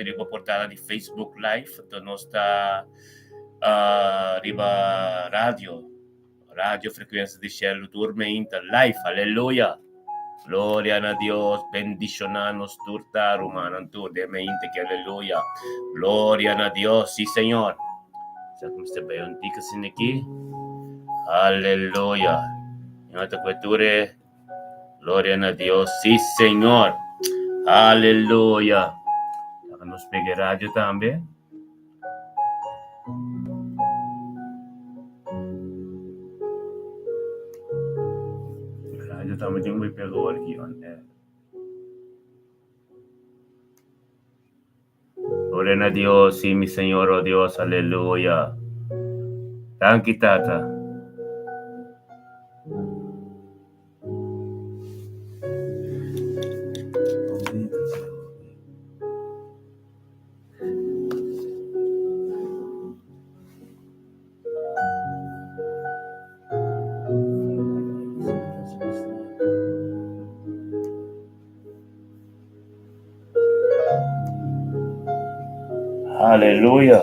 riba portada di Facebook Live, anto nos ta riba radio, radio Frecuencia di Cielo tur meinta live, aleluya! Gloria na Dios, bendiciona nos tur ta rumannan tur den meinta ki, aleluya! Gloria na Dios, si Señor! Sa ku mester bai un tiki asina aki, aleluya! Ño ta kue tur e. Gloria na Dios, sí Señor. Aleluya. Laga nos pega e radio tambe. Radio tambe tin ku pega awor aki on air. Gloria na Dios, sí mi Señor, oh Dios, aleluya. Danki Tata. Aleluya.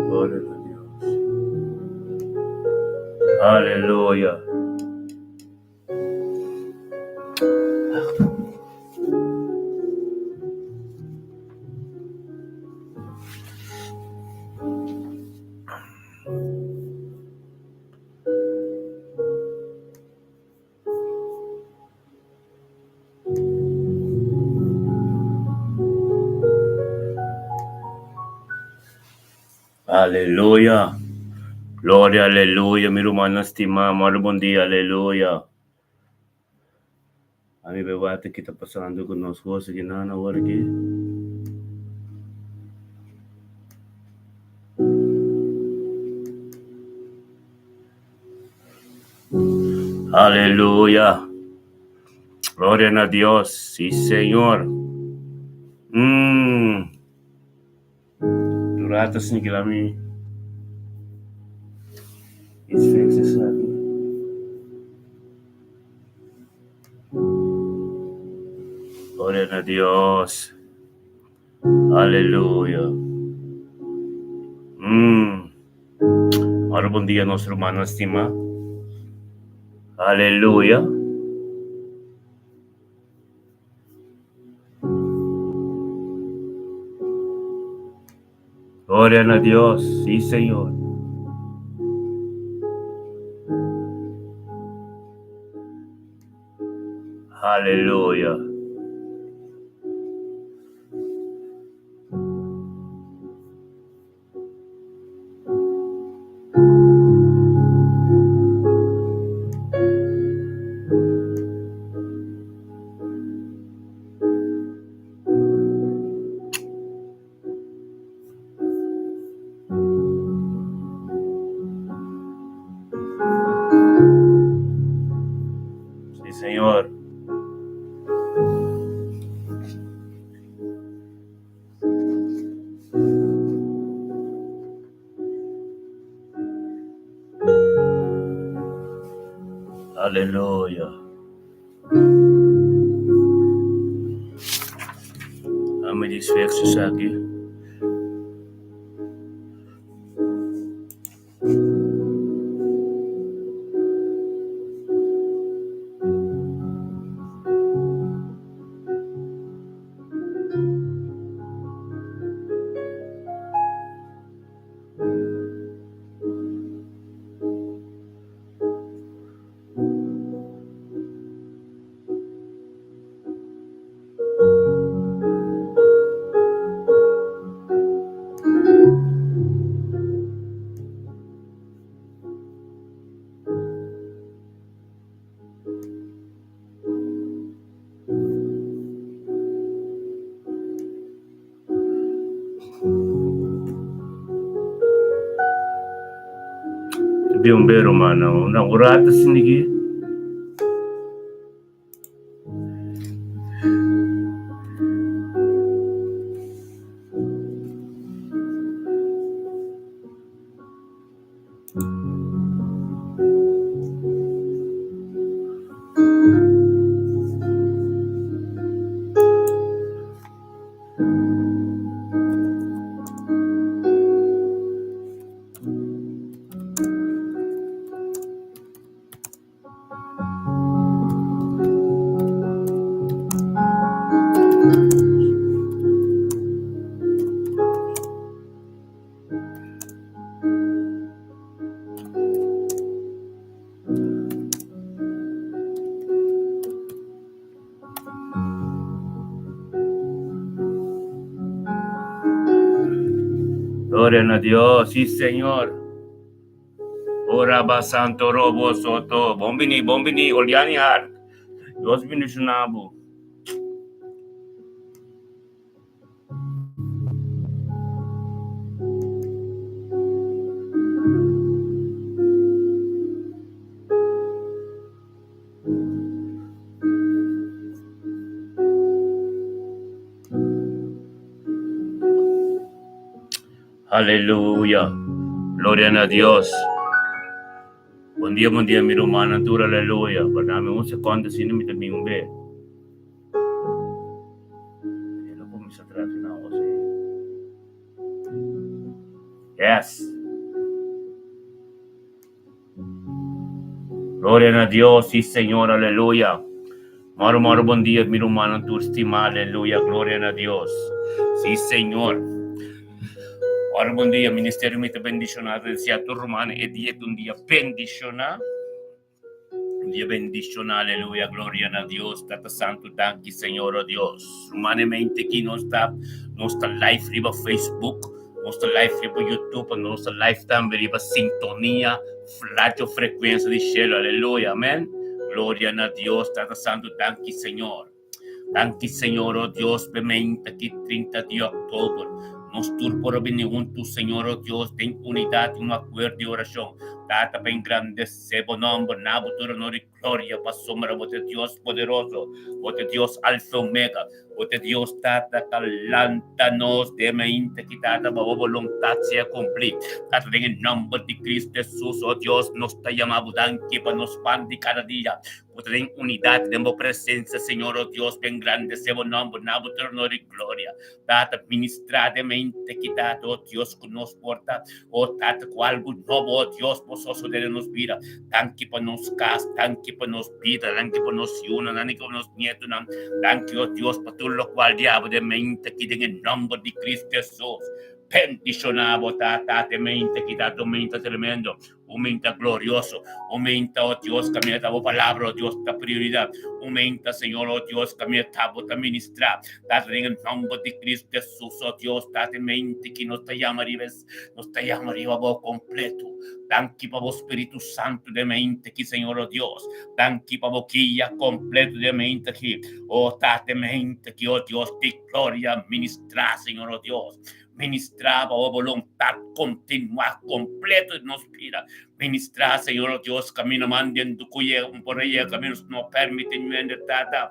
Gloria na Dios. Aleluya. Aleluya. Gloria, aleluya. Mi rumannan stimá, mòrdu bon dia, aleluya. Ami bai wak ki ta pasando ku nos gosi ki nan awor aki. Aleluya. Gloria na Dios. Sí, Señor. Mm. Durata sin que la mi iets fix esaki. Gloria na Dios. Aleluya. Mm. Ora bon dia nos rumannan stimá. Aleluya. Gloria na Dios, sí Señor. Aleluya. Sí, Señor. Aleluya. Ami di sfex esaki. Di un bero mana una urata sinigi. Gloria na Dios, sí Señor. Ora ba santo robo soto. Bon bini, bon bini, Oliani Hart. Dios bendiciona bo. Aleluya. Gloria na Dios. Bon dia, bon dia, mi rumannan tur. Aleluya. Guardame un seconde, si no mi ta bin un be. E no cuminsa trata na os ei. Yes. Gloria na Dios, sí Señor, aleluya. Moro, moro, bon dia, mi rumannan tur stimá, aleluya, gloria na Dios. Sí Señor. Moro, bon dia, ministerio mi ta bendishoná, ta desea tur ruman e dia ta un dia bendishoná. Un dia bendishoná, aleluya, gloria na Dios, Tata Santu, danki Señor, oh Dios. Ruman e mente ki nos ta, nos ta live riba Facebook, nos ta live riba YouTube, nos ta live tambe riba Sintonia Radio Frecuencia di Cielo, aleluya, amen. Gloria na Dios, Tata Santu, danki Señor. Danki Señor, oh Dios, p'e meinta ki 30 di òktober. Nos tur por a bini huntu, Señor, oh Dios, den unidat i un akuerdo di orashon. Tata, pa engrandesé bo nòmber, na bo tur honor i gloria, pasobra bo ta e Dios poderoso, bo ta e Dios Alfa i Omega, bo ta e Dios, Tata, ta lanta nos den e meinta ki, Tata, pa bo boluntat sea kumplí. Tata, den e nòmber di Cristo Hesus, oh Dios, nos ta yama bo danki pa nos pan di kada dia. Bo ta den unidat den bo presensia, Señor, o Dios, pa engrandesé bo nòmber na bo trono di gloria. Tata, ministrá den mente ki, Tata, o Dios, ku nos por ta, o Tata, ku algu nobo, o Dios, por sosodé den nos bida. Danki pa nos kas, danki pa nos bida, danki pa nos yunan, danki pa nos nietonan. Danki, o Dios, pa tur lokual diablo den mente ki den e nòmber di Cristo Hesus. Bendishoná bo, Tata, den mente ki, Tata, un mente tremendo. Un menta glorioso. Un menta, oh Dios, caminda ta bo palabra, oh Dios, ta prioridad. Un menta, Señor, oh Dios, caminda ta bo ta ministra. Tata, den e nomber di Cristo Jesus, oh Dios, Tata, e mente ki nos ta yama riba es, nos ta yama riba bo completo. Danki pa bo Spiritu Santo den mente ki, Señor, oh Dios. Danki pa bo guia completo den mente ki. Oh, Tata, e mente ki, oh Dios, di gloria ministra, Señor, oh Dios. Ministrá pa bo boluntat kontinuá kompleto den nos bida. Ministrá, Señor, o Dios, kamino manden tu ku yega un por a yega kamino nos no permití nuende Tata.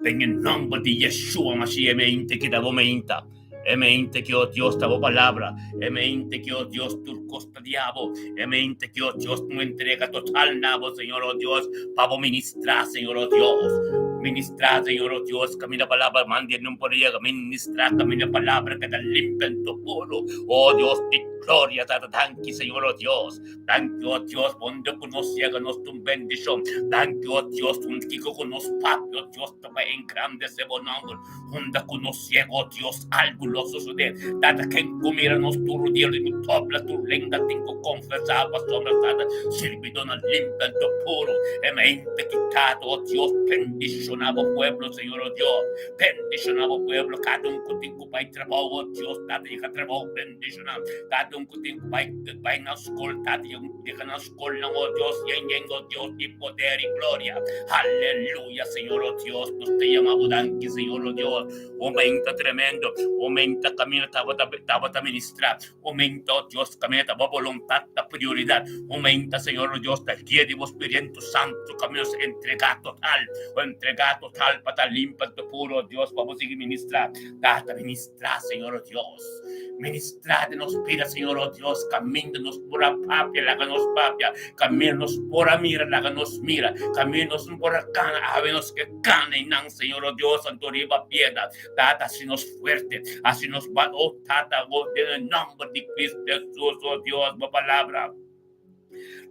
Den e nomber di Yeshua Mashiach e mente ki ta bo meinta. E mente ki, o Dios, ta bo palabra. E mente ki, o Dios, tur kos ta di abo. E mente ki, o Dios, no entrega total na bo, Señor, o Dios, pa bo ministrá, Señor, o Dios. Ministrá, Señor, o Dios, kaminda palabra mandi nun por yega. Ministrá kaminda palabra ke ta limpia en tu puro. O Dios di gloria, Tata, danki, Señor, o Dios. Danki, o Dios, bonde ku nos yega nos ta un bendishon. Danki, o Dios, un kiko ku nos papia, o Dios, ta pa engrandesé bo nòmber. Unda ku nos yega, o Dios, algu lo sosodé. Tata, ken ku mira nos tur dia lo tin ku dobla tur lenga, tin ku konfesá pasobra, Tata, sirbidónan limpia anto puru. E mente ki Tata, o Dios, bendishoná bo pueblo, Señor, o Dios. Bendishoná bo pueblo, kada un ku tin ku bai trabou, o Dios, Tata, yega trabou, bendishoná. Kada un ku tin ku bai bai na skol, Tata, yega na skolnan, o Dios, yen yen, o Dios di poder i gloria. Aleluya, Señor, o Dios, nos ta yama bo danki, Señor, o Dios. O menta tremendo, o menta camina tabata tabata ministra, o menta, o Dios, camina ta bo voluntad ta prioridad, o menta, Señor, o Dios, ta guia di bo Spiritu Santo, camina nos entrega total, o entrega total pa ta limpa, ta puro, o Dios, pa bo sigui ministra. Tata, ministra, Señor, o Dios. Ministra den nos bida, Señor, oh Dios, caminda nos por a papia, laga nos papia, caminda nos por a mira, laga nos mira, caminda nos por a cana, awe nos ke cana y nan, Señor, oh Dios, anto riba piedra, Tata, haci nos fuerte, haci nos ba, oh Tata, oh, den el nomber di Cristo Jesús, oh Dios, bo palabra.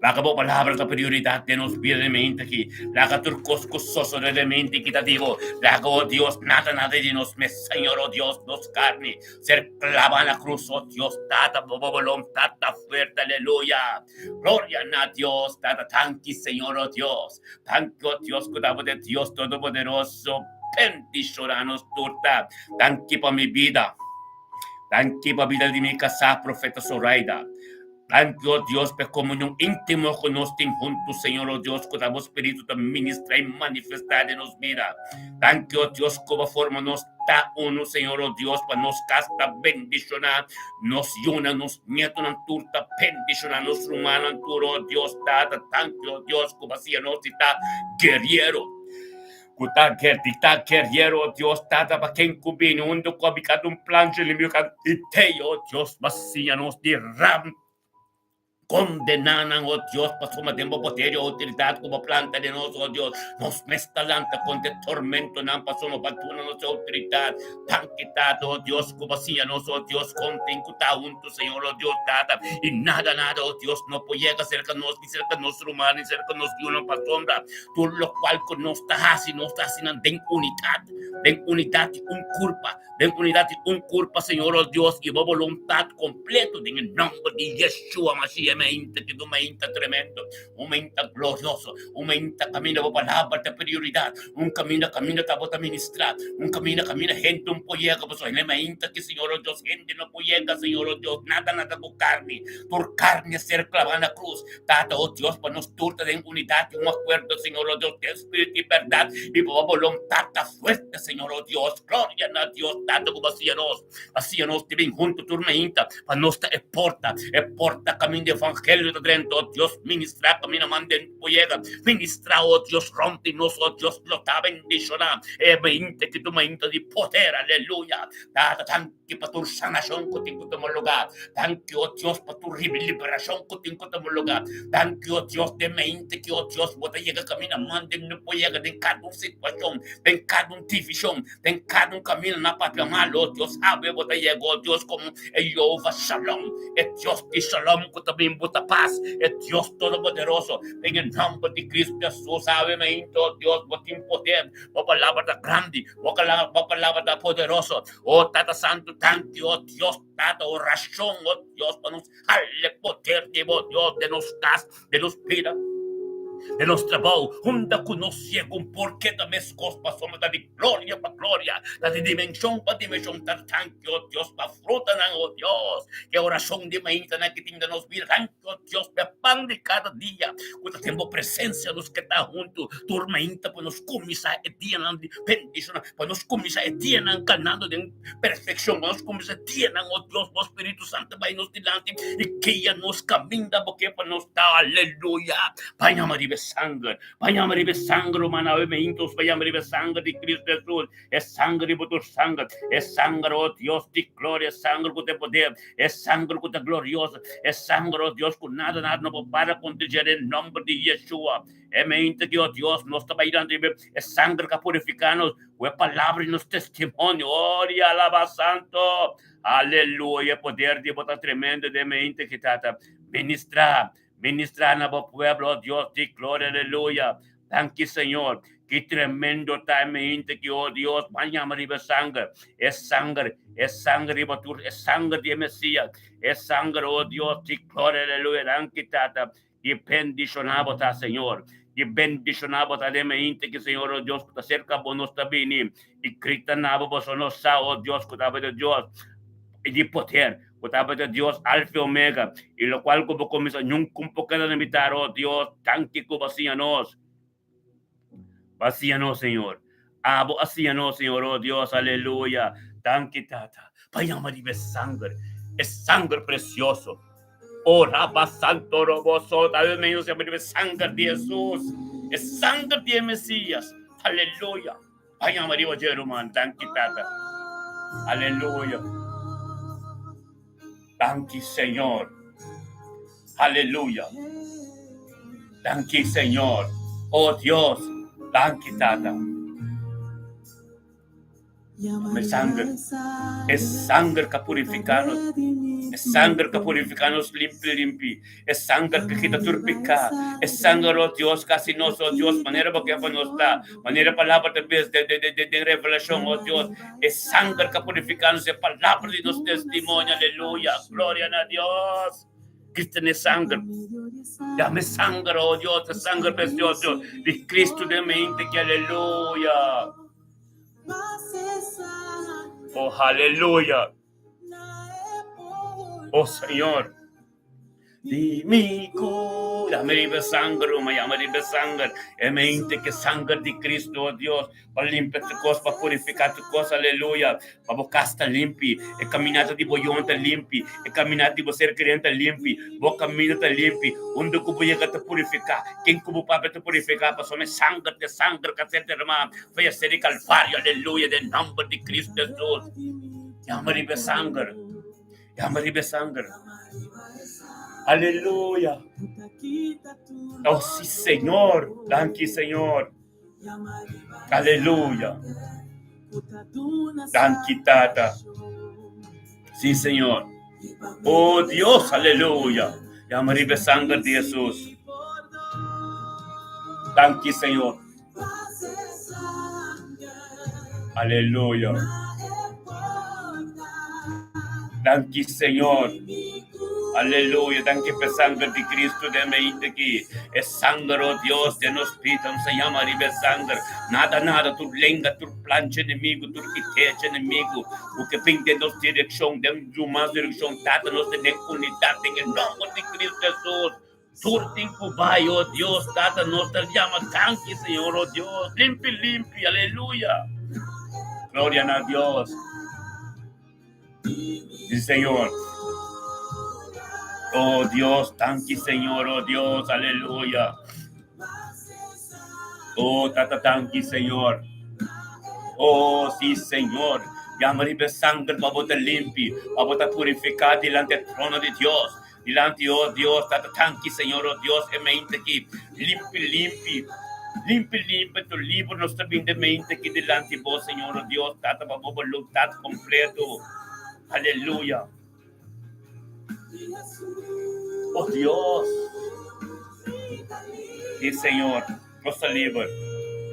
Laga bo palabra ta prioridat den nos bida den mente aki. Laga tur kos ku sosodé den mente aki ta di bo. Laga, o Dios, nada nada di nos mes, Señor, o Dios, nos karni ser klabá na krus, o Dios, Tata, bo boluntat ta fuerte, aleluya. Gloria na Dios, Tata, danki, Señor, o Dios. Danki, o Dios, ku ta bo den Dios Todopoderoso. Bendishoná nos tur ta. Danki pa mi bida. Danki pa bida di mi kasá, Profeta Zoraida. Danki, o Dios, pa e komunion íntimo ku nos tin huntu, Señor, o Dios, ku ta bo Spiritu ta ministrá i manifestá den nos bida. Danki, o Dios, ku bo forma nos ta unu, Señor, o Dios, pa nos kas ta bendishoná, nos yunan, nos nietonan tur ta bendishoná, nos rumannan tur, o Dios, Tata. Danki, o Dios, ku bo hasié nos di ta gueriero. Ku ta ger di ta guerriero, o Dios, Tata, pa ken ku bini unda ku a bika un plancha limpio ka di tei, o Dios, ba siña nos di ram kondená nan, o Dios, pasobra den bo poder i outoridat ku bo planta den nos, o Dios, nos mes ta lanta kontra e tormentonan, pasobra bo a duna nos e outoridat. Danki, Tata, o Dios, ku bo siña nos, o Dios, kon tin ku ta huntu, Señor, o Dios, Tata, i nada, nada, o Dios, no por yega serka nos, ni serka nos ruman, ni serka nos yunan, pasobra Tur lokual ku nos ta hasi, nos ta hasi nan den unidat, den unidat di un kurpa, den unidat di un kurpa, Señor, o Dios, i bo boluntat kompleto den e nòmber di Yeshua Mashiach. Meinta ki un meinta tremendo, un meinta glorioso, un meinta kaminda bo palabra ta prioridat, un kaminda kaminda ta bo ta ministrá, un kaminda kaminda hende un por yega, pasobra e meinta ki, Señor, o Dios, hende no por yega, Señor, o Dios, nada nada ku karni, tur karni a ser klabá na krus. Tata, o Dios, pa nos tur ta den unidat i un akuerdo, Señor, o Dios, den spiritu i bèrdat, i pa bo boluntat ta fuerte, Señor, o Dios. Gloria na Dios, Tata, ku bo a siña nos, a siña nos di bin huntu tur mainta, pa nos ta e porta, e porta kaminda evangelio ta drenta, o Dios, ministrá kaminda manden por yega, ministrá, o Dios, rònt di nos, o Dios, lo ta bendishoná e mainta ki ta un mainta di poder, aleluya. Tata, danki. Danki pa tur sanashon ku tin ku tuma lugá. Danki, o Dios, pa tur liberashon ku tin ku tuma lugá. Danki, o Dios, den mente ki, o Dios, bo ta yega kaminda manda no por yega den kada un situashon, den kada un divishon, den kada un kaminda na papia malu, o Dios, awe bo ta yega, o Dios, komo e Jehová Shalom, e Dios di Shalom ku ta bin buta pas, e Dios Todopoderoso, den e nòmber di Cristo Hesus, awe mainta, o Dios, bo tin poder, bo palabra ta grandi, bo palabra ta poderoso. O Tata Santu, danki, o Dios Tata, orashon, o Dios, pa nos hale poder di bo, Dios, den nos kas, den nos bida, den nos trabou, unda ku nos yega un porke ta meskos, pasobra ta di gloria pa gloria, ta di dimenshon pa dimenshon, ta danki, o Dios, pa frutanan, o Dios, ke orashon di maintanan ki tin den nos bida, danki, o Dios, pa e pan di kada dia ku ta den bo presensia, nos ke ta huntu tur mainta pa nos kuminsá e dianan di bendishonnan. Pa nos kuminsá e dianan kanando den perfekshon, pa nos kuminsá e dianan, o Dios, bo Spiritu Santu bai nos dilanti i guia nos kaminda bo ke pa nos ta. Aleluya! Bañama riba e sanger, bañama riba e sanger, ruman, awe meintos bañama riba e sanger di Kristu Hesus, e sanger riba tur sanger, e sanger, o Dios di gloria, e sanger ku ten poder, e sanger ku ta glorioso, e sanger, o Dios, ku nada, nada no por para kontra dje den nòmber di Yeshua. E mente di, o Dios, nos ta bai dilanti di e sangre ka purifiká nos, ku e palabra di nos testimonio. O di alabá santo! Aleluya! E poder di bo ta tremendo den mente ki Tata. Ministrá, ministrá na bo pueblo, o Dios di gloria. Aleluya! Danki, Señor. Ki tremendo ta e mente ki, o Dios, ban yama riba e sangre, e sangre, e sangre riba tur, e sangre di e Mesías, e sangre, o Dios di gloria. Aleluya! Danki, Tata. Di bendishoná bo ta, Señor. Di bendishoná bo ta den mente ki, Señor, o Dios, ku ta serka bo nos ta bini i grita na bo, pasobra nos sa, o Dios, ku ta bo ta Dios di poder, ku ta bo ta Dios Alfa i Omega, i lokual ku bo kuminsá nunka un por keda na mitar, o Dios, danki ku bo a siña nos. Bo a siña nos, Señor. Abo a siña nos, Señor, o Dios, aleluya. Danki, Tata, pa yama riba e sanger, e sanger precioso. O Raba Santo Roboso, ta e menos yama riba e sanger di Jesus, e sanger di e Mesías. Aleluya. Pa yama riba dje, ruman. Danki, Tata. Aleluya. Danki, Señor. Aleluya. Danki, Señor. Oh Dios, danki, Tata. Me sanger, e sanger ka purifiká nos, e sanger ka purifiká nos limpi limpi, e sanger ka kita tur piká, e sanger, oh Dios, ka hasi nos, oh Dios, manera bo ke pa nos ta, manera palabra ta bisa den den den den Revelashon, oh Dios, e sanger ka purifiká nos, e palabra di nos testimonio, aleluya, gloria na Dios. Cristo ne sanger. Dame sanger, oh Dios, e sanger precioso di Cristo den mente que aleluya. Oh, aleluya. Oh Señor. Di mi cura, mi riba sanger, uma yama riba sanger, e mente que sanger di Cristo, oh Dios, pa limpia tu cos, pa purifica tu cos, aleluya, pa bo cas ta limpi, e caminata di bo yon ta limpi, e caminata di bo ser querido ta limpi, bo camino ta limpi, unda cu bo yega ta purifica, ken cu bo papia ta purifica, pasobra e sanger ta e sanger ca ser derama, fayece di Calvario, aleluya, den nomber di Cristo Jesus, yama riba e sanger. Yama riba e sanger. Aleluya. Oh, sí, Señor. Danki, Señor. Aleluya. Danki, Tata. Sí, Señor. Oh, Dios, aleluya. Yama riba e sanger di Jesús. Danki, Señor. Aleluya. Danki Señor. Aleluya. Danki pa e sanger di Cristo den meinte aki. E sanger, oh Dios, den nos bida nos a yama riba e sanger. Nada, nada, tur lenga, tur plan dje enemigo, tur idea dje enemigo ku ke bin den nos direkshon, den ruman direkshon, Tata nos ta den unidat den e nomber di Cristo Jesus. Tur tin cu bai, oh Dios, Tata nos ta yama danki Señor, oh Dios, limpi limpi, aleluya. Gloria na Dios. Sí, Señor. Oh Dios, danki Señor, oh Dios, aleluya. Oh Tata, danki Señor. Oh sí, Señor. Yama riba e sanger pa bo ta limpi, pa bo ta purifica dilanti e trono di Dios. Dilanti, oh Dios, Tata tanki, Señor, oh Dios, e mente aki limpi, limpi, limpi, limpi, tu libro nos ta bin den mente aki dilanti bo, Señor, oh Dios, Tata, pa bo voluntad completo. Aleluya. Oh Dios. Sí, Señor, nos ta liber,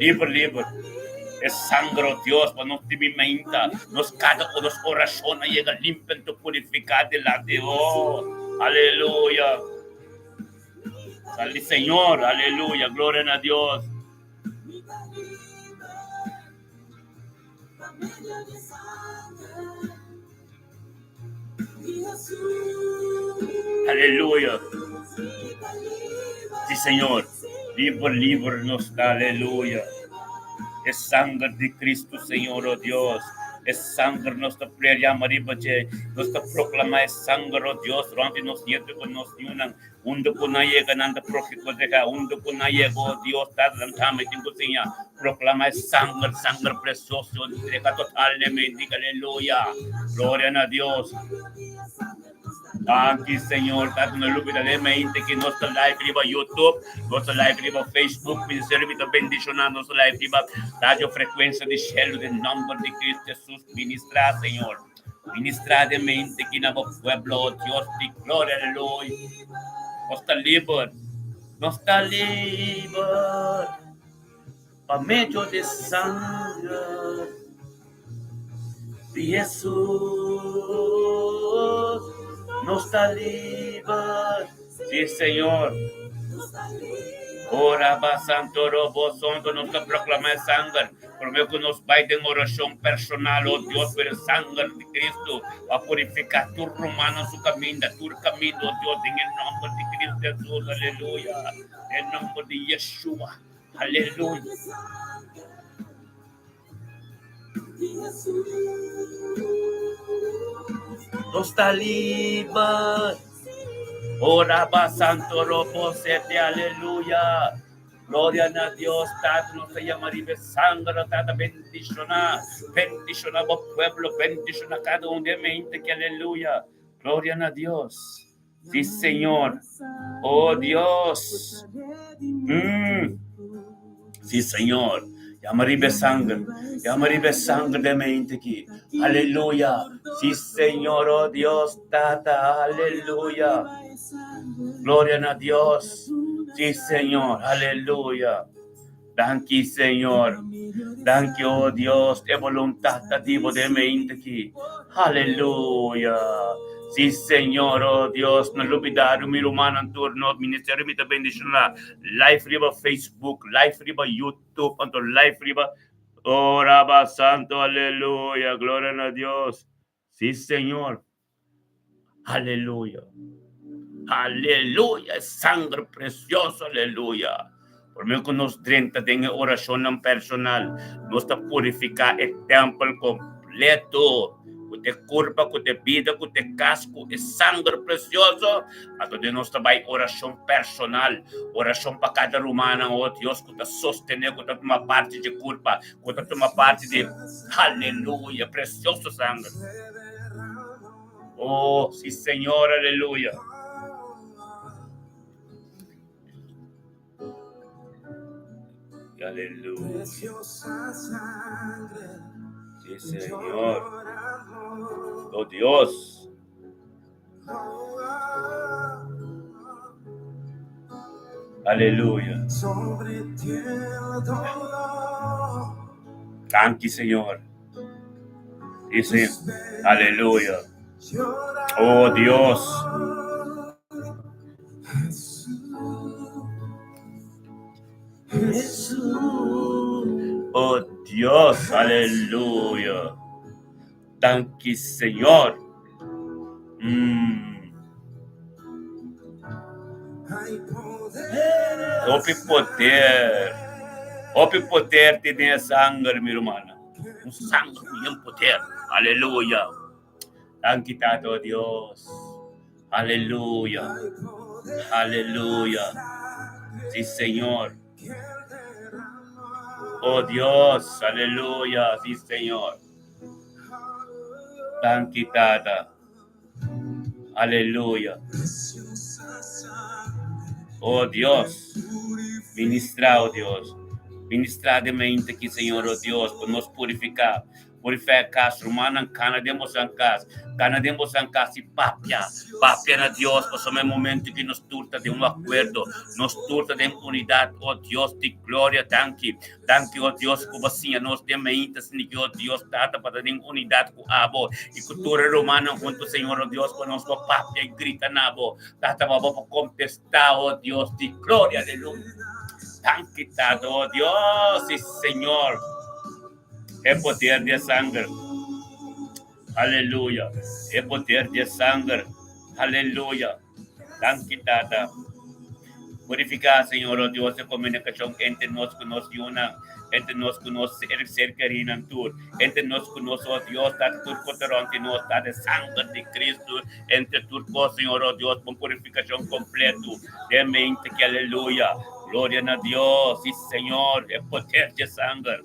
liber, liber. E sanger, oh Dios, pa nos tin meinta, nos kada un nos orashon a yega limpi anto purifiká dilanti bo. Aleluya. Sali Señor, aleluya, gloria na Dios. Aleluya. Sí, Señor. Liber, liber nos ta. Aleluya. E sanger di Cristo, Señor, oh Dios. E sanger nos ta pleria riba dje. Nos ta proclama e sanger, oh Dios, rond di nos nieto cu nos yiunan. Unda cu nan yega, nan ta proficoseha. Unda cu nan yega, oh Dios, Tata, nan tambe tin cu siña proclama e sanger, sanger precioso, entrega totalmente. Aleluya. Gloria na Dios. Danki Señor, Tata no lubida den mente ki nos ta live riba YouTube, nos ta live riba Facebook, Ministerio mi ta bendiciona nos ta live riba Radio Frecuencia di Cielo den nomber di Cristo Jesus, ministra Señor, ministra den mente ki na bo pueblo, Dios di gloria, aleluya. Nos ta liber, nos ta liber pa medio di sanger di Jesus. Nos ta liber. Sí, Señor. Ora ba santo robo sonto nos ta proclama e sanger. Prome cu nos bay den oracion personal, oh Dios, pero e sanger di Cristo pa purifica tur rumano su caminda, tur caminda, oh Dios, den e nomber di Cristo Jesus, aleluya. Den nomber di Yeshua. Aleluya. Nos ta liber. Ora ba santo robo sete aleluya. Gloria na Dios, Tata, nos ta yama riba e sanger, Tata, bendiciona, bendiciona bo pueblo, bendiciona cada un de mente que aleluya. Gloria na Dios. Sí, Señor. Oh, Dios. Sí, Señor. Yama riba e sanger. Yama riba e sanger den mente aki. Aleluya. Sí, Señor. Oh, Dios, Tata. Aleluya. Gloria na Dios. Sí, Señor. Aleluya. Danki, Señor. Danki, oh Dios, e voluntad ta di bo den mente aki. Aleluya. Sí, Señor, oh Dios, no lubida mi rumannan tur nos ministerio mi ta bendiciona. Live riba Facebook, live riba YouTube, anto live riba Oh, Rabba Santo, aleluya, gloria na Dios. Sí, Señor. Aleluya. Aleluya, e sanger precioso, aleluya. Promé ku nos drenta den e orashonnan personal, nos ta purifiká e tèmpel kompleto ku te kurpa, ku te bida, ku te kas, ku e sanger precioso. Anto den nos ta bai orashon personal, orashon pa kada rumannan, oh Dios, ku ta sostené, ku ta tuma parti dje kurpa, ku ta tuma parti di, aleluya, precioso sanger. Oh, sí, Señor, aleluya. Aleluya. Sí, Señor. Oh, Dios. Aleluya. Danki, Señor. Dice, aleluya. Oh Dios. Oh Dios, aleluya. Danki, Señor. Mm. Hopi poder. Hopi poder tin den e sanger, mi rumannan. Un sanger ku yen poder. Aleluya. Danki, Tata, oh Dios. Aleluya. Aleluya. Sí, Señor. Oh Dios, aleluya. Sí, Señor. Danki, Tata. Aleluya. Oh Dios, ministra, oh Dios. Ministra den mente aki, Señor, oh Dios, pa nos purifiká. Purifiká kas, rumannan, kana den bosan kas, kana den bosan kas i papia, papia na Dios, pasobra e momento ki nos tur ta den un akuerdo, nos tur ta den unidat, oh Dios di gloria, danki. Danki, o Dios, ku bo siña nos den meinta, sinti, o Dios, Tata, pa ta den unidat ku abo i ku tur e rumannan huntu, Señor, o Dios, pa nos por papia i grita na bo, Tata, pa bo por kontestá, o Dios di gloria, aleluya. Danki, Tata, o Dios i Señor, e poder di e sanger, aleluya, e poder di e sanger, aleluya. Danki, Tata. Purifiká, Señor, o Dios, e komunikashon entre nos ku nos yunan, entre nos ku nos ser kerínan tur, entre nos ku nos, o Dios, Tata, tur ku ta rònt di nos, Tata, e sanger di Cristo entre tur kos, Señor, o Dios, pa un purifikashon kompleto den mente ki, aleluya, gloria na Dios, sí, Señor, e poder dje sanger,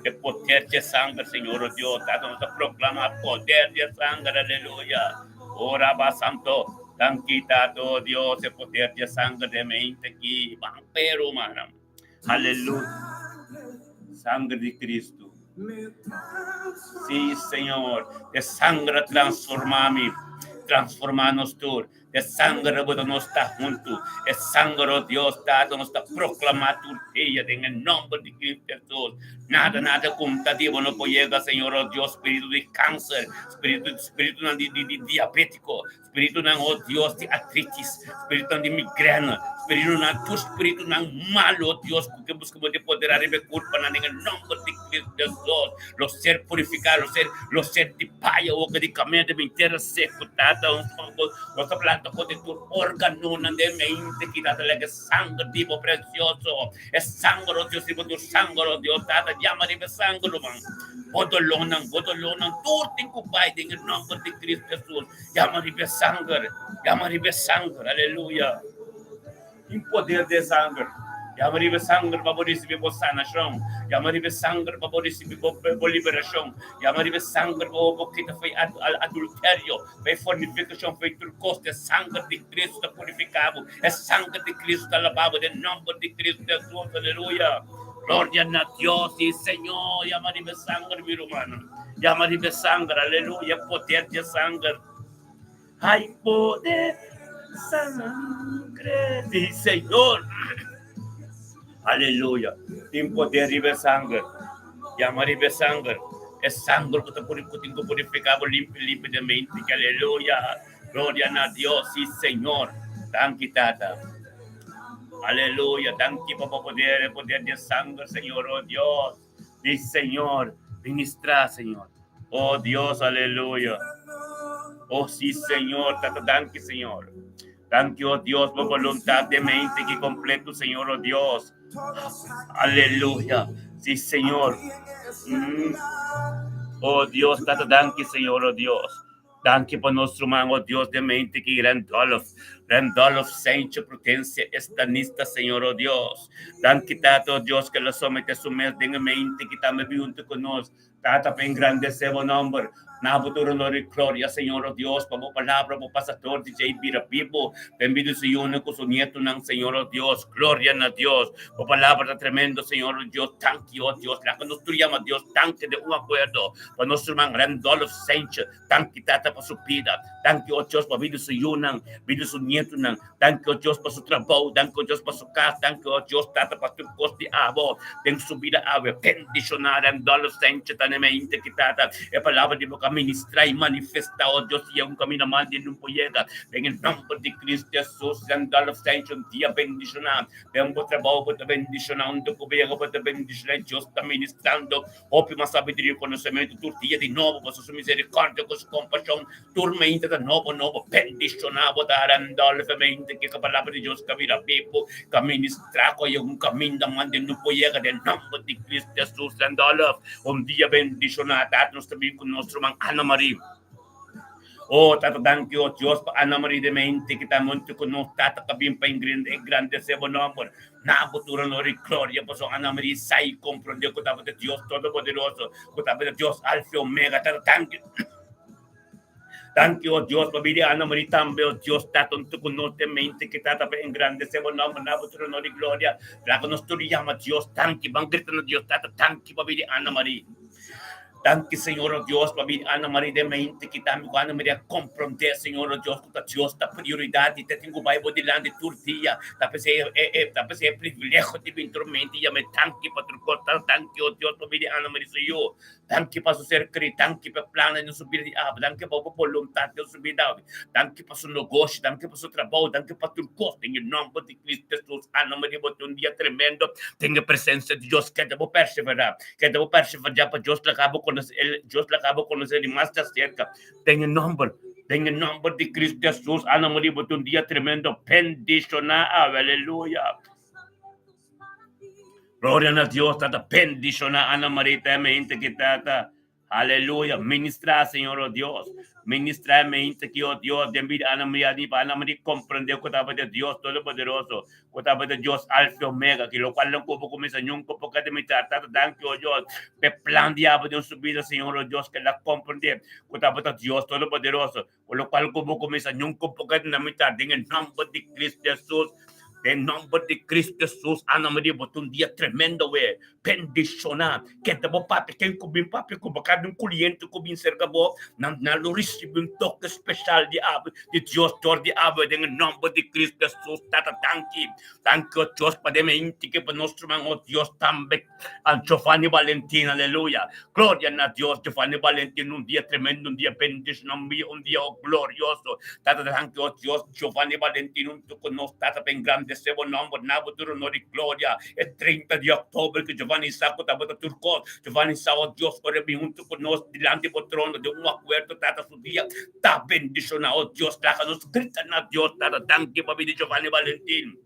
e poder dje sanger, Señor, o Dios, Tata, nos ta proklamá poder dje sanger, aleluya. O Rabba Santo, danki Tato Dios e poder di e sanger den mente aki. Ban pe rumannan. Aleluya. Sanger di Cristo. Sí, Señor. E sanger a transforma mi. Transforma nos tur. E sanger a bota nos ta huntu. E sanger, oh Dios, Tata, nos ta proclama tur dia den e nomber di Cristo Jesus. Nada, nada cu ta di bo no por yega, Señor, oh Dios, spiritu di cancer, spiritu, spiritunan di, di, di diabetico, spiritunan, oh Dios, di artritis, spiritunan di migrena, spiritunan, tur spiritunan malo, oh Dios, cu ke busca bo di poder ariba e curpanan den e nomber di Cristo Jesus, lo ser purifica, lo ser, lo ser di paya, oh, di camino di bin tera seco, Tata, nos ta planta cu di tur organonan den mente ki, Tata, laga e sanger di bo precioso. E sanger, oh Dios, riba tur sanger, oh Dios, Tata, yama riba e sanger, ruman. Bo dolónan, bo dolónan, tur tin ku bai den e nòmber di Cristo Jesus. Yama riba e sanger, yama riba e sanger, aleluya. Tin poder den e sanger. Yama riba e sanger pa bo risibí bo sanashon. Yama riba e sanger pa bo risibí bo, bo liberashon. Yama riba e sanger pa bo kita fo'i adulterio, fo'i fornifikashon, fo'i tur kos. E sanger di Cristo ta purifiká bo. E sanger di Cristo ta laba bo den nomber di Cristo Jesus. Aleluya. Gloria na Dios y Señor. Yama riba e sanger, mi rumannan. Yama riba e sanger. Aleluya. E poder di e sanger. Hay poder sangre di Señor. Aleluya. Tin poder riba e sanger. Yama riba e sanger. E sanger ku ta puri, ku tin ku purifiká bo limpi limpi den mente. Aleluya. Gloria na Dios, sí Señor. Danki Tata. Aleluya. Danki pa bo poder, e poder di e sanger, Señor, oh Dios. Mi Señor, ministra, Señor. Oh Dios, aleluya. Oh sí, Señor, Tata, danki, Señor. Danki, oh Dios, bo voluntad den mente ki completo, Señor, oh Dios. Aleluya. Sí, Señor. Oh Dios, Tata, danki, Señor, oh Dios. Danki pa nos ruman, oh Dios, den mente ki Randolph, Randolph Sancho Prudencia Estanista, Señor, oh Dios. Danki, Tata, oh Dios, ke lo somete su mes den e mente ki tambe bi hunto ku nos. Tata, pa engrandesé bo nòmber. Na bo tur honor i gloria, Señor, oh Dios, pa bo palabra, bo pasator di djei bira bibu. Den bida su yunan ku su nietunan, Señor, oh Dios. Gloria na Dios. Bo palabra ta tremendo, Señor, oh Dios. Danki, oh Dios. Laga nos tur yama Dios danki den un akuerdo pa nos ruman Randolph Saintje. Danki, Tata, pa su bida. Danki, oh Dios, pa bida su yunan, bida su nietunan. Danki, oh Dios, pa su trabou. Danki, oh Dios, pa su kas. Danki, oh Dios, Tata, pa tur kos di abo den su bida awe. Bendishoná Randolph Saintje ta na e mente ki, Tata, e palabra di bo ka ministrá i manifestá, oh Dios, i yega un kaminda mal di nun por yega. Den e nòmber di Cristo Jesus, Randolph Saintje, un dia bendishoná. Den bo trabou bo ta bendishoná, unda ku bo yega bo ta bendishoná i Dios ta ministrando hopi mas sabiduria i konosementu tur dia di nobo pasobra su miserikòrdia ku su kompashon tur mainta ta nobo nobo. Bendishoná bo ta Randolph mainta ke palabra di Dios ka bira bibu, ka ministrá ku a yega un kaminda mande no por yega den nòmber di Cristo Jesus. Randolph, un dia bendishoná. Tata nos ta bin ku nos ruman Ana Marie. Oh, Tata, danki, oh Dios, pa Ana Marie de mente ki ta monte ku nos, Tata, ka bin pa engrandesé bo nòmber. Na bo tur honor i gloria, pasobra Ana Marie sa i komprondé ku tabata Dios Todopoderoso, ku tabata Dios Alfa i Omega. Tata, danki. Danki, oh Dios, pa bida di Ana Marie tambe, oh Dios, Tata, huntu ku nos den mente ki Tata pa engrandesé bo nòmber. Na bo tur honor i gloria. Laga nos tur yama Dios danki. Ban grita na Dios, Tata, danki pa bida di Ana Marie. Danki Señor o Dios pa bini Ana Maria den mente kita mi ku Ana Maria komprondé Señor o Dios ku ta Dios ta prioridat i ta tin ku bai bo dilanti tur dia ta p'esei e e ta p'esei e privilegio di bini tur mente i yam'é danki pa tur kos ta danki o Dios pa bini Ana Maria su yu danki pa su ser kerí danki pa e plannan den su bida di aba danki pa bo boluntat den su bida awe danki pa su negoshi danki pa su trabou danki pa tur kos den e nòmber di Cristo Jesus Ana Maria bo tin un dia tremendo den e presensia di Dios keda bo perseverá. Keda bo perseverá pa Dios laga bo konosé el, Dios laga bo konosé di mas di aserka. Den e nòmber, den e nòmber di Cristo Jesus, Ana Maria bo tin un dia tremendo bendishoná awe, aleluya. Gloria na Dios, Tata, bendishoná Ana Maria ta e mente ki Tata. Aleluya! Ministrá, Señor, o Dios. Ministrá e mente aki, o Dios, den bida Ana Maria di pa Ana Maria komprendé ku tabata Dios Todopoderoso, ku tabata Dios Alfa i Omega, ki lokual nan ku bo kuminsá nunka por ka demitá. Tata, danki, o Dios, pa e plan di abo den su bida, Señor, o Dios, ke el a komprendé ku tabata Dios Todopoderoso, ku lokual ku bo kuminsá nunka por ka demitá. Den e nòmber di Cristo Jesus. Den nomber di Cristo Jesus, Ana Maria, bo ta un dia tremendo we. Bendiciona. Keda bo papia, ken ku bin papia ku bo, kada un cliente ku bin serka bo, nan nan lo ricibi un toke special di awe, di Dios dor di awe den e nomber di Cristo Jesus. Tata, danki. Danki, oh Dios, pa den mente ke pa nos ruman, oh Dios, tambe al Giovanni Valentin, aleluya. Gloria na Dios, Giovanni Valentin, un dia tremendo, un dia bendiciona, un dia, un dia, oh, glorioso. Tata, danki, oh Dios, Giovanni Valentin, un Ku nos Tata ta engrandesé bo nòmber, na bo tur honor i gloria. E 30 di òktober ku Giovanni sa ku tabata tur kos, Giovanni sa, o Dios, ora e bin huntu ku nos dilanti bo trono den un akuerdo, Tata, su dia ta bendishoná. O Dios, laga nos grita na Dios, Tata, danki pa bida di Giovanni Valentin.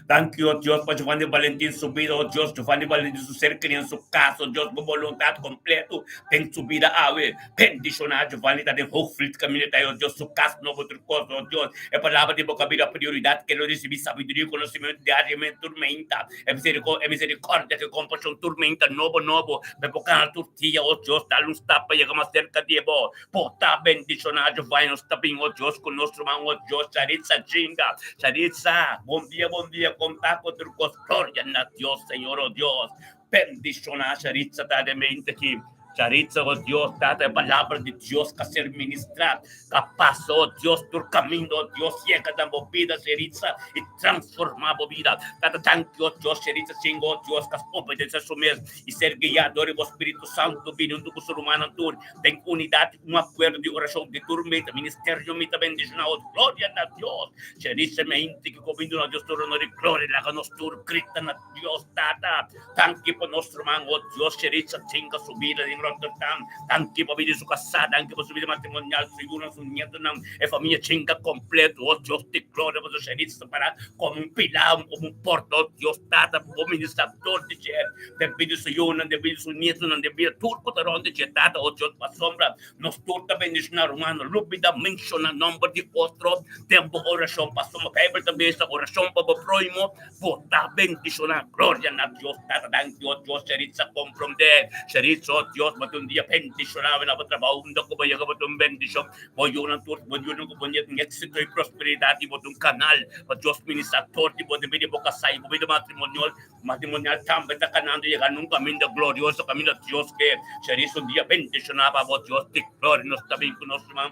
Danki, o Dios, pa Giovanni Valentin su bida, o Dios, Giovanni Valentin su ser kria en su kas, o Dios, bo boluntat kompleto den su bida awe. Bendishoná Giovanni ta den Hoogvliet kaminda ta, o Dios, su kas nobo tur kos, o Dios. E palabra di bo ka bira prioridat, ke lo risibí sabiduria i konosementu diariamente tur meinta. E miserikòrdia ku e kompashon tur meinta nobo nobo, pa e por kana tur dia, o Dios, dal un stap pa yega mas serka di bo. Bo ta bendishoná Giovanni, nos ta bin, o Dios, ku nos ruman, o Dios, Charitza Chinga, Charitza, bon dia, bon dia, kon ta ku tur kos, gloria na Dios, Señor, o Dios. Bendishoná Charitza ta den mente aki. Charitza, o Dios, Tata, e palabra di Dios ka ser ministrá, ka pasa, o Dios, tur kaminda, o Dios, yega na bo bida, Charitza, i transformá bo bida. Tata, danki, o Dios, Charitza singa, o Dios, ka obedesé su mes i ser guiá dor di bo Spiritu Santu, bini huntu ku su rumannan tur den unidat i un akuerdo di orashon di tur meta ministerio. Mi ta bendishoná, o gloria na Dios. Charitza, mi a hinti ki ku bini na Dios tur honor i gloria. Laga nos tur grita na Dios, Tata. Danki pa nos ruman, o Dios, Sheritza tinga su bida den Rotterdam. Danki pa bida di su kasá, danki pa su bida matrimonial, su yunan, su nietonan, e famia chinga kompleto. O Dios di gloria, boso Sherith ta pará komo un pilá, komo un porta, o Dios Tata, bo ministrador di dje, den bida di su yunan, den bida di su nietonan, den bida tur ku ta rònt di dje, Tata, o Dios, pasobra nos tur ta bendishoná rumannan. Lubidá menshoná nòmber di otro den bo orashon, pasobra Beibel ta bisa, Orashon pa bo próhimo Bo ta bendishoná. Gloria na Dios Tata. Danki, o Dios. Sheritz a komprondé. Sheritz, o Dios, bo ta un dia bendishoná na bo trabou. Unda ku bo yega bo ta un bendishon. Bo yunan tur, bo yunan ku bo ñet tin éksito i prosperidat i bo ta un kanal pa Dios ministrá tur di bo den bida di bo kasá i bo bida matrimonial. Matrimonial tambe ta kanando yega na un kaminda glorioso, kaminda Dios ke. Sheritz, un dia bendishoná pa bo, Dios di gloria. Nos ta bin ku nos ruman.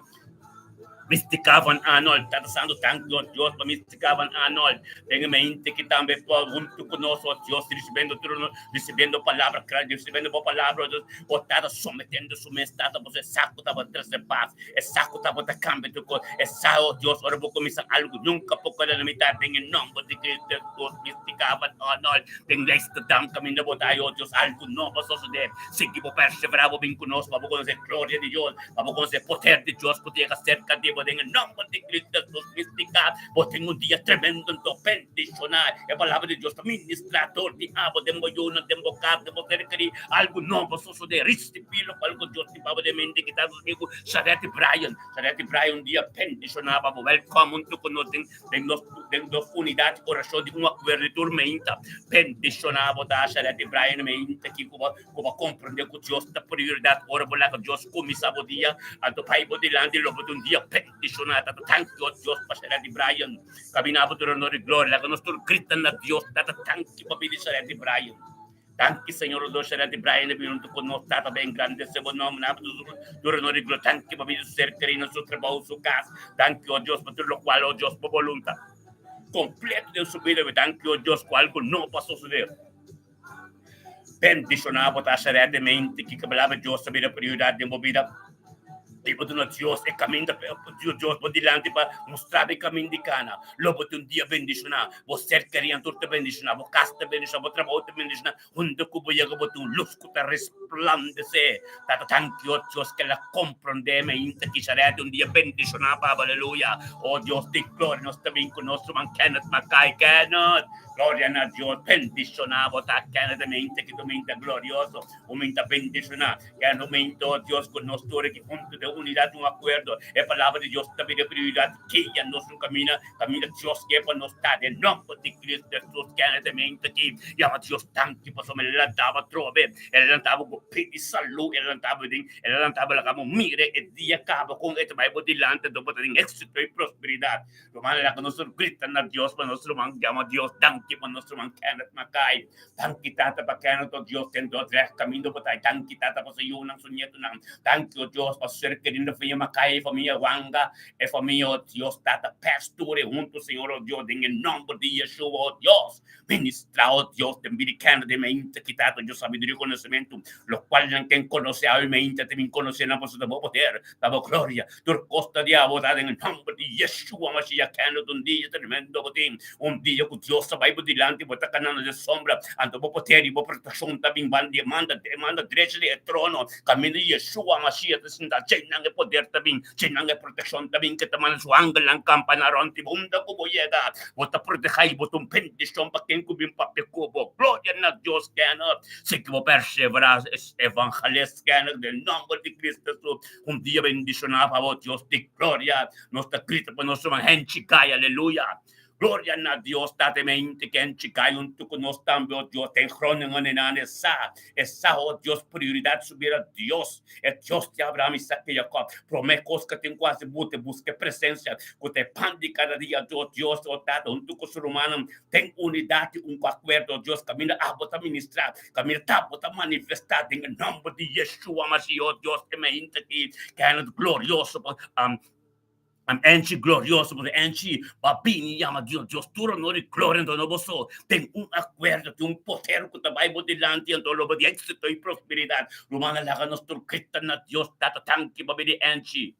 Mystica van Arnold, Tata Santo, dank Dios, Dios pa Mystica van Arnold. Den e mente ki tambe por hunto ku nos, oh Dios, recibiendo tur nos, recibiendo palabra clara, recibiendo bo palabra, oh Dios, oh Tata, sometiendo su mes, Tata, pasobra e sa ku tabata trese pas, e sa ku tabata cambia tur cos, e sa, oh Dios, ora bo cuminsa algo, nunca por keda na mitad, den e nomber di Cristo Jesus, Mystica van Arnold, den Leidschendam, caminda bo ta, oh Dios, algo nobo a sosode, sigui bo persevera, bo bin ku nos, pa bo conoce gloria di Dios. Pa bo konosé poder di Dios ku ta yega serka di bo den e nòmber di Cristo Hesus. Mistika, bo tin un dia tremendo anto bendishoná. E palabra di Dios ta ministrá dor di abo den bo yunan, den bo kas, den bo ser kerí. Algu nobo sosodé. Risibí lokual ku Dios tin pa bo den mente. Kita nos amigu Sharet Bryan. Sharet Bryan, un dia bendishoná pa bo. Wèlkòm huntu ku nos den den nos den nos unidat di orashon di un akuerdo di tur meinta. Bendishoná bo ta Sharet Bryan meinta ki ku bo Bo a komprendé ku Dios ta prioridat ora bo laga Dios kuminsá bo dia? Anto bai bo dilanti lo bo ta un dia bendishoná. Tata tanki o Dios pa Sharet i Brian. Kaminá bo tur honor i gloria. Laga nos tur grita na Dios, Tata tanki pa bini Sharet i Brian. Danki Señor o Dios Sharet i Brian a bini huntu ku nos. Tata bo engrandesé bo nòmber. Na bo tur honor i gloria. Danki pa bini su ser kerí na su trabou, su kas. Danki o Dios pa tur lokual o Dios bo boluntat kompleto den su bida. Danki o Dios ku algu nobo a sosodé. Bendishoná bo ta seretemente ki palabra Dios ta bira prioridat den bo bida. I bo duna Dios e kaminda, Dios bo dilanti pa mustra bo e kaminda di kana. Lo bo tin un dia bendishoná. Bo ser kerí tur ta bendishoná, bo kas ta bendishoná, bo trabou ta bendishoná. Huntu ku bo yega bo tin un lus ku ta resplandesé. Tata danki o Dios ke la komprondé mainta ki Sharet un dia bendishoná pa bo. Aleluya. O Dios di gloria nos ta bin ku nos ruman Kenneth Mackay. Kenneth! Gloria na Dios, bendiciona bo ta kennetamente ki tu minta glorioso, un minta bendiciona, ke no minto Dios ku nos tur ki hunto den unidad un acuerdo, e palabra di Dios ta bira prioridad, kia nos un camina, camina Dios ke pa nos ta den nomber di Cristo Jesus, kennetamente ki yama Dios danki pasobra el a lantaba atrobe, el a lantaba ku pidi salu, el a lantaba den, el a lantaba laga bo mira e dia kaba kon e ta bai bo dilanti, anto bo ta den exito y prosperidad. Ruman laga nos tur grita na Dios pa nos ruman yama Dios danki pa nos ruman Kenneth Mackay. Danki Tata pa Kenneth o Dios den Dordrecht kaminda bo ta. Danki Tata pa su yunan su nietunan. Danki o Dios pa su ser kerido famia Mackay e famia Wanga e famia o Dios Tata pers tur e huntu Señor o Dios den e nomber di Yeshua o Dios. Ministra o Dios den bida di Kenneth den meinta ki Tata Dios sabiduria i konosementu lokual nan ken konosé awe meinta ta bin konosé nan pasobra ta bo poder ta bo gloria. Tur kos ta di abo ta den e nòmber di Yeshua Mashiach. Kende ta un dia tremendo bo tin, un dia ku Dios ta bai bo dilanti, bo ta kanando den sombra, anto bo poder i bo protekshon ta bin banda di e manda, e manda drecha di e trono, kaminda Yeshua Mashiach ta sinta, djeinan e poder ta bin, djeinan e protekshon ta bin, ke ta manda su angelnan kampa na rònt di bo. Unda ku bo yega, bo ta protehá i bo ta un bendishon pa ken ku bin papia ku bo. Gloria na Dios, kende si ku bo perseverá, evangelist, kende den nòmber di Cristo Hesus. Un dia bendishoná pa bo, Dios di gloria. Nos ta grita pa nos ruman Henchi Gai, aleluya. Gloria na Dios, Tata mente ke Henchi Gai huntu ku nos tambe, oh Dios, den Groningen en nan e sa, e sa, oh Dios, prioridat su bira Dios, e Dios di Abraham, Isaac i Jacob. Promé kos ke tin ku hasi bo ta buska e presensia ku ta e pan di kada dia, Dios, Dios, oh Tata, huntu ku su rumannan den unidat i un ku akuerdo, oh Dios, kaminda abo ta ministrá. Kaminda ta bo ta manifestá den e nòmber di Yeshua Mashiach, oh Dios, e mainta aki, Kenneth glorioso pa um enchi glorioso pa enchi pa bini yama Dios, Dios tur honor i gloria anto no boso den un akuerdo tin un poder ku ta bai bo dilanti anto lo bo di éksito i prosperidat. Rumannan laga nos tur grita na Dios Tata, danki pa bini enchi.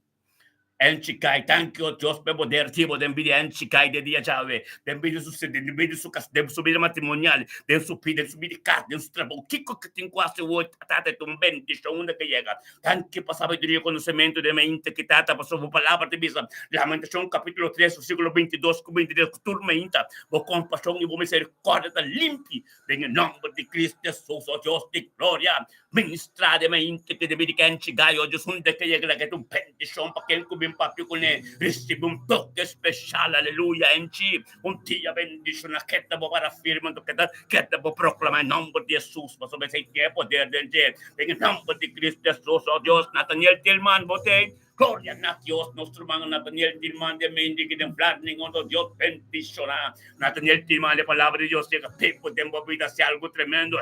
Enchi kai, thank you Dios pa e poder di bo den bida enchi kai den dia djawe, den bida su den bida su kas, den su bida matrimonial, den su den su bida kas, den su trabou, kiko ke tin ku hasi awor Tata e ta un bendishon unda ke yega. Thank you pa sabiduria i konosementu den mainta ki Tata pasobra bo palabra ta bisa, Lamentashon kapitulo 3 versíkulo 22 ku 23 ku tur mainta bo kompashon i bo miserikòrdia ta limpi den e nòmber di Kristu Hesus, o Dios di gloria. Ministrá den mainta ki debí di kenchi gai o Dios unda ke yega laga ta un bendishon pa ken ku bin papia kuné risibí un toke speshal aleluya enchi un dia bendishoná keda bo para firme anto keda keda bo proklamá e nòmber di Hesus pasobra esei tin e poder den dje den e nòmber di Kristu Hesus o Dios Nathaniel Tilman bo tei Gloria na Dios nos ruman Nathaniel Tilman den mente ki den Vladning ondo Dios bendishoná Nathaniel Tilman e palabra di Dios yega tempu den bo bida si algu tremendo.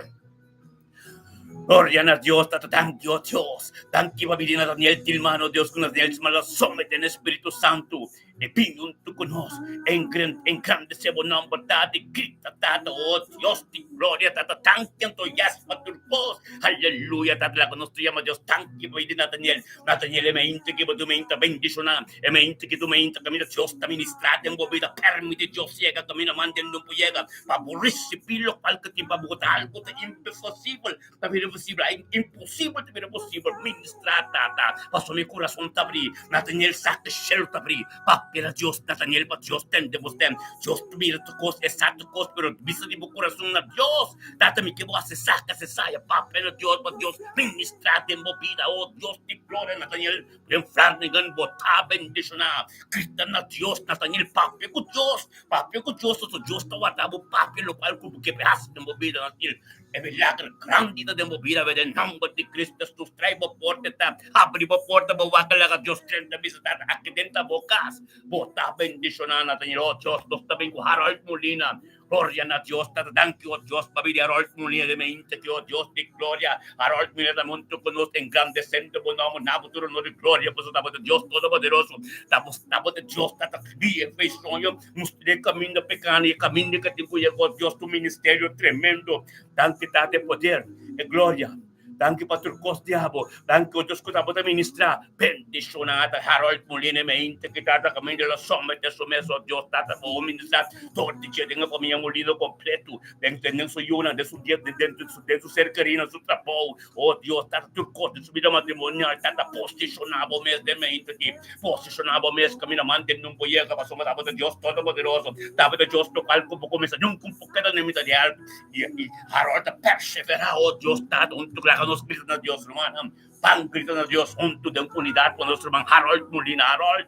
Gloria na Dios, Tata, danki, oh Dios. Danki pa bini Nathaniel Tilman, oh Dios, ku Nathaniel Tilman lo somete na Spiritu Santu. E bini huntu ku nos, engrandesé bo nòmber, Tata, i grita, Tata, oh Dios di gloria, Tata, danki anto yes pa tur kos. Aleluya, Tata, laga nos ta yama Dios, danki pa bini Nathaniel. Nathaniel, e mente ku bo ta menta bendishoná, e mente ku bo menta kaminda Dios ta ministrá den bo bida, permití Dios yega kaminda manda e no por yega. Pa bo risibí lokual ku tin pa bo ta algu ta imposibel ta bira posibel, ai imposibel ta bira posibel. Ministrá Tata, pasobra mi kurason ta abrí. Nataniel sa ku shelu ta abrí. Papia na Dios, Nataniel, pa Dios tende bo stem. Dios ta mira tur kos, e sa tur kos, pero bisa di bo kurason na Dios. Tata, mi ke bo hasi sa ku hasi Papia na Dios, pa Dios ministrá den bo bida. O Dios di gloria, Nataniel. Den Flanagan bo ta bendishoná. Grita na Dios, Nathaniel, papia ku Dios, papia ku Dios, pasobra Dios ta warda bo papia lokual ku bo ke hasi den bo bida, Nathaniel. E milager grandi ta den bo bida, awe den nomber di Cristo Jesus. Trai bo porta ta habri bo porta, bo wak laga Dios drenta bisa Tata aki den ta bo kas. Bo ta bendishoná, Nathaniel. Oh Dios, nos ta bin ku Harold Molina. Gloria na Dios Tata, danki o Dios pa bida Harold Molina de mente ki o Dios di gloria. Harold Molina ta hunto ku nos engrandesendo bo nomber na bo tur honor i gloria pasobra ta bo ta Dios Todopoderoso. Ta bo ta bo ta Dios Tata guia fe soño mustra e kaminda pekano i e kaminda ke tin ku yega o Dios tu ministerio tremendo. Danki Tata e poder e gloria. Danki pa tur kos di abo. Danki o Dios ku ta bo ta ministrá. Bendishoná ta Harold Molina mente ki ta ta kaminda lo somete su mes o Dios Tata bo ministrá dor di dje den e famia Molina kompleto den den su yunan den su den den den su ser kerinan su trabou o Dios Tata tur kos den su bida matrimonial Tata posishoná bo mes den mente aki posishoná bo mes kaminda manten nun por yega pasobra ta bo ta Dios Todopoderoso ta bo ta Dios lokual ku bo kuminsá nunka un por keda den mitad di algu. I Harold ta perseverá, O Dios Tata, huntu ku laga nos grita na Dios, rumannan. Ban grita na Dios huntu den unidat ku nos ruman Harold Molina. Harold,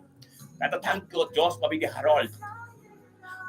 Tata, danki, o Dios, pa bida di Harold.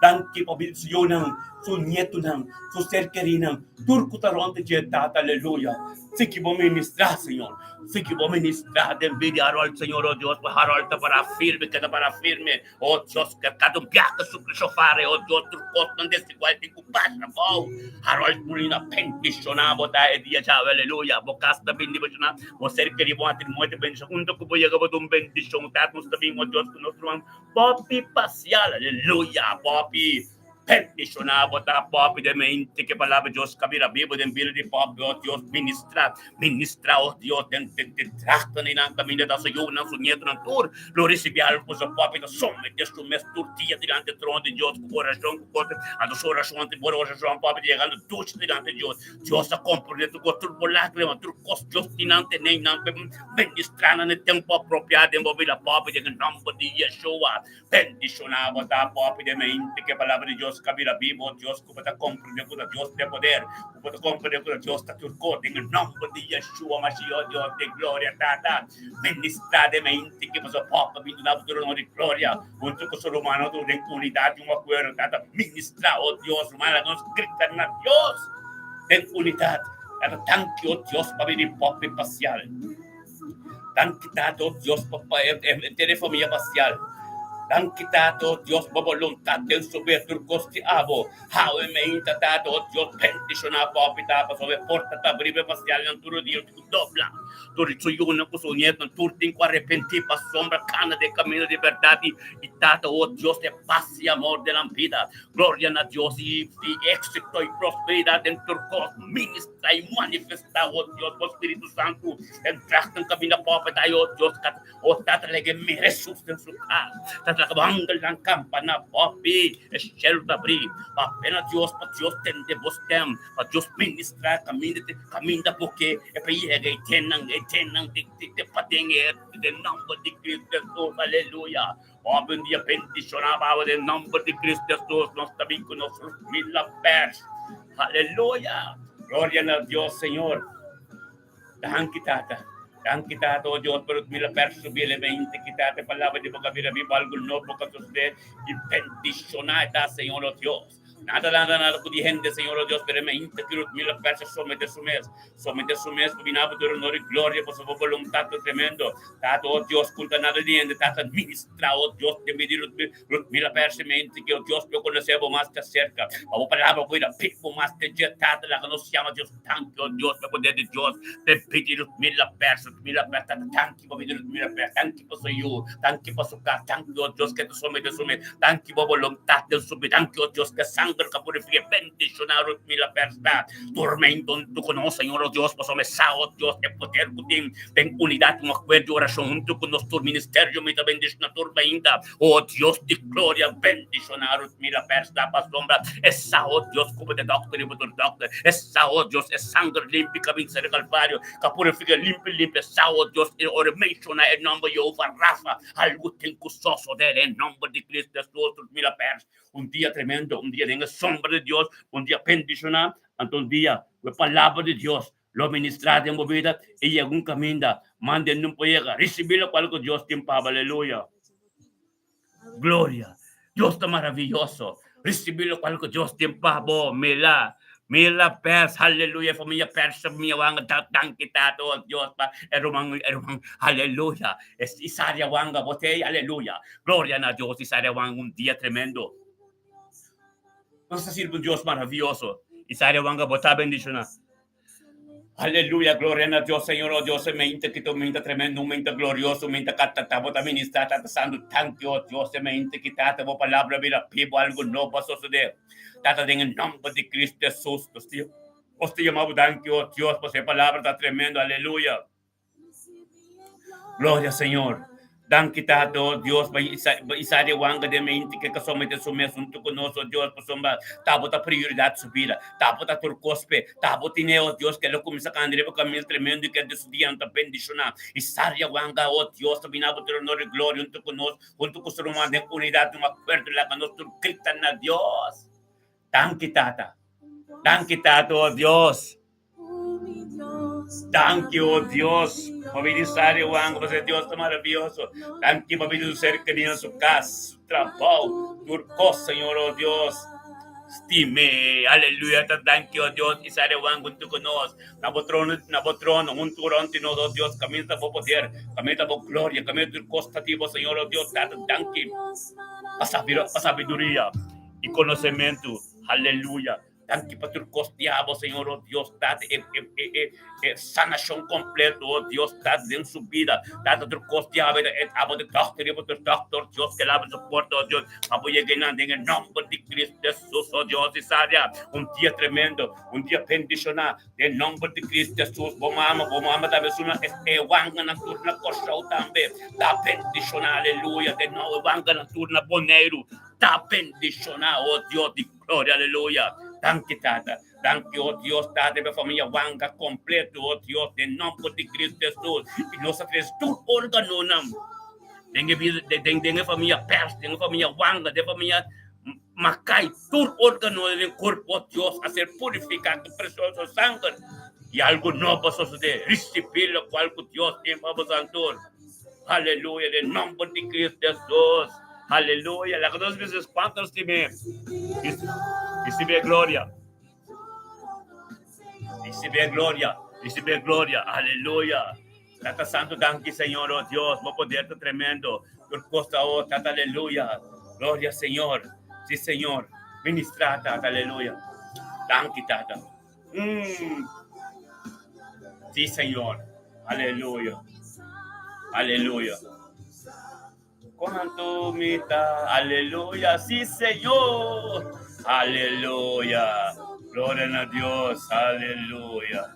Danki pa bida di su yunan, su nietunan, su ser kerinan, tur ku ta rònt di dje, Tata. Aleluya. Sigui bo ministrá, Señor. Sigui bo ministrá den bida di Harold, Señor, o Dios, pa Harold ta pará firme, keda pará firme. O Dios, ke kada un biaha su shofar e o Dios tur kosnan desigual tin ku pasa abou. Harold Molina bendishoná bo ta e dia djawe, aleluya. Bo kas ta bin dibeshoná, bo ser kerí, bo matrimonio ta bendishoná. Unda ku bo yega bo ta un bendishon. Tata nos ta bin, o Dios, ku nos ruman Poppy Pasial, aleluya. Poppy. Bendishoná bo ta Poppy den mente ke palabra Dios ka bira bibu den bida di Poppy oh Dios ministra ministra oh Dios den den den trachta ni nan kaminda ta su yunan su nietonan tur lo risibi algu pasobra Poppy ta somete su mes tur dia dilanti trono di Dios ku orashon ku kos anto su orashon anto bo orashon Poppy ta yegando dushi dilanti Dios Dios ta komprende tur kos tur bo lagrima tur kos Dios tin nan tene nan pa ministra nan e tempo apropiado den bo bida Poppy den e nomber di Yeshua. Bendishoná bo ta popi den mente ku e Palabra di Dios ka bira bibu, Dios ku bo ta komprendé ku ta Dios den poder, ku bo ta komprendé ku ta Dios ta tur kos den e nòmber di Yeshua Mashiach, Dios di gloria. Tata, ministrá den mente ku boso popi a bin duna bo tur honor i gloria huntu ku su rumannan tur den unidat di un akuerdo. Tata, ministrá, o Dios, ruman, laga nos grita na Dios den unidat. Tata, danki, o Dios, pa bini popi pasial. Danki Tata, oh Dios, pa henter e famia pasial. Danki Tata, oh Dios, pa boluntat den su bes tur kos di abo. Hawe meinta, Tata, oh Dios, bendishoná papi ta pasobra e porta ta abrí pa e pasialnan tur e dia tin ku dobla. Tur su yunan ku su nietnan tur tin ku arepentí pasobra kana den kaminda di bèrdat i Tata, oh Dios, e pas i amor den nan bida. Gloria na Dios i éksito i prosperidat den tur kos. Ministra. ministrá i manifestá, o Dios, bo Spiritu Santu den dragnan kaminda pòpè ta, o Dios, ka o Tata lege mira Hesus den su kas, Tata laga bo angelnan kampa na pòpi, e shelu ta abrí, papia na Dios pa Dios tende bo stèm, pa Dios ministrá kaminda te kaminda bo ke e pa yega e tennan e tennan te te paden e den nòmber di Cristo Hesus, aleluya. Hopi un dia bendiciona baba den nomber di Cristo Jesus nos ta bin cu nos mila pers. Aleluya. Gloria na Dios Señor. Danki Tata. Danki Tata, oh Dios, pero mila pers subi ele mente ki Tata palabra di boca bira bibo algo nobo ka sucede y bendiciona ta Señor, oh Dios. Nada, nada, nada ku di hende, Señor, oh Dios, pero me inta ki Ruth Miller Persa somete su mes, somete su mes, ku bina bo tur honor i gloria, pasobra bo boluntat ta tremendo. Tata, oh Dios, kunta nada di hende, Tata, ministra, oh Dios, den bida di Ruth, Ruth Miller Persa, me inta ki, oh Dios, bo konosé bo mas ta serka, pa bo palabra por ira pik bo mas te dje, Tata, laga nos yama Dios danki, oh Dios, pa e poder di Dios, den bida di Ruth Miller Persa, Ruth Miller Persa, Tata, danki pa bida di Ruth Miller Persa, danki pa su yu, danki pa su kas, danki, oh Dios, ke ta somete su mes. Danki bo boluntat den su bida. Danki, o Dios, ke sanger ka purifica e bendiciona Ruth Mila Persta. Tormento huntu ku nos, Señor, o Dios, pasobra mi sa, o Dios, e poder ku tin den unidat, un akuerdo i oracion huntu ku nos tur ministerio. Mi ta bendiciona tur mainta, o Dios di gloria, bendiciona Ruth Mila Persta, pasobra e sa, o Dios, ku bo ta dokter i bo tur dokter. E sa, o Dios, e sanger limpi ka bin ser Calvario, ka purifica limpi limpi. E sa, o Dios, e ora menciona e nomber Jehovah Rafa, Algu ten ku sosodé den nòmber di Cristo Hesus, tur mira pèrs. Un dia tremendo, un dia den e sombra di Dios, un dia bendishoná, anto un dia ku e palabra di Dios lo ministrá den bo bida i yega un kaminda manda e por yega. Risibí lokual ku Dios tin pa bo. Aleluya! Gloria! Dios ta maraviyoso. Risibí lokual ku Dios tin pa bo. Mila, mila pers, haleluya, familia pers, familia wanga, da danki Tata, oh Dios, pa e ruman, e ruman, haleluya. Es Isaria wanga, bo te, haleluya. Gloria na Dios, Isaria wanga, un dia tremendo. Nos ta sirbi un Dios maraviyoso. Isaria wanga, bo ta bendishoná. Aleluya, gloria na Dios, Señor, oh Dios, e mente ki ta un mente tremendo, un mente glorioso, un mente ka ta bo ta ministra, Tata Santu, danki, oh Dios, e mente ki Tata bo palabra bira bibo, algo nobo a sosode. Tata, den e nomber di Cristo Jesus, nos ta nos ta yama bo danki, oh Dios, pasobra e palabra ta tremendo, aleluya. Gloria Señor. Danki Tata, oh Dios, pa isa de wanga den mente ke ka somete su mes huntu ku nos, oh Dios, pasobra ta bo ta prioridat su bida, ta bo ta tur kos p'e, ta bo tine, oh Dios, ke lo kuminsá kanda riba kaminda tremendo i ke den su dia nan ta bendishoná. Isa de wanga, oh Dios, ta bini abo tur honor i gloria huntu ku nos, huntu ku su ruman den unidat, un akuerdo laga nos tur grita na Dios. Danki Tata. Danki Tata, oh Dios. Danki, oh Dios, pa bini sali wango, pasobra Dios ta maravioso. Danki pa bini su ser kerido na su kas, su trabou, tur kos, Señor, oh Dios. Stim'é, aleluya, ta danki, oh Dios, i sali wango huntu ku nos, na bo trono, na bo trono, huntu rònt di nos, oh Dios, kaminda ta bo poder, kaminda ta bo gloria, kaminda tur kos ta di bo, Señor, oh Dios, Tata, danki pa sabiduria i konosementu, aleluya. Danki pa tur kos di abo, Señor, oh Dios, Tata, e, e, e, e, e sanashon kompleto, oh Dios, Tata, den su bida. Tata, tur kos di abo, e abo de dokter, abo de dokter, Dios, ke laba su porta, oh Dios, abo yega einan den e nomber di Cristo Jesus, oh Dios, i saria un dia tremendo, un dia bendishoná, den nomber di Cristo Jesus. Bo mama, bo mama tambe suna e, e wanganan tur na Kòrsou tambe, ta bendishoná, aleluya, den nou e wanganan tur na Boneiru, ta bendishoná, oh Dios di Gloria, aleluya. Danki, Tata. Danki, oh Dios, Tata, e familia Wanga completo, oh Dios, den nomber di Cristo Jesus. I nos a trese tur organonan den e vida, den, den e familia Pers, den e familia Wanga, den e familia Makai, tur organonan den cuerpo, oh Dios, a ser purificá ku precioso sanger. I algo nobo a sosodé. Risibí lokual ku Dios tin pa boso antur. Aleluya, den nomber di Cristo Jesus. Aleluya. Laga nos bisa cuanto nos stim'é. Recibe gloria. Recibe gloria. Recibe gloria. Aleluya. Tata Santo, danki Señor, oh Dios, bo poder ta tremendo. Tur cosa, oh Tata, aleluya. Gloria, Señor. Sí, Señor. Ministra, Tata, aleluya. Danki, Tata. Mm. Sí, Señor. Aleluya. Aleluya. Cuanto mi ta, aleluya, sí, Señor. Aleluya. Gloria na Dios, aleluya.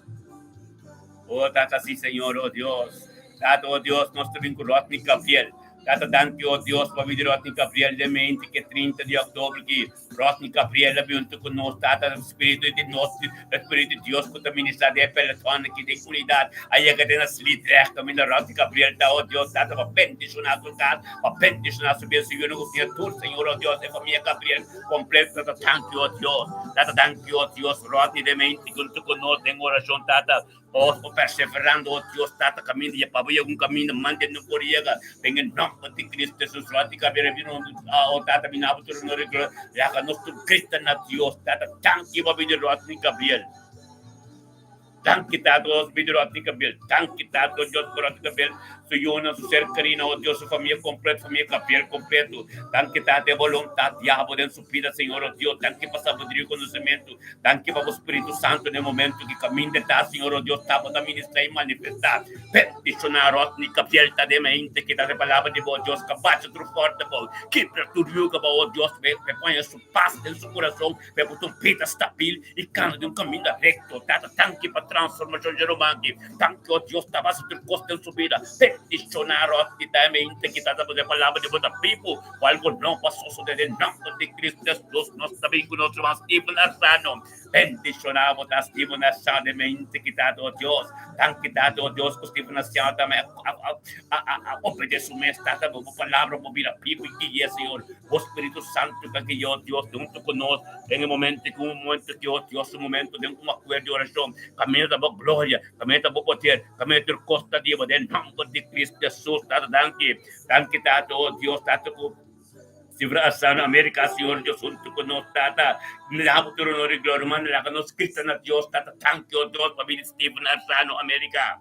Oh Tata, sí Señor, oh Dios. Tata, oh Dios, nos ta bin ku Rodney Gabriel. Tata, danki, oh Dios, pa bida Rodney Gabriel den mente ke 30 di òktober ki Rodney Gabriel a bin huntu ku nos. Tata, Spiritu di nos, Spiritu di Dios ku ta ministra den e peloton aki den unidat a yega den na Sliedrecht kaminda Rodney Gabriel ta, oh Dios. Tata, pa bendishoná su kas, pa bendishoná su bia, su yunan ku siña tur, Señor, oh Dios, e famia Gabriel kompleto. Tata, danki, oh Dios. Tata, danki, oh Dios, Rodney den mente huntu ku nos den orashon, Tata. Os bo perseverando, o Dios Tata, kaminda ya pa bo yega un kaminda mante no por yega. Den e nomber di Cristo Jesus, rònt di kabera bira un, o Tata, mi nabo tur honor i gloria. Laga nos tur grita na Dios, Tata, danki pa bida Rodney Gabriel. Danki, Tata, pa bida Rodney Gabriel. Danki, Tata, o Dios, pa Rodney Gabriel, su yunan, su ser kerina, o Dios, su famia kompleto, famia Gabriel kompleto. Danki, Tata, e boluntat diablo den su bida, Señor, o Dios. Danki pa sabiduria i konosementu. Danki pa bo Spiritu Santu den momento ki kaminda ta, Señor, o Dios, ta bo ta ministra i manifestá. Bendishoná Rodney Gabriel ta den mente ki ta e palabra di bo, Dios, kabacha tur forte bo, kibra tur yuga bo, o Dios, pe pone su pas den su kurason, pe bo ta un bida stabil i kana den un kaminda rekto. Tata, danki pa transformashon dje ruman aki. Danki, o Dios, ta basa tur kos den su bida. Bendishoná Rodney ta den mente ki ta e palabra di bo ta bibu. Ku algu nobo a sosodé den nòmber di Cristo Hesus, nos ta bin ku nos ruman Steven Arzano. Bendishoná bo ta Steven Arzano den mente kitá do Dios. Danki Tata o Dios ku Steven Arzano tambe a obedé su mes Tata bo palabra bo bira bibu i gui'é Señor. Bo Spiritu Santu ta gui'é o Dios huntu ku nos den e momento ku un momento ki o Dios un momento den un akuerdo di orashon. Kaminda ta bo gloria, kaminda ta bo poder, kaminda tur kos ta di bo den nòmber di Cristo Hesus Tata danki. Danki Tata, oh Dios, Tata ku Sibra Arsano, Amerika, Señor Dios, huntu ku nos, Tata, laga tur honor i gloria, manda laga nos grita na Dios, Tata, danki, oh Dios, pa bini Steven Arsano, Amerika.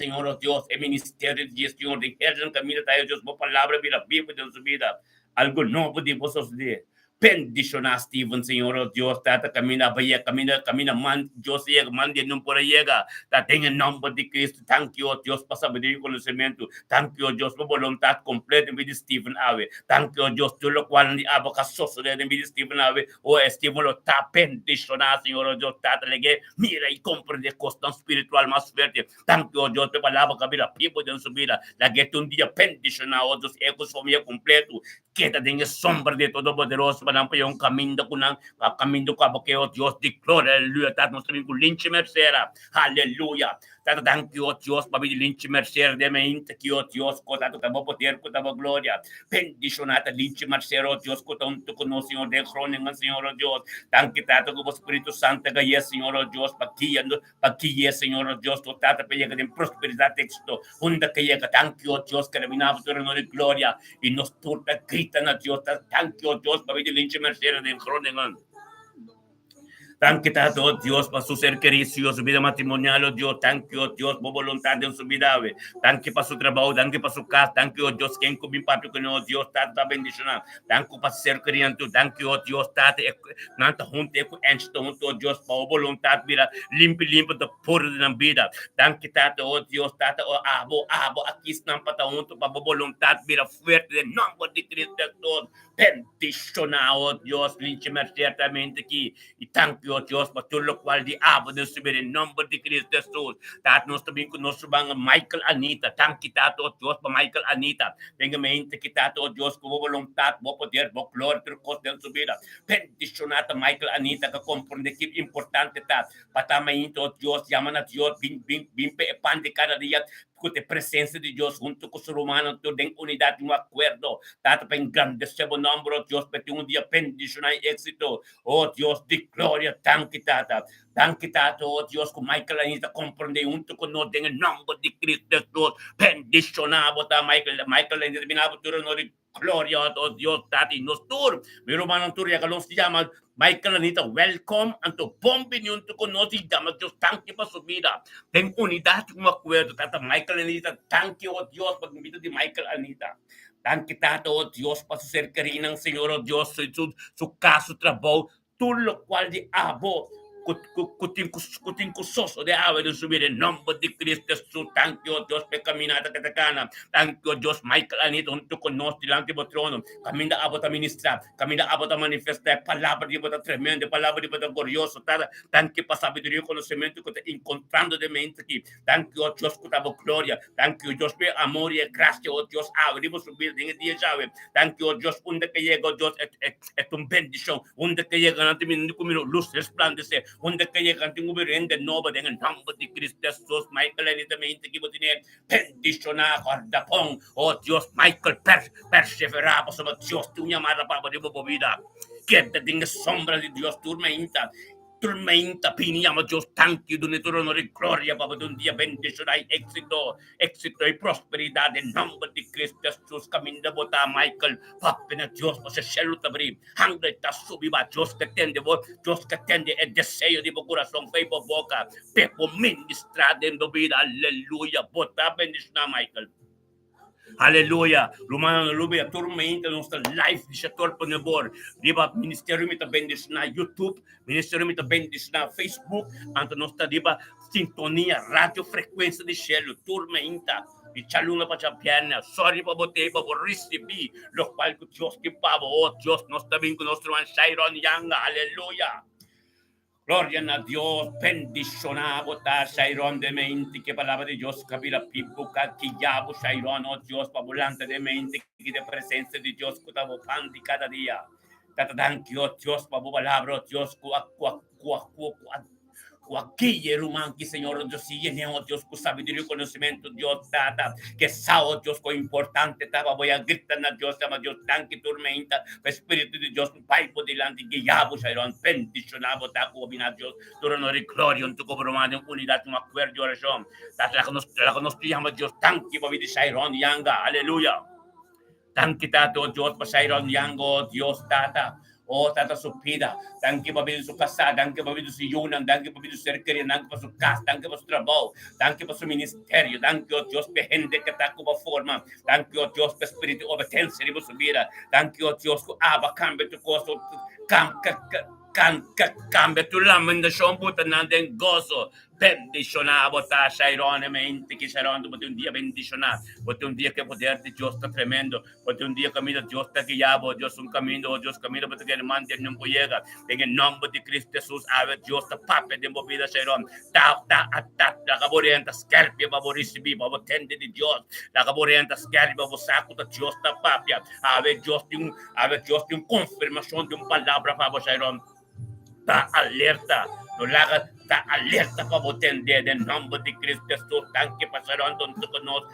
Señor, oh Dios, e ministerio di Dios, Señor, den hernan kaminda ta, oh Dios, bo palabra bira bibu den su bida, algu nobo di bo sosodé. Bendishoná Steven, Señor, oh Dios, Tata, kaminda a bayé, kaminda, kaminda man, Dios a yega, man di e nun por a yega. Ta den e nòmber di Cristo. Danki, oh Dios, pa sabiduria i konosementu. Danki, oh Dios, pa boluntat kompleto den bida di Steven awe. Danki, oh Dios, tur lokualnan di abo ka sosodé den bida di Steven awe, oh Steven lo ta bendishoná, Señor, oh Dios, Tata, lege mira i komprendé kosnan spiritual mas fuerte. Danki, oh Dios, pa e palabra ku a bira bibu den su bida. Lag'é ta un dia bendishoná, oh Dios, e ku su famia kompleto. Keda den e sombra di e Todopoderoso pa nan pone un kaminda ku nan, pa kaminda ku abo ke, o Dios di gloria, aleluya. Tata, nos ta bin ku Linchi Mercera, aleluya. Tata, danki, o Dios, pabia di Linchi Mercera den mainta aki, o Dios, ku ta ta bo poder, ku ta bo gloria. Bendishoná ta Linchi Mercera, o Dios, ku ta huntu ku nos, Señor, den Groningen, Señor, o Dios. Danki, Tata, ku bo Spiritu Santu a gay'é, Señor, o Dios, pa guia nos. Pa guia, Señor, o Dios, nos Tata, pa yega den prosperidat, éxito, unda ke yega. Danki, o Dios, ke ramina bo tur honor i gloria, i nos tur ta grita na Dios, ta danki, o Dios, pabia di Linche Mercedes den Groningen. Danki, Tata, o Dios, pa su ser kerí, Señor, su bida matrimonial, o Dios. Danki, o Dios, bo boluntat den su bida awe. Danki pa su trabou, danki pa su kas, danki, o Dios, ken ku bin papia kuné, o Dios, Tata, ta bendishoná. Danki pa ser kerí anto, danki, o Dios, Tata, e Nan ta huntu e ku Angie ta huntu, o Dios, pa bo boluntat bira limpi limpi ta puru di nan bida. Danki Tata, o Dios, Tata, o abo, abo a kis nan pa ta huntu pa bo boluntat bira fuerte den nomber di Cristo Jesus. Bendiciona, o Dios, linchi merced certamente aki. I danki, o Dios, pa tur locual di abo den su bida den nomber di Cristo Jesus. Tata, nos ta bin ku nos ruman Michael Anita. Danki, Tata, o Dios, pa Michael Anita. Den gemeente aki, Tata, o Dios, ku bo boluntat, bo poder, bo gloria tur kos den su bida. Bendishoná ta Michael Anita ka komprondé ki importante ta pa ta mainta o Dios yama na Dios bin bin bin pa e pan di kada dia ku ta e presensia di Dios huntu ku su rumannan tur den unidat i un akuerdo Tata pa engrandesé bo nòmber o Dios pa e tin un dia bendishoná i éksito o Dios di gloria danki Tata danki Tata o Dios ku Michael Anita komprondé huntu ku nos den e nòmber di Cristo Hesus bendishoná bo ta Michael Michael Anita bini abo tur honor i Gloria a Dios Tata y nos tur. Mi rumannan tur ya ka nos yama Michael Anita welcome anto bon bini hunto ku nos y dama Dios danki pa su bida. Den unidad y un acuerdo Tata Michael Anita danki oh Dios pa bida di Michael Anita. Danki Tata oh Dios pa su ser kerinan Señor oh Dios su su kas su trabou tur lokual di abo. Ku tin ku tin ku sosode awe den su bida en nomber di Cristo Hesus. Danki o Dios pa e caminata ke ta cana. Danki o Dios Michael Anita hunto ku nos dilanti bo trono. Caminda abo ta ministra, caminda abo ta manifesta e palabra di bo ta tremendo, e palabra di bo ta glorioso. Tata, danki pa sabiduria i conocimento ku ta encontrando den mente aki. Danki o Dios ku ta bo gloria. Danki o Dios pa e amor i e gracia o Dios awe riba su bida den e dia djawe. Danki o Dios unda ke yega o Dios e e e ta un bendicion. Unda ke yega nan ta mira ku mira lus resplandece. Unda ke yega nan tin ku mira hende nobo den e nomber di Cristo Jesus. Michael Anita mente ki bo tene bendiciona corda bon o Dios Michael per persevera pasobra Dios tin un yamada pa bo riba bo bida. Keda den e sombra di Dios tur mainta. Turmenta bini yama Dios danki duna tur honor i gloria pa bo un dia bendiciona i exito, exito i prosperidad den nomber di Cristo Jesus caminda bo ta Michael papia na Dios pasobra cielo ta bri hangel ta subi ba Dios ke tende bo Dios ke tende e deseo di bo curason fei bo boca pe bo ministra den bo bida aleluya bo ta bendiciona Michael. Aleluya! Rumannan no lubida tur mainta nos ta live di Shator pa Nebor riba Ministerio Mi Ta Bendiciona YouTube, Ministerio Mi Ta Bendiciona Facebook, anto nos ta riba Sintonia Radio Frecuencia di Cielo tur mainta di djaluna pa djabièrnè. Sorry pa bo tei pa bo ricibi locual cu Dios tin pa bo. Oh Dios, nos ta bin cu nos ruman Shairon Yanga. Aleluya! Gloria na Dios, bendiciona bo ta Shairon den mente ke palabra di Dios ka bira pibu ka guia bo Shairon oh Dios pa bo lanta den mente ki den presencia di Dios ku ta bo pan di kada dia Tata danki oh Dios pa bo palabra oh Dios ku a ku a ku a ku a ku a guia e ruman ki Señor oh Dios yene oh Dios ku sabiduria i conocimento Dios Tata ke sa oh Dios kon importante ta pa bo ya grita na Dios yama Dios danki tur meinta pa Spiritu di Dios Bai bo dilanti guia bo Shairon bendiciona bo ta cu bo bina Dios tur honor y gloria unto cu bo ruman den unidad un acuerdo di oracion ta laga nos laga nos yama Dios danki pa bida di Shairon Yanga aleluya danki tata oh Dios pa Shairon Yanga oh Dios tata oh tata su bida danki pa bida di su casa danki pa bida di su yunan danki pa bida di su ser kerido danki pa su cas danki pa su trabao danki pa su ministerio danki oh Dios pa e hende cu ta cu bo forma Danki, o Dios, pa spiritu di obedensia riba su bida. Danki, o Dios, ku aba kambia tur kos, kambia tur lamentacion, buta nan den goso. Bendiciona bo ta, Shairone, mente ki Shairone, bo tin un dia bendiciona. Bo tin un dia ku e poder di Dios ta tremendo. Bo tin un dia kaminda Dios ta guia bo. Dios un kaminda, o Dios, kaminda bo ta kere manda den bo yega. Den e nomber di Cristo Jesus, awe Dios ta papia den bo bida, Shairone. Ta ta ta laga bo renta skerpi pa bo risibi, pa bo tende di Dios. Laga bo renta skerpi pa bo sa ku ta Dios ta papia. Awe Dios tin un, awe Dios tin un konfirmashon di un palabra pa bo, Shairon. Ta alerta, no laga ta alerta pa bo tende den nomber di Cristo Jesus. Danki pa Shairon don ku nos.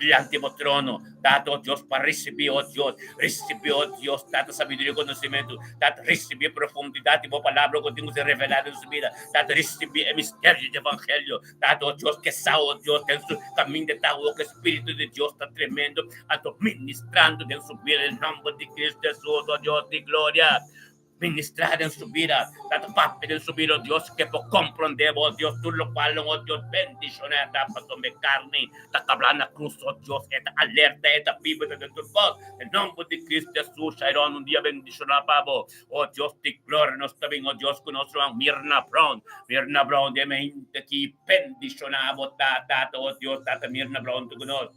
Dilanti bo trono, Tata, o Dios, pa risibi, o Dios, risibi, o Dios, Tata, sabiduria i konosimentu, Tata, risibi e profundidat di bo palabra ku tin ku ser revelá den nos bida, Tata, risibi e misterio di evangelio, Tata, o Dios, ke sa, o Dios, den su kaminda ta awor ku e Spiritu di Dios ta tremendo, anto ministrando den su bida, den nomber di Cristo Jesus, o Dios di gloria. Ministrá den su bida, ta ta papia den su bida, oh Dios, ke por komprondé bo, oh Dios, tur lokual oh Dios, bendishoná e ta pasobra e karni ta kablá na krus, oh Dios, e ta alerta, e ta biba ta den tur kos, den nomber di Cristo Jesus, Shairon, un dia bendishoná pa bo, oh Dios di gloria, nos ta bin, oh Dios, ku nos ruman Mirna Brown, Mirna Brown, den mente aki, bendishoná bo ta, Tata, oh Dios, Tata Mirna Brown ta ku nos.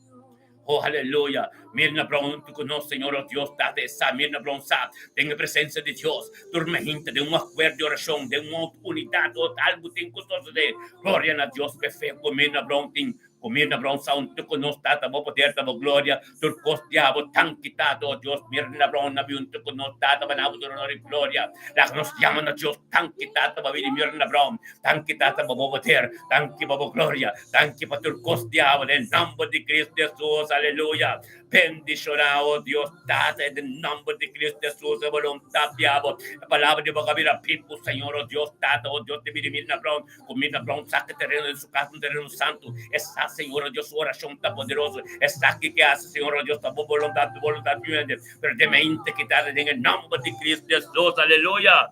Oh, aleluya! Mirna pronto ku nos Señor, oh Dios, Tata e sa, mirna pronto sa, den e presensia di Dios, tur mehinte den un akuerdo di orashon, den un unidat, oh, algu tin ku sosodé. Gloria na Dios p'e fe ku mirna pronto tin, ku mirna pronto sa untu ku nos, Tata, bo poder ta bo gloria, tur kos di abo tan kitado, oh Dios, mirna pronto na biuntu ku nos, Tata, pa na bo tur honor i gloria. Laga nos yama na Dios, Danki Tata pa bini mirna pronto, danki Tata pa bo poder, danki pa bo gloria. Danki pa tur kos di abo den nomber di Cristo Jesus, aleluya. Bendiciona, oh Dios Tata, den nomber di Cristo Jesus, e voluntad di abo. E palabra di bo ka bira pipu, Señor, oh Dios Tata, oh Dios di bini Mirna Brown, ku Mirna Brown saka tereno den su kas, un tereno santu. E sa, Señor, oh Dios, su oracion ta poderoso. E sa ki ke hasi, Señor, oh Dios, ta bo voluntad, tu voluntad viviente. Pero den mente kitado den e nomber di Cristo Jesus, aleluya.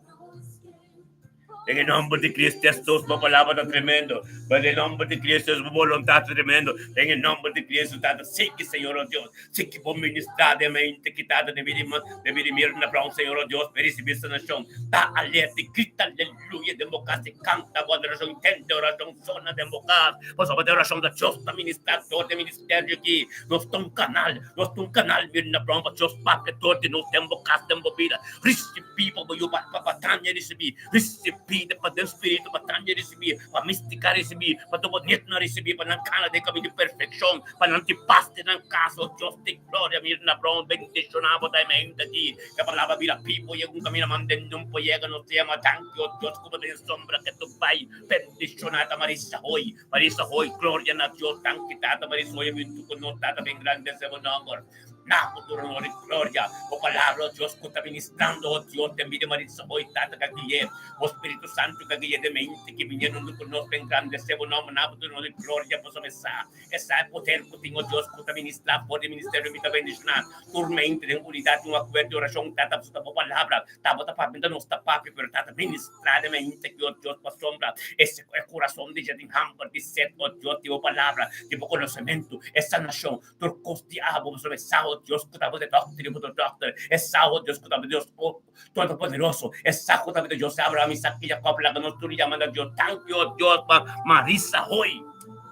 Den e nomber di Cristo Jesus, bo palabra ta tremendo. Den e nomber di Cristo Jesus, bo boluntat ta tremendo. Den e nomber di Cristo, Tata, sigui, Señor, oh Dios. Sigui bo ministrá den mente ki Tata debí di debí di Mirna Brown, Señor, oh Dios, pa e risibí sanashon. Ta alerta i grita aleluya den bo kas i kanta bo adorashon i tende orashon sona den bo kas. Pasobra den orashon ta Dios ta ministrá dor di e ministerio aki. Nos ta un kanal, nos ta un kanal, Mirna Brown, pa Dios papia dor di nos den bo kas, den bo bida. Risibí pa bo yu pa pa Tania risibí. Risibí pa den spiritu pa Tania risibí, pa Mística risibí, pa tur bo nietnan risibí, pa nan kana den kaminda di perfekshon, pa nan tin pas den nan kas. O Dios di gloria, Mirna Brown bendishoná bo ta e mente aki. E palabra bira pipo yega un kaminda manden nun por yega nos tema. Danki, o Dios, ku bo ta den sombra ke tur bai. Bendishoná ta Marisa Hoy. Marisa Hoy, gloria na Dios. Danki, Tata. Marisa Hoy a bin tur ku nos, Tata. Bengrandesé bo nomber. Na bo tur honor i gloria. Bo palabra, o Dios, ku ta ministrando, o Dios, den bida Maritza hoy, Tata, ka gui'é. Bo Spiritu Santu ka gui'é den mente ki biña nunde ku nos pa engrandesé bo nomber. Na bo tur honor i gloria, pasobra e sa, e sa e poder ku tin, o Dios, ku ta ministrá for di ministerio. Mi ta bendishoná tur mente den unidat i un akuerdo di orashon, Tata, pasobra ta bo palabra. Tabata papia, ta nos ta papia, pero Tata ministrá den mente ki, o Dios, pasobra e kurason di dje tin hamber di set, o Dios, di bo palabra, di bo konosementu, e sanashon. Tur kos di abo pasobra e sa, o Dios, ku ta bo dòkter i bo ta dòkter. E sa, o Dios, ku ta bo Dios Todopoderoso. E sa ku ta bo Dios di Abraham, Isaac i Jacob. Laga nos tur yama na Dios. Danki, o Dios, pa Marisa hoy.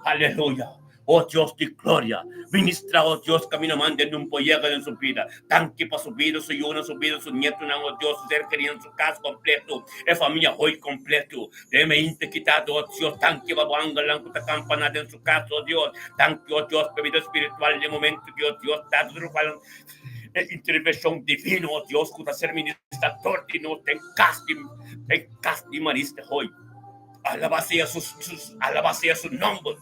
Aleluya. O Dios di gloria, ministra, o Dios, kaminda manda den un por yega den su bida. Danki pa su bida, su yunan, su bida, su nietunan, o Dios, su ser kerinan, su kas kompleto, e famia hoy kompleto. Den mente kitado, o Dios, danki pa bo angelnan ku ta kampaná den su kas, o Dios. Danki, o Dios, pa e bida spiritual den momento ki, o Dios, ta tur cual e intervenshon divino, o Dios, ku ta ser ministra dor di nos den kas di den kas di Marista hoy. Alabá sea su alabá sea su nomber.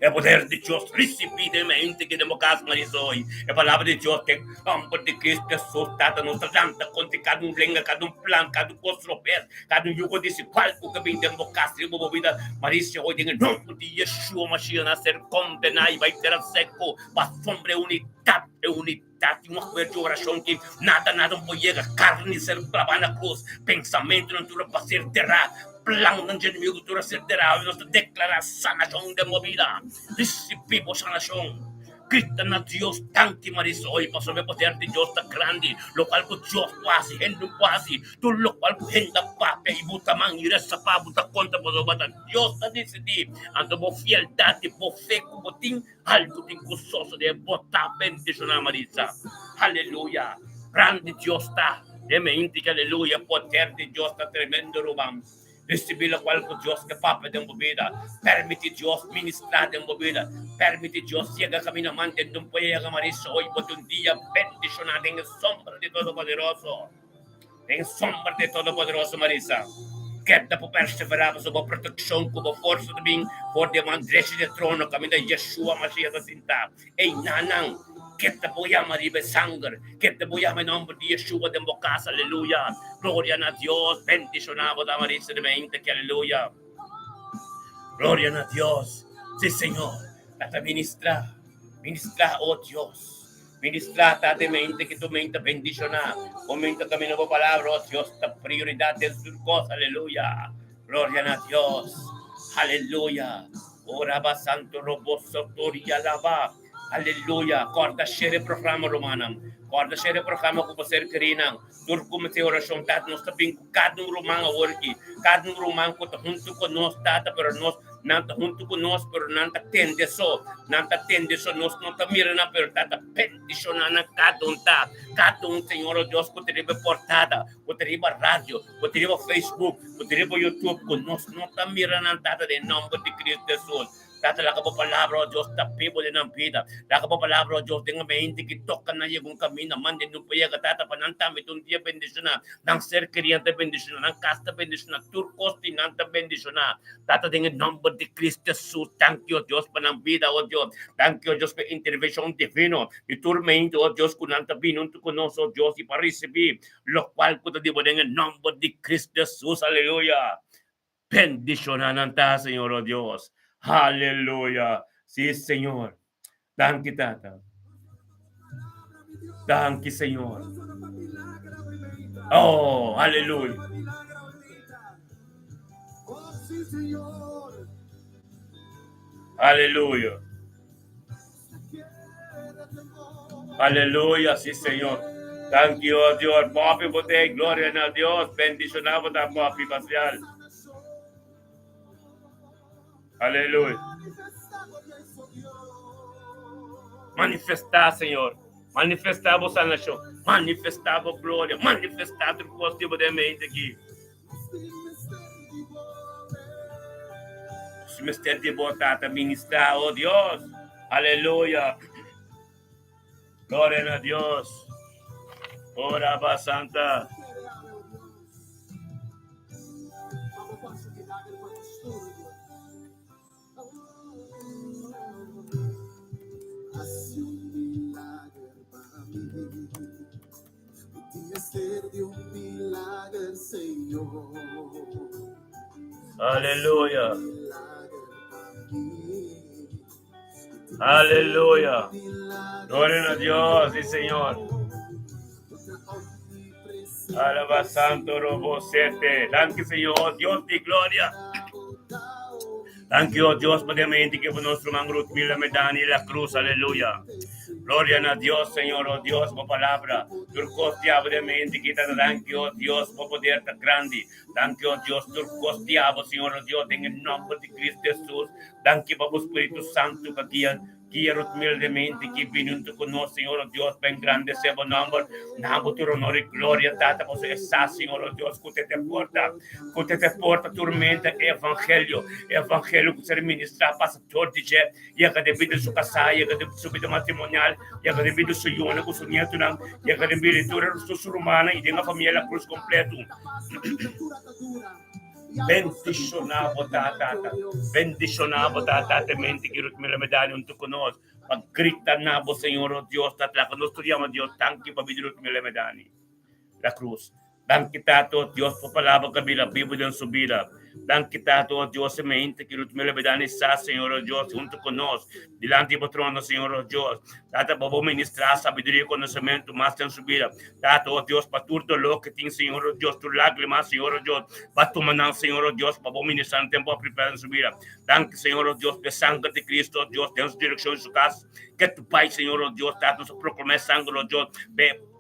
E poder di Dios risibí den mente ki den bo kas Marisa hoy. E palabra di Dios den nomber di Cristo Jesús, Tata, nos ta lanta kontra kada un lenga, kada un plan, kada un kos robes. Kada un yugo desigual ku ta bin den bo kas riba bo bida, Marisia hoy den e nomber di Yeshua Mashiach a ser kondená i bai tera seko pasobra e unidat, e unidat di un akuerdo di orashon ki nada nada no por yega, karni ser klabá na krus, pensamentunan tur a ser derá, plannan dje enemigu tur a ser derá, nos ta deklará sanashon den bo bida, risibí bo sanashon. Grita na Dios, Danki Marisa hoy pasobra e poder di Dios ta grandi, lokual ku Dios por hasi hende no por hasi, tur lokual ku hende a papia i buta man i resa pa bo ta konta pasobra ta Dios ta disidí. Anto bo fieldat i bo fe ku bo tin algu tin ku sosodé, bo ta bendishoná Marisa. Aleluya! Grandi Dios ta! Den mi inti ki aleluya, e poder di Dios ta tremendo ruman. Risibí lokual ku Dios ke papia den bo bida. Permití Dios ministrá den bo bida. Permití Dios yega kaminda mantén un por yega Marisa hoy bo ta un dia bendishoná den e sombra di Todopoderoso. Den e sombra di Todopoderoso Marisa. Keda por perseverá pasobra bo protekshon ku bo forsa ta bin for di e man drechi di e trono kaminda Yeshua Mashiach ta sintá. Ey nanan, ke ta bo yama riba e sanger? Ke ta bo yama e nomber di Yeshua den bo kas? Aleluya! Gloria na Dios! Bendishoná bo ta Marisa de mente ki aleluya! Gloria na Dios! Si Señor, ta ta ministrá, ministrá, oh Dios, ministrá ta den mente ki tu mente bendishoná, bo mente camina bo palabra, oh Dios, ta prioridad den tur kos, aleluya! Gloria na Dios! Aleluya! Ora ba santo roboso toria laba. Aleluya! Corda share e programa rumannan. Corda share e programa cu bo ser kerinan. Tur cuminsa e oracion Tata nos ta bin cu cada un ruman awor aki. Cada un ruman cu ta hunto cu nos Tata pero nos nan ta hunto cu nos pero nan ta tende so. Nan ta tende so nos no ta mira nan pero Tata bendiciona nan cada un ta. Cada un Señor o Dios cu ta riba e portada, cu ta riba radio. Ku ta riba Facebook, ku ta riba YouTube, ku nos no ta mira nan, Tata, den nomber di Cristo Jesus. Tata, laga bo palabra, oh Dios, ta bibo den nan bida. Laga bo palabra, oh Dios, den ambiente ki toka nan yega un kaminda, manda nan pa yega, Tata, pa nan tambe ta un dia bendishoná. Nan ser kerí ta bendishoná, nan kas ta bendishoná, tur kos di nan ta bendishoná. Tata, den e nomber di Cristo Jesus, danki, oh Dios, pa nan bida, oh Dios. Danki, oh Dios, pa e intervenshon divino di tur mente, oh Dios, ku nan ta bini huntu ku nos, oh Dios, i pa risibí Locual cu ta di bo den e nomber di Cristo Jesus, aleluya. Bendiciona nan ta, Señor, oh Dios. Aleluya. Si, Señor. Danki, Tata. Danki, Señor. Oh, aleluya. Aleluya. Aleluya, sí Señor. Thank you, oh Dios. Papi, bote, gloria na Dios. Bendicionado ta papi Pascal. Aleluya. Manifestá, Señor. Manifestá bo sanacion. Manifestá bo gloria. Manifestá tur cos di bo den mente aki. Si mester di bo tata ministrá, oh Dios. Aleluya. Gloria na Dios. Ora ba Santa. Aleluya. Aleluya. Gloria a Dios, sí Señor. Alaba Santo Robo Sete. Danki Señor, Dios di gloria. Danki, oh Dios, pa den mente que nuestro man Ruth Mila Medani la cruz, aleluya. Gloria na Dios, Señor, oh Dios, bo palabra. Tur cos diabo den mente que ta danki, oh Dios, bo poder ta grandi. Danki, oh Dios, tur cos diabo, Señor, oh Dios, den e nomber di Cristo Jesus. Danki pa bo Spiritu Santu pa guia guia Ruth humildemente ki bini huntu ku nos, Señor, oh Dios, pa engrandesé bo nòmber. Na bo tur honor i gloria, Tata, pasobra e sa, Señor, oh Dios, ku te te porta, ku te te porta tur mente e evangelio, e evangelio ku ser ministrá pasa dor di dje, yega den bida su kasá, yega den su bida matrimonial, yega den bida su yunan ku su nietunan, yega den bida di tur su rumannan i den e famia La Cruz kompletu. Bendishoná bo ta, Tata. Bendishoná bo ta, Tata, e mente ki Ruth Miller me dani huntu ku nos pa grita na bo, Señor, o Dios, Tata, laga nos tur yama Dios danki pa bida Ruth Miller me dani. La Cruz. Danki, Tata, o Dios, pa palabra ku a bira bibu den su bida. Danki, Tata, o Dios, e mente ki Ruth Miller me dani sa, Señor, o Dios, huntu ku nos dilanti di bo trono, Señor, o Dios. Tata, pa bo ministrá sabiduria i konosementu mas den su bida. Tata, o Dios, pa tur doló ke tin, Señor, o Dios, tur lágrima, Señor, o Dios, pa tuma nan, Señor, o Dios, pa bo ministrá na tempu apropiado den su bida. Danki, Señor, o Dios, pa e sanger di Cristo, o Dios, den su direkshon i su kas. Ke tu bai, Señor, o Dios, Tata, nos a proklamá e sanger, o Dios,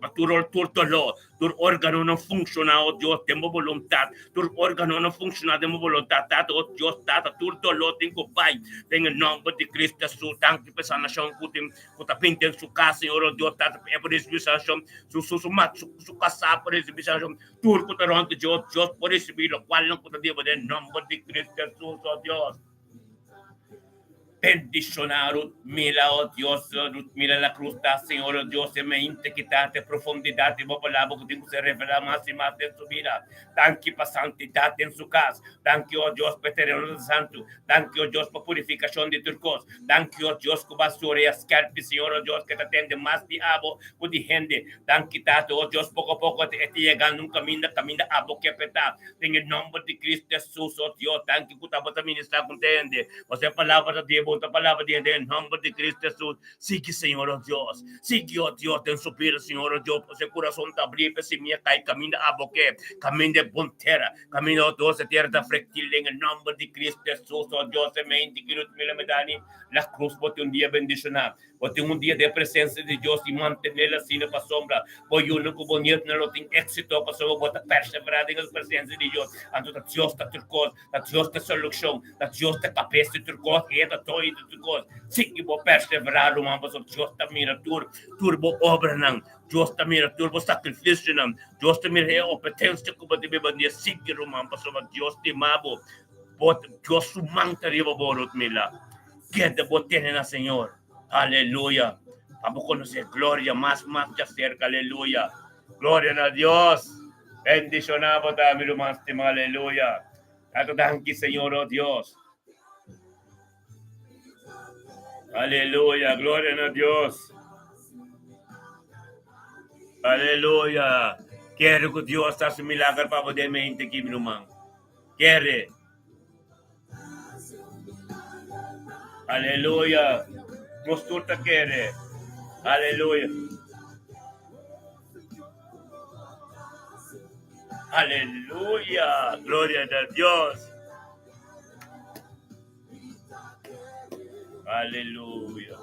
pa tur tur doló, Tur órganonan funshoná, o Dios, den bo boluntat. Tur órganonan funshoná den bo boluntat, Tata, o Dios, Tata. Tur doló tin ku bai den e nòmber di Cristo Hesus. Danki pa e sanashon ku tin, ku ta bin den su kas, Señor, o Dios, Tata, pa e por risibí sanashon, su, su, su mat, su, su kasá por risibí sanashon. Tur ku ta rònt di dje, o Dios, por risibí lokualnan ku ta deba den nòmber di Cristo Hesus, o Dios. Bendiciona Ruth Mila, oh Dios, Ruth Mila la Cruz ta, Señor, oh Dios, e mente ki ta te profundidad di bo palabra ku tin ku ser revelá mas i mas den su bida. Danki pa santidad den su kas. Danki, oh Dios, pa e tereno ta santu. Danki, oh Dios, pa purifikashon di tur kos. Danki, oh Dios, ku bo a surea skèrpi, Señor, oh Dios, ke ta tende mas di abo ku di hende. Danki, Tata, oh Dios, poko a poko e ta yegando un kaminda, kaminda abo ke petá. Den e nomber di Cristo Jesus, oh Dios, danki ku tabata ministrá ku hende. Pasobra e palabra ta di bo, ta palabra di hende, den e nomber di Cristo Jesus. Sigui, Señor, oh Dios. Sigui, oh Dios, den su bida, Señor, oh Dios, pasobra e kurason ta abrí pa e simia kai kaminda abo ke, kaminda e bon tera, kaminda, oh Dios, e tera ta frektil, den e nomber di Cristo Jesus, oh Dios, e mente ki nos mira medani la krus, bo tin un dia bendishoná. Bo tin un dia den presensia di Dios i mantenel asina pasobra bo yunan ku bo nietunan lo tin éksito pasobra bo ta perseverá den e presensia di Dios. Anto ta Dios ta tur kos, ta Dios ta solushon, ta Dios ta kabes di tur kos, i e ta doño di tur kos. Sigui bo perseverá, ruman, pasobra Dios ta mira tur tur bo obranan, Dios ta mira tur bo sakrifisionan, Dios ta mira e obedensia ku bo ta biba den. Sigui, ruman, pasobra Dios stima bo. Bo Dios su man ta riba bo, Rutmila. Keda bo tene na Señor. Aleluya. Pa bo conoce gloria mas mas djacerca. Aleluya. Gloria na Dios. Bendiciona bo ta mi ruman stima. Aleluya. Tata danki Señor oh Dios. Aleluya. Gloria na Dios. Aleluya. Kere ku Dios ta haci milagro pa bo den mente aki mi ruman. Kere. Aleluya. Nos tur ta kere. Aleluya. Aleluya. Gloria na Dios. Aleluya.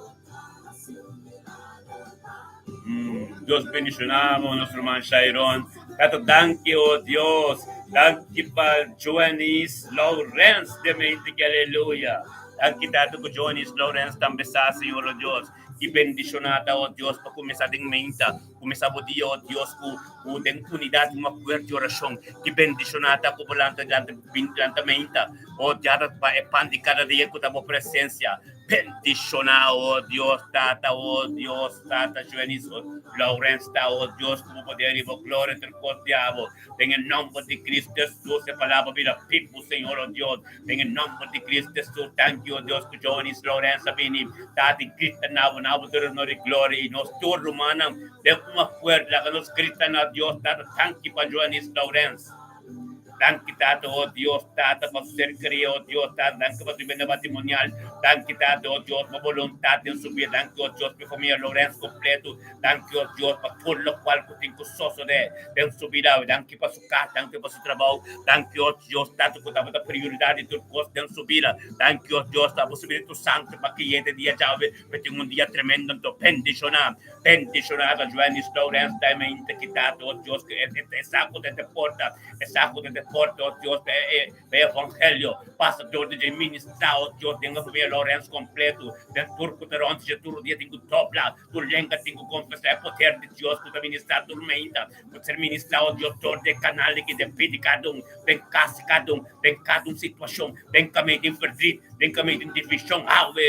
Dios bendiciona bo, nos ruman Shairon. Tata, danki, oh Dios. Danki pa Joanis Lawrence de mente ki aleluya. Danki, Tata, ku Joanis Lawrence tambe sa, Señor, oh Dios. Ki bendiciona ta, oh Dios, pa kuminsá den meinta. Kuminsá bo dia, oh Dios, ku ku den unidat un akuerdo di orashon. Ki bendiciona ta ku bo lanta lanta bin lanta meinta. Oh Tata, pa e pan di kada dia ku ta bo presencia. Bendiciona, oh Dios, Tata, oh Dios, Tata, Joenis Lawrence ta, oh Dios, ku bo poder i bo gloria tur kos di abo. Den e nomber di Cristo Jesus, e palabra bira bibu, Señor, oh Dios. Den e nomber di Cristo Jesus, danki, oh Dios, ku Joenis Lawrence a bini. Tata, i grita na bo, na bo tur honor i gloria, i nos tur rumannan den un akuerdo, laga nos grita na Dios, Tata, danki pa Joenis Lawrence. Danki Tata, oh Dios, Tata, pa su ser kerido, oh Dios, Tata, danki pa su bida matrimonial, danki Tata, oh Dios, pa boluntat den su bida, danki, oh Dios, pa e familia Lorenz kompleto, danki, oh Dios, pa tur lokual ku tin ku sosodé den su bida awe, danki pa su kas, danki pa su trabou, danki, oh Dios, Tata, ku tabata prioridat di tur kos den su bida, danki, oh Dios, pa bo Spiritu Santu pa kiyente dia djawe, pa tin un dia tremendo, anto bendishoná. Bendishoná ta Joenis Lawrence Diamond ki ta oh Dios ku e sa ku ta te porta e sa ku ta te porta oh Dios pa e pa e evangelio pasa dor di dje ministrá oh Dios den e familia Lawrence kompleto den tur ku ta rònt dje tur dia tin ku dobla tur lenga tin ku konfesá e poder di Dios ku ta ministrá tur meinta ku ta ser ministrá oh Dios dor di e kanal aki den bida di kada un den kas di kada un den kada un situashon den kaminda den verdriet den kaminda den divishon awe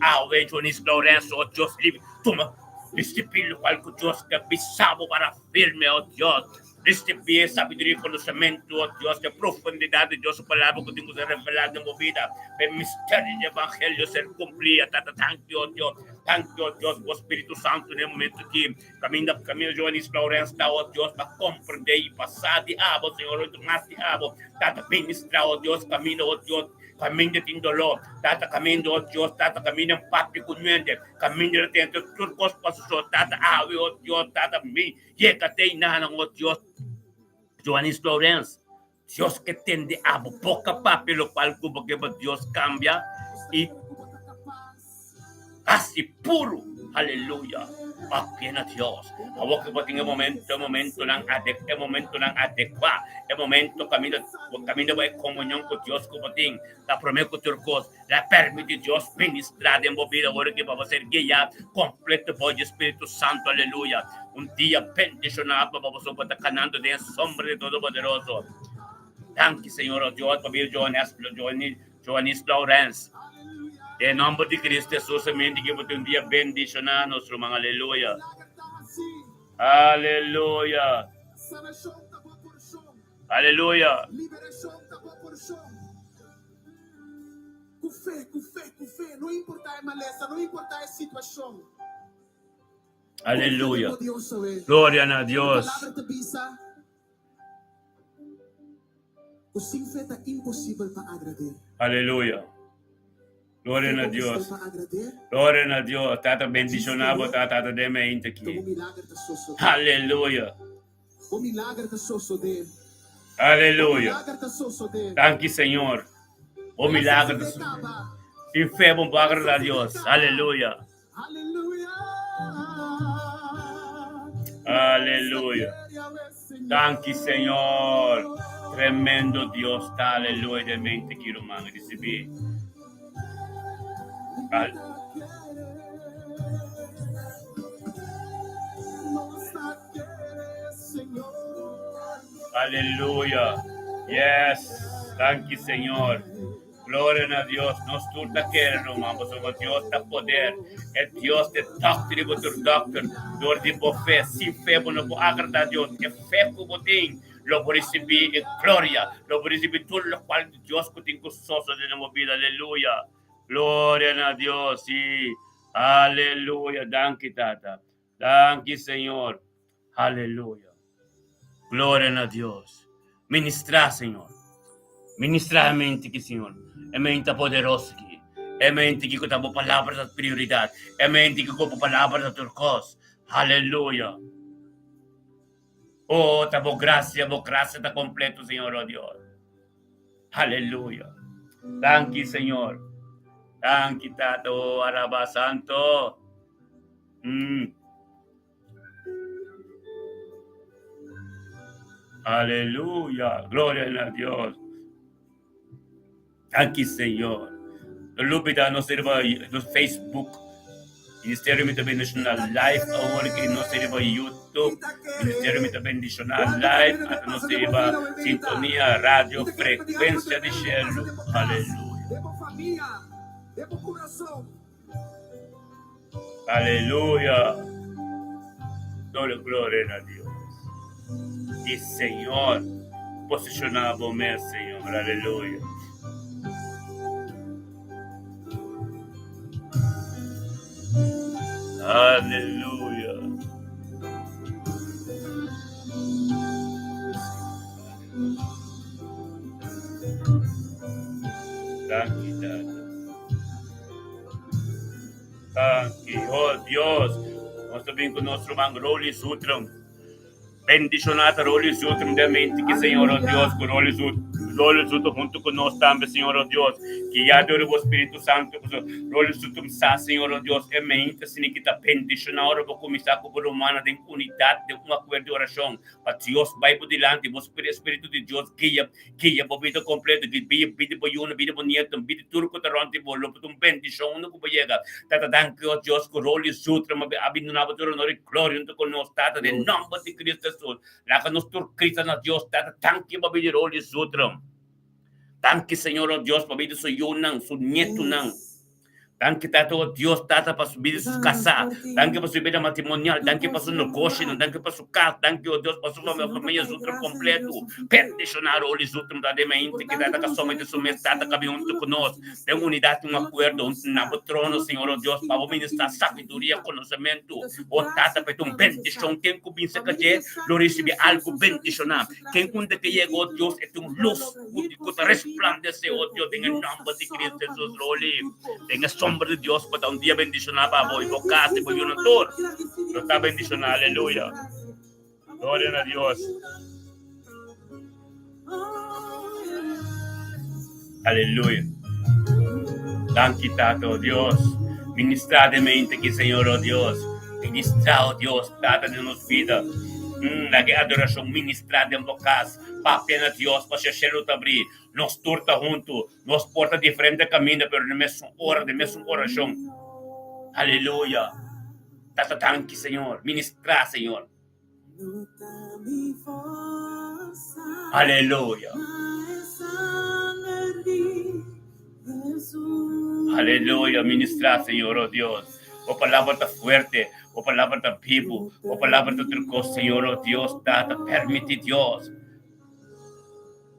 awe Joenis Lawrence oh Dios libi Tuma risibí lokual ku Dios ta bisa bo para firme, o Dios. Risibí e sabiduria i konosementu, o Dios, e profundidat di Dios su Palabra ku tin ku ser revelá den bo bida, pa e misterio di evangelio ser kumplí. A Tata, danki, o Dios. Danki, o Dios, bo Spiritu Santu na e momentu aki. Kaminda, kaminda Joanis Lawrence ta, o Dios, pa komprendé i pasa di abo, Señor, oito mas di abo. Tata, ministrá, o Dios, kaminda, o Dios, kaminda tin doló. Tata, kaminda, o Dios, Tata, kaminda papia ku nuende. Kaminda ta tenta tur kos pa su so. Tata awe, o Dios, Tata mi yega te inanan, o Dios. Joanis Lawrence, Dios ke tende abo boka papia lokual ku bo ke pa Dios kambia i hasi puru. Aleluya. Papia na Dios. Awor ke bo tin e momento, e momentonan ade, e momentonan adekuá, e momento kaminda, kaminda bo e komunion ku Dios ku bo tin ta promé ku tur kos. La permiti Dios ministra den bo bida ora ki bo a ser guia completo por di Spiritu Santo, aleluya. Un dia bendiciona pa bo pasobra bo ta canando den e sombra di Todopoderoso. Danki Señor oh Dios pa bida Joanes, Joanis Lawrence. Den nomber di Cristo Jesus amen di ki bo tin un dia bendiciona nos ruman, aleluya. Aleluya. Aleluya. Ku fe, ku fe, ku fe, no importá e malesa, no importá e situashon. Aleluya. Konfia den bo Dios awe. Gloria na E Dios. palabra ta bisa ku sin fe ta imposibel pa agrad'é. Aleluya. Gloria Fe na bo mester Dios. pa agrad'é. Gloria na Dios. Tata Djis bendiciona bo kere, tata tata den mente ta bo aki. milager ta sosodé. Aleluya. Bo milager ta sosodé. Bo Aleluya. milager ta sosodé. Danki Señor. Bo El a milager ta sosodé sosodé. kaba. Sin fe bo por El a agrada sosodé Dios. kaba. Aleluya. Aleluya. Nos ta Aleluya. kere awe, Señor. Danki Señor. Tremendo Dios ta. Aleluya. Den mente ki ruman ricibi. Mi Al ta kere. Nos ta Aleluya. Yes. Danki Señor. Gloria na Dios. Nos tur ta kere ruman pasobra Dios ta poder. E Dios ta e dokter i bo tur dokter. Dor di bo fe. Sin fe bo no por agrada Dios. E fe ku bo tin lo bo risibí e gloria. Lo bo risibí tur lokual di Dios ku tin ku sosode den bo bida. Aleluya. Gloria na Dios. Si. Aleluya. Danki Tata. Danki Señor. Aleluya. Gloria na Dios. Ministra, Señor. Ministra e mente ki, Señor. E mente poderoso ki. E mente ki ku ta bo palabra ta prioridad. E mente ki ku bo palabra ta tur kos. Aleluya. Oh, ta bo gracia, bo gracia ta completo, Señor, oh Dios. Aleluya. Danki, Señor. Danki Tata, oh alaba Santo. Mm. Aleluya, gloria na Dios. Danki Señor. No lubida nos riba nos Facebook Ministerio Mi Ta Bendiciona Live awor ki nos riba YouTube Ministerio Mi Ta Bendiciona Live ata nos riba Sintonia Radio Frecuencia di Cielo. Aleluya. Aleluya. Todo gloria na Dios. Y Señor, posiciona bo mes, Señor. Aleluya. Aleluya. Danki, Tata. Danki, oh Dios. Nos ta bin ku nos ruman Rolly Sutrum. Bendishoná ta Rolly Sutrum den mente ki Señor, oh Dios, ku Rolly Sutrum, Rolly Sutrum huntu ku nos tambe, Señor, oh Dios. Guiá dor di bo Spiritu Santu, pasobra Rolly Sutrum sa, Señor, oh Dios, e mente asina ki ta bendishoná ora bo kuminsá ku bo rumannan den unidat, den un akuerdo di orashon. Pa Dios bai bo dilanti, bo Spiritu di Dios guia Guia bo bida kompleto, guia bida bo yunan, bida bo nieton, bida tur ku ta rònt di bo. Lo bo ta un bendishon unda ku bo yega. Tata, danki, o Dios, ku rol di sutra ma a bin duna bo tur honor i gloria huntu ku nos, Tata, den nòmber di Kristu Hesus. Laga nos tur grita na Dios, Tata, danki pa bida rol di sutra. Danki, Señor, o Dios, pa bida su yunan, su nietunan. Danki Tata o Dios Tata pa su bida su kasá. Danki pa su bida matrimonial. Danki pa su negoshinan. Danki pa su kas. Danki o Dios pa su famia famia zutro kompleto. Bendishoná Rolly zutro ta den mente ki Tata ka somete su mes Tata ka bin huntu ku nos den unidat i un akuerdo huntu na bo trono Señor o Dios pa bo ministrá sabiduria konosementu o Tata pa e ta un bendishon ken ku bin serka dje lo risibí algu bendishoná ken unda ke yega o Dios e ta un lus. Ku ta resplandesé, o Dios, den e nòmber di Cristo Hesus, Rolly, den e sombra di Dios, pa ta un dia bendishoná pa bo i bo kas i bo yunan tur. Lo ta bendishoná, aleluya. Gloria na Dios. Aleluya. Danki, Tata, o Dios. Ministrá den mente aki, Señor, o Dios. Ministrá, o Dios, Tata, den nos bida. Laga e adorashon ministrá den bo kas. Papia na Dios pasobra shelu ta abrí. Nos tur ta huntu. Nos por ta diferente kaminda, pero den mesun ora, den mesun orashon. Aleluya! Tata danki, Señor. Ministrá, Señor. Aleluya! Aleluya! Ministrá, Señor, oh Dios. Bo palabra ta fuerte, bo palabra ta bibu, bo palabra ta tur kos, Señor, oh Dios, Tata, permiti Dios.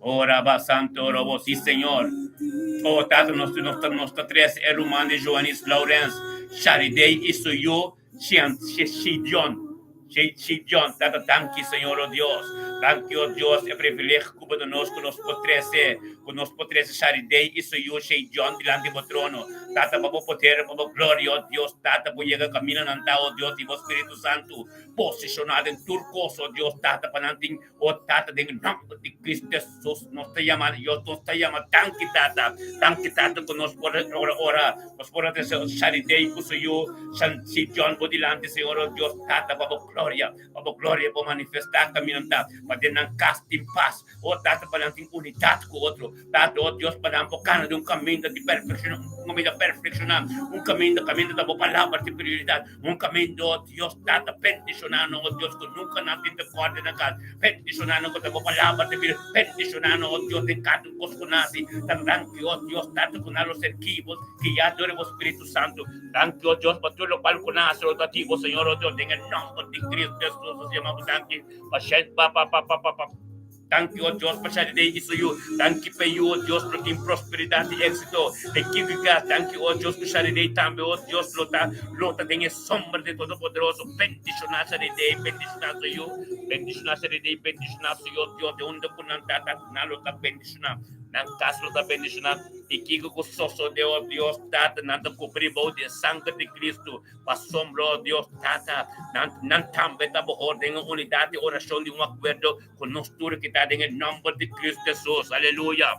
Oh, Rabba Santo, Robo, sí, Señor. Oh, Tata, nos, nos, nos ta tres e ruman de Joanis Lawrence, Charidei y su yu, Shidion. Shidion, Tata, danki, Señor, oh Dios. Danki, oh Dios, e privilegio ku bo da nos, ku nos por trese, ku nos por trese Charidei y su yu, Shidion, dilanti bo trono. Tata, pa bo poder, pa bo gloria, oh Dios, Tata, bo yega kamindanan ta, oh Dios, di bo Spiritu Santu, posishoná den tur kos, oh Dios, Tata, pa nan tin, oh Tata, den e nòmber di Kristu Hesus, nos ta yama, Dios, nos ta yama, danki, Tata, danki, Tata, ku nos por ora, ora, nos por a trese Sharidei ku su yu, Shan, bo dilanti, Señor, oh Dios, Tata, pa bo gloria, pa bo gloria por manifestá kamindanan ta, pa den nan kas tin pas, oh Tata, pa nan tin unidat ku otro. Tata, oh Dios, pa nan por kana den un kaminda di perfekshon, un kaminda perfekshoná, un kaminda, kaminda ta bo palabra di prioridat, un kaminda, oh Dios, Tata, bendishoná nan, oh Dios, ku nunka nan tin tekòrdia na kas, bendishoná nan ku ta bo palabra di bida, bendishoná nan, oh Dios, den kada un kos ku nan hasi. Ta danki, oh Dios, Tata, ku nan lo ser guibo, guiá dor di bo Spiritu Santu. Danki, oh Dios, pa tur lokual ku nan hasi lo ta di bo, Señor, oh Dios, den e nòmber di Kristu Hesus, nos yama bo danki pa pa pa pa pa pa. Danki, o Dios, pa Shadidei i su yu. Danki p'e yu, o Dios, lo tin prosperidat i éksito. E kiko ka. Danki, o Dios, ku Shadidei tambe, o Dios, lo ta lo ta den e sombra di Todopoderoso. Bendishoná Shadidei, bendishoná su yu. Bendishoná Shadidei, bendishoná su yu, o Dios, di unda ku nan ta, ta nan lo ta bendishoná. Nan kas lo ta bendishoná. I kiko ku sosodé, o Dios, Tata, nan ta kubrí bou di e sanger di Kristu. Pasobra, o Dios Tata, nan nan tambe ta bohor den e unidat di orashon di un akuerdo ku nos tur ki ta den e nòmber di Kristu Hesus. Aleluya!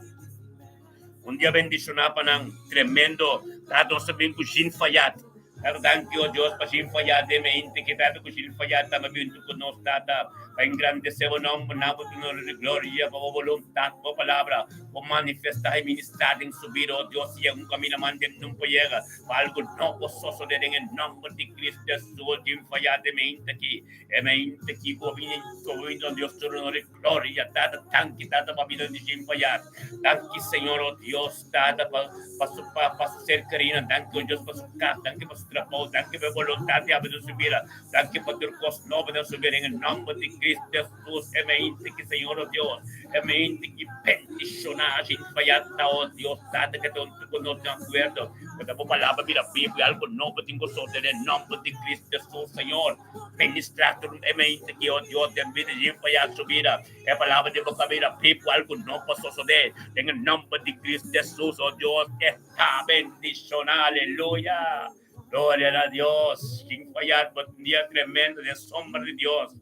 Un dia bendishoná pa nan. Tremendo! Tata, nos ta bin ku Jean Fayad. Tata, danki, o Dios, pa Jean Fayad den mente ki Tata ku Jean Fayad taba bintu ku nos, Tata, pa engrandesé bo nòmber, na bo duna honor i gloria pa bo boluntat, bo palabra, bo manifestá i ministrá den su bida, o Dios, yega un kaminda manda e nunka yega, pa algu nobo sosodé den e nòmber di Cristo Hesus. Jean Fayad den mente aki, e mente ki bo bini, ku bo bini, o Dios, tur honor i gloria, Tata, danki, Tata, pa bida di Jean Fayad. Danki, Señor, o Dios. Tata pa pa su pa pa su ser kerinan, danki o Dios pa su kas, danki pa su trabou, danki pa e boluntat di habi den su bida, danki pa tur kos nobo den su bida, en e nòmber di Cristo Jesus, e mente ki Señor o Dios, e mente ki bendishoná sin faya ta o Dios, Tata ke ta huntu ku nos den akuerdo, ku ta bo palabra bira bibu i algu nobo tin ku sosede den nòmber di Cristo Jesus, Señor, ministra tur e mente ki o Dios den bida sin faya su bida. E palabra di bo kabira pipu algu no por sosodé. Den e nòmber di Cristo Jesus, o Dios, e ta bendishoná. Aleluya! Gloria na Dios! Sin fallar bo tin dia tremendo den sombra di Dios.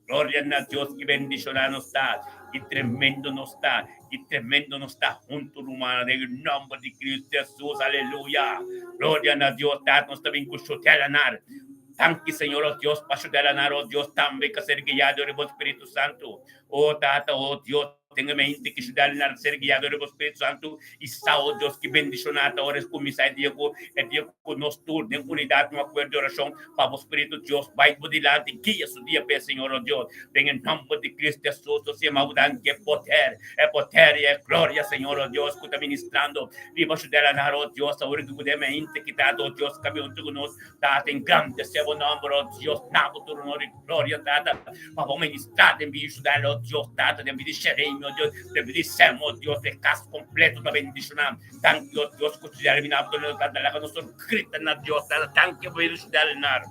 Gloria na Dios ki bendishoná nos ta, ki tremendo nos ta, ki tremendo nos ta huntu rumannan den e nòmber di Cristo Jesus. Aleluya! Gloria na Dios! Tata nos ta bin ku shotelanar. Danki Señor oh Dios pa shuda nan oh Dios tambe ka ser guiado riba bo Spiritu Santu. Oh Tata oh Dios tenga mente ki shuda nan ser guiado riba bo Spiritu Santu i sa oh Dios ki bendiciona ta ora es cuminsa e dia cu e dia cu nos tur den unidad un acuerdo di oracion pa bo Spiritu Dios bai bo dilanti guia su dia pe Señor oh Dios den e nomber di Cristo Jesus nos yama bo danki e poder e poder i e gloria Señor oh Dios cu ta ministrando riba shuda nan oh Dios awor ki cu den mente kita oh Dios cambia hunto cu nos Tata, engrandesé bo nòmber, o Dios, na bo tur honor i gloria, Tata, pa bo ministrá den bida Israel, o Dios, Tata, den bida Sheremi, o Dios, den bida Sem, o Dios, e kas kompleto ta bendishoná. Danki, o Dios, ku Israel bini abo dor, Tata, laga nos tur grita na Dios, Tata, danki pa bida Israel nar.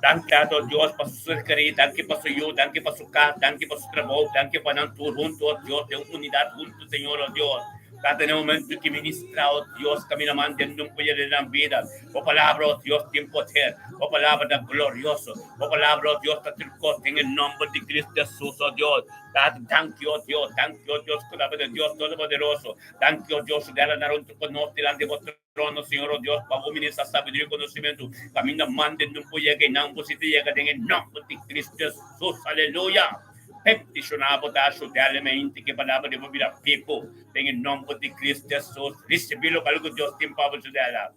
Danki, Tata, o Dios, pa su ser kerí, danki pa su yu, danki pa su kas, danki pa su trabou, danki pa nan tur huntu, o Dios, den unidat huntu, Señor, o Dios. Tata, na e momento ki ministra, o Dios, camina man den nun poder den nan bida. Bo palabra, o Dios, tin poder. Bo palabra ta glorioso. Bo palabra, o Dios, ta tur cos den e nomber di Cristo Jesus, o Dios. Tata, danki, o Dios, danki, o Dios, cu ta bo Dios Todopoderoso. Danki, o Dios, cu dela na runtu cu nos dilanti bo trono, Señor, o Dios, pa bo ministra sabiduria y conocimento. Caminda man den nun por yega y nan por siti yega den e nomber di Cristo Jesus. Aleluya! Peticioná bo ta ashudelmente ku e palabra di bo bira pipo den e nomber di Cristo Jesus. Risibí lokual ku Dios tin pa bo shudela.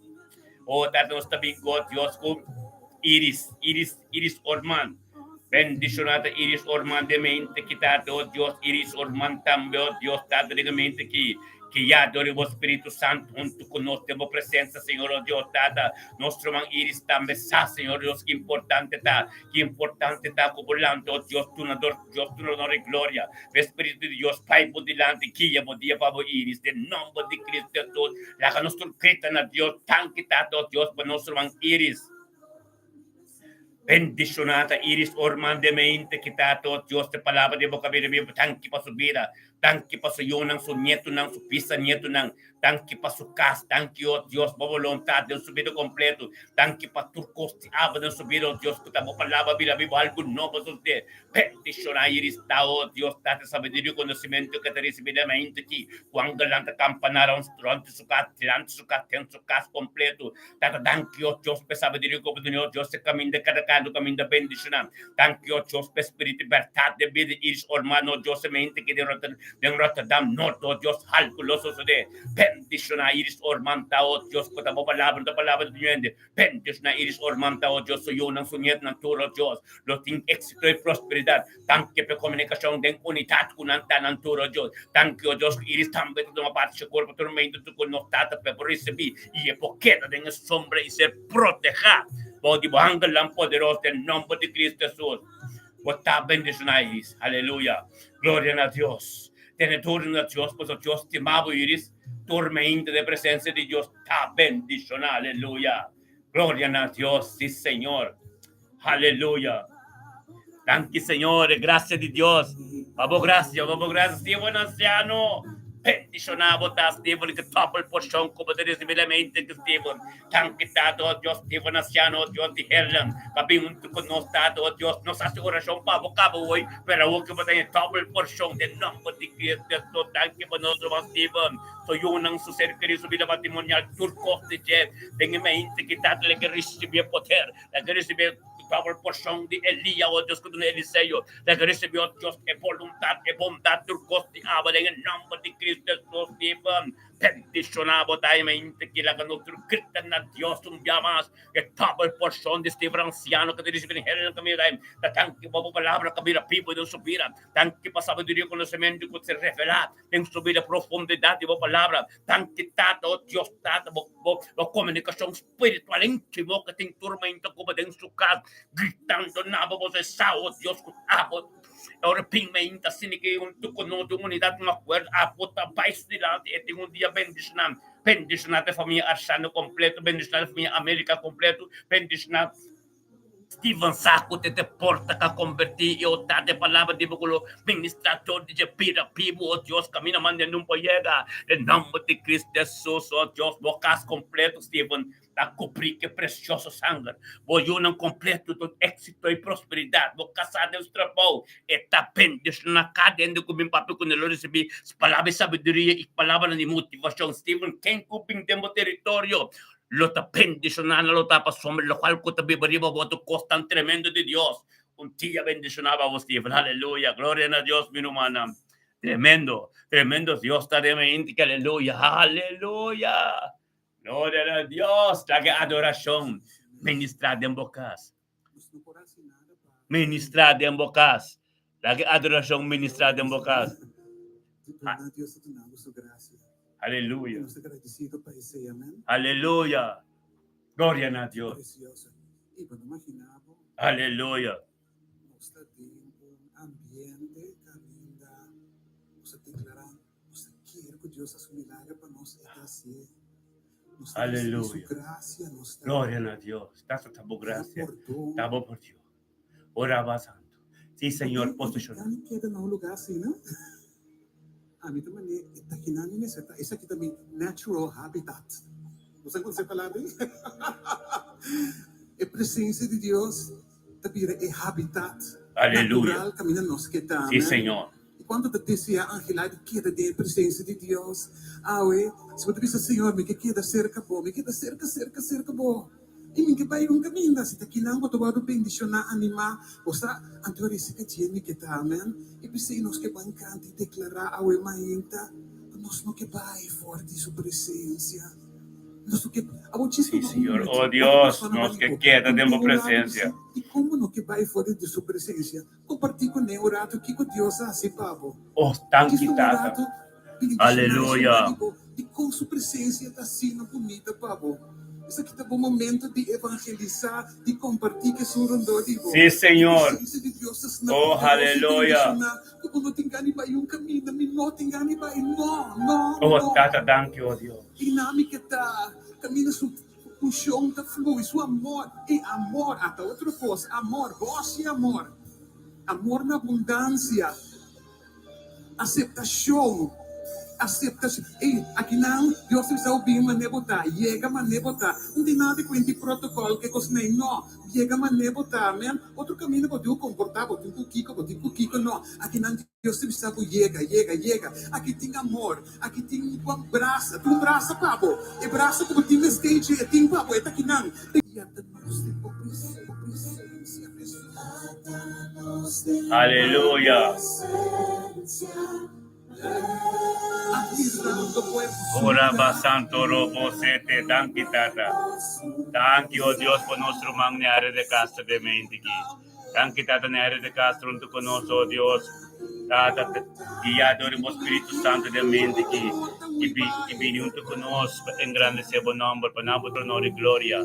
O Tata nos ta bin ku Dios ku Iris, Iris, Iris Orman. Bendicioná ta Iris Orman den mente ki Tata, o Dios, Iris Orman tambe, o Dios, Tata den e mente ki Guiá dor di bo Spiritu Santu huntu ku nos den bo presensia, Señor, o Dios Tata. Nos ruman Iris tambe sa, Señor Dios, ki importante ta, ki importante ta ku bo lanta, o Dios Dunador, Dios Dunador honor i gloria. Bo Spiritu di Dios bai bo dilanti, guia bo dia pa bo Iris, den nomber di Cristo Jesus. Laga nos tur grita na Dios, Danki, Tata, o Dios, pa nos ruman Iris. Bendishoná ta Iris Orman de mente ki ta to Dios te palabra di boka bira bibu. Danki pa su bida. Danki pa su yunan, su nietunan, su bisanietunan. Danki pa su kas. Danki, o Dios, bo boluntat den su bida kompleto. Danki pa tur kos di aba den su bida, o Dios, ku ta bo palabra bira bibu algu nobo sosdé. Bendishoná Iris ta, o Dios, Tata sabiduria i konosementu ke ta risibí den mente ki ku angelnan ta kampaná rònt su kas, dilanti su kas, den su kas kompleto. Tata, danki o Dios p'e sabiduria ku bo duna o Dios e kaminda kada kantu kaminda bendishoná. Danki o Dios p'e spiritu i bèrdat den bida Iris Orman o Dios e mente ki den den Rotterdam Noord o Dios algu lo sosodé. Bendishoná Iris Orman ta o Dios ku ta bo palabra no ta palabra di hende. Bendishoná Iris Orman ta o Dios su yunan su nietnan tur o Dios lo tin éksito i prosperidat. Danki p'e komunikashon den unidat ku nan ta nan tur, o Dios. Danki, o Dios, ku Iris tambe ta tuma parti dje kuerpo tormento ku nos Tata p'e por risibí i e por keda den e sombra i ser protehá bou di bo angelnan poderoso den nòmber di Cristo Hesus. Bo ta bendishoná, Iris. Aleluya! Gloria na Dios! Tene tur na Dios, pasobra Dios stima bo, Iris. Tur mente den presensia di Dios ta bendishoná. Aleluya! Gloria na Dios! Sí, Señor! Aleluya. Danki Señor, e gracia di Dios. Pa bo gracia, pa bo gracia. Sí, buen anciano. Bendishoná bo ta, Steven, ku dòbel porshon ku bo ta risibí la mente ku Steven. Danki, Tata, o Dios, Steven Anciano, o Dios di Herlan, pa bin huntu ku nos, Tata, o Dios. Nos hasi orashon pa bo kaba hoy, pero awor ku bo ta haña dòbel porshon den nòmber di Cristo Hesus. Danki pa nos ruman Steven, su yunan, su ser kerí, su bida matrimonial, tur kos di dje. Den e mente ki Tata laga risibí e poder, laga risibí e dòbel porshon di Elia, o Dios, ku duna Eliseo. Laga ricibi, oh Dios, e boluntad, e bondad, tur cos di abo den e nomber di Cristo Jesus. Steven, bendiciona bo ta mente ki laga nos tur grita na Dios un bia mas. E double porcion di Steven anciano cu ta ricibi den hel nan caminda ta ta danki pa bo palabra cu a bira bibo den su bida. Danki pa sabiduria y conocimento cu ta revela den su bida profundidad di bo palabra. Danki Tata, oh Dios Tata, bo bo bo comunicacion spiritual intimo cu tin tur mente cu bo den su cas. Gritando na bo, boso e sa, o Dios, ku abo ora bin mainta asina ke huntu ku nos den unidat, un akuerdo, abo ta bai su dilanti e tin un dia bendishoná. Bendishoná ta e famia Arshano kompleto, bendishoná ta e famia America kompleto, bendishoná Steven sa ku te te porta ka kombertí i o ta de palabra di bo ku lo ministrá dor di dje bida bibu, o Dios, kaminda manda e nun por yega. Den nòmber di Cristo Jesus, o Dios, bo kas kompleto, Steven, Ta kubrí ku e presioso sanger. Bo yunan kompleto den éksito i prosperidat. Bo kasá den su trabou. E ta bendishoná kada hende ku bin papia ku ne lo risibí palabra di sabiduria i palabranan di motivashon. Steven, ken ku bin den bo teritorio lo ta bendishoná, nan lo ta pasobra lokual ku ta biba riba bo ta kos tan tremendo di Dios. Un dia bendishoná pa bo, Steven. Aleluya! Gloria na Dios, mi rumannan. Tremendo, tremendo Dios ta den mi inti. Aleluya! Aleluya! Gloria na Dios, laga e adoracion ministra den bo cas. Ministra den bo cas. Laga e adoracion ministra den bo cas. Aleluya. Aleluya. Gloria na Dios. Aleluya. Nos ta kere ku Dios hasi un milager pa nos, e ta hasié. Nos ta risibí su Aleluya. grasia, nos ta Gloria na Dios. Tata ta bo haña gracia. pordon. Ta bo por Dios. Ora ba santo. Sí, Bo Señor, tin posiciona. gana keda na un lugá asina? Ami ta manera e ta kinan mi mester ta. Esaki ta mi natural habitat. Bo sa konosé e palabra ei? E presensia di Dios ta bira e habitat Aleluya. natural kaminda nos ke ta. Sí, Amen. Señor. I kuantu ta deseá anhelá di keda den e presensia di Dios awe? Si bo ta bisa, Señor, mi ke keda serka bo, mi keda serka, serka, serka bo, i mi ke bai un kaminda, si ta kinan bo ta wòrdu bendishoná, animá, bo sa, anto resa ka dje mi ke ta. Amen. I p'esei nos ke ban kanta i deklará awe mainta ku nos no ke bai for di su presensia. Nos no ke, abo djis Sí, tuma un Señor. minuut, Oh otro Dios, persona nos bai ke bo, keda den konta bo un rato, presensia. bisa, Di kon bo no ke bai for di su presensia? Kompartí kuné un ratu kiko Dios a hasi pa bo. Oh, danki, Djis un Tata. ratu bini diccionario Aleluya. suma di bo dikon su presensia ta asina bunita pa bo. Esaki ta bo momento di evangelisá, di kompartí ku esun rondó di bo. Sí, E Señor. presensia di Dios ta asina Oh, poderoso i aleluya. bendishoná ku bo no tin gana di bai un kaminda. Mi no tin gana di bai. No, no, Oh, no. Tata, danki, oh Dios. Dinámika ta kaminda su Unshon ta flui, su amor, e amor, ata otro kos, amor, bos i amor, amor na abundansia, aseptashon, aseptashon, ey, akinan Dios ta bisa bo bin manera bo ta, yega manera bo ta, no tin nada di kuenti protokòl, ke kos nei, no, yega manera bo ta, amen, otro kaminda bo tin ku komportá, bo tin ku kiko, bo tin ku kiko, no, akinan Dios ta bisa bo yega, yega, yega, aki tin amor, Aki tin un brasa, tin un brasa pa bo. E brasa ku bo tin mester dje, e tin pa bo, e ta kinan. Aleluya! Ora ba santo robo sete danki tata. Danki o Dios pa nos ruman Neare de Castro de mente ki. Danki Tata Nery de Castro huntu ku nos, oh Dios. Tata, guia dor di bo Spiritu Santu den mente ki i bini huntu ku nos pa engrandesé bo nòmber, pa nan bo trono di gloria.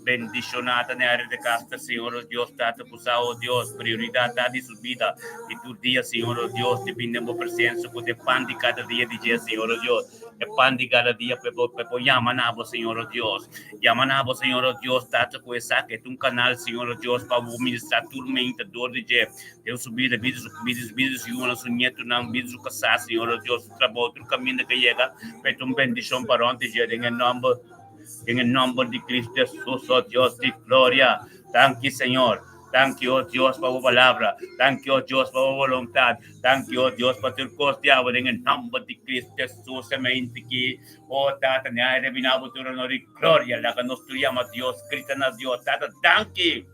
Bendishoná ta Nery de Castro, Señor o Dios, Tata ku sa, o Dios, prioridat ta di su bida di tur dia, Señor o Dios, di bini den bo presensia ku ta e pan di kada dia di dje, Señor o Dios, e pan di kada dia pa e por yama na bo, Señor o Dios. Yama na bo, Señor o Dios, Tata ku esaki e ta un kanal, Señor o Dios, pa bo ministrá tur meinta dor di dje den su bida, bida su bida, bida su yunan, su nietunan, bida su kasá, Señor o Dios, su trabou, tur kaminda ke yega, pa e ta un bendishon pa rònt di dje den e nòmber. Den e nomber di Cristo Jesus, oh Dios di gloria. Danki, Señor. Danki, oh Dios, pa bo palabra. Danki, oh Dios, pa bo voluntad. Danki, oh Dios, pa tur cos di abo den e nomber di Cristo Jesus. E mente ki, oh Tata, ne aire bina bo tur honor y gloria. Laga nos tur yama Dios, grita na Dios. Tata, danki.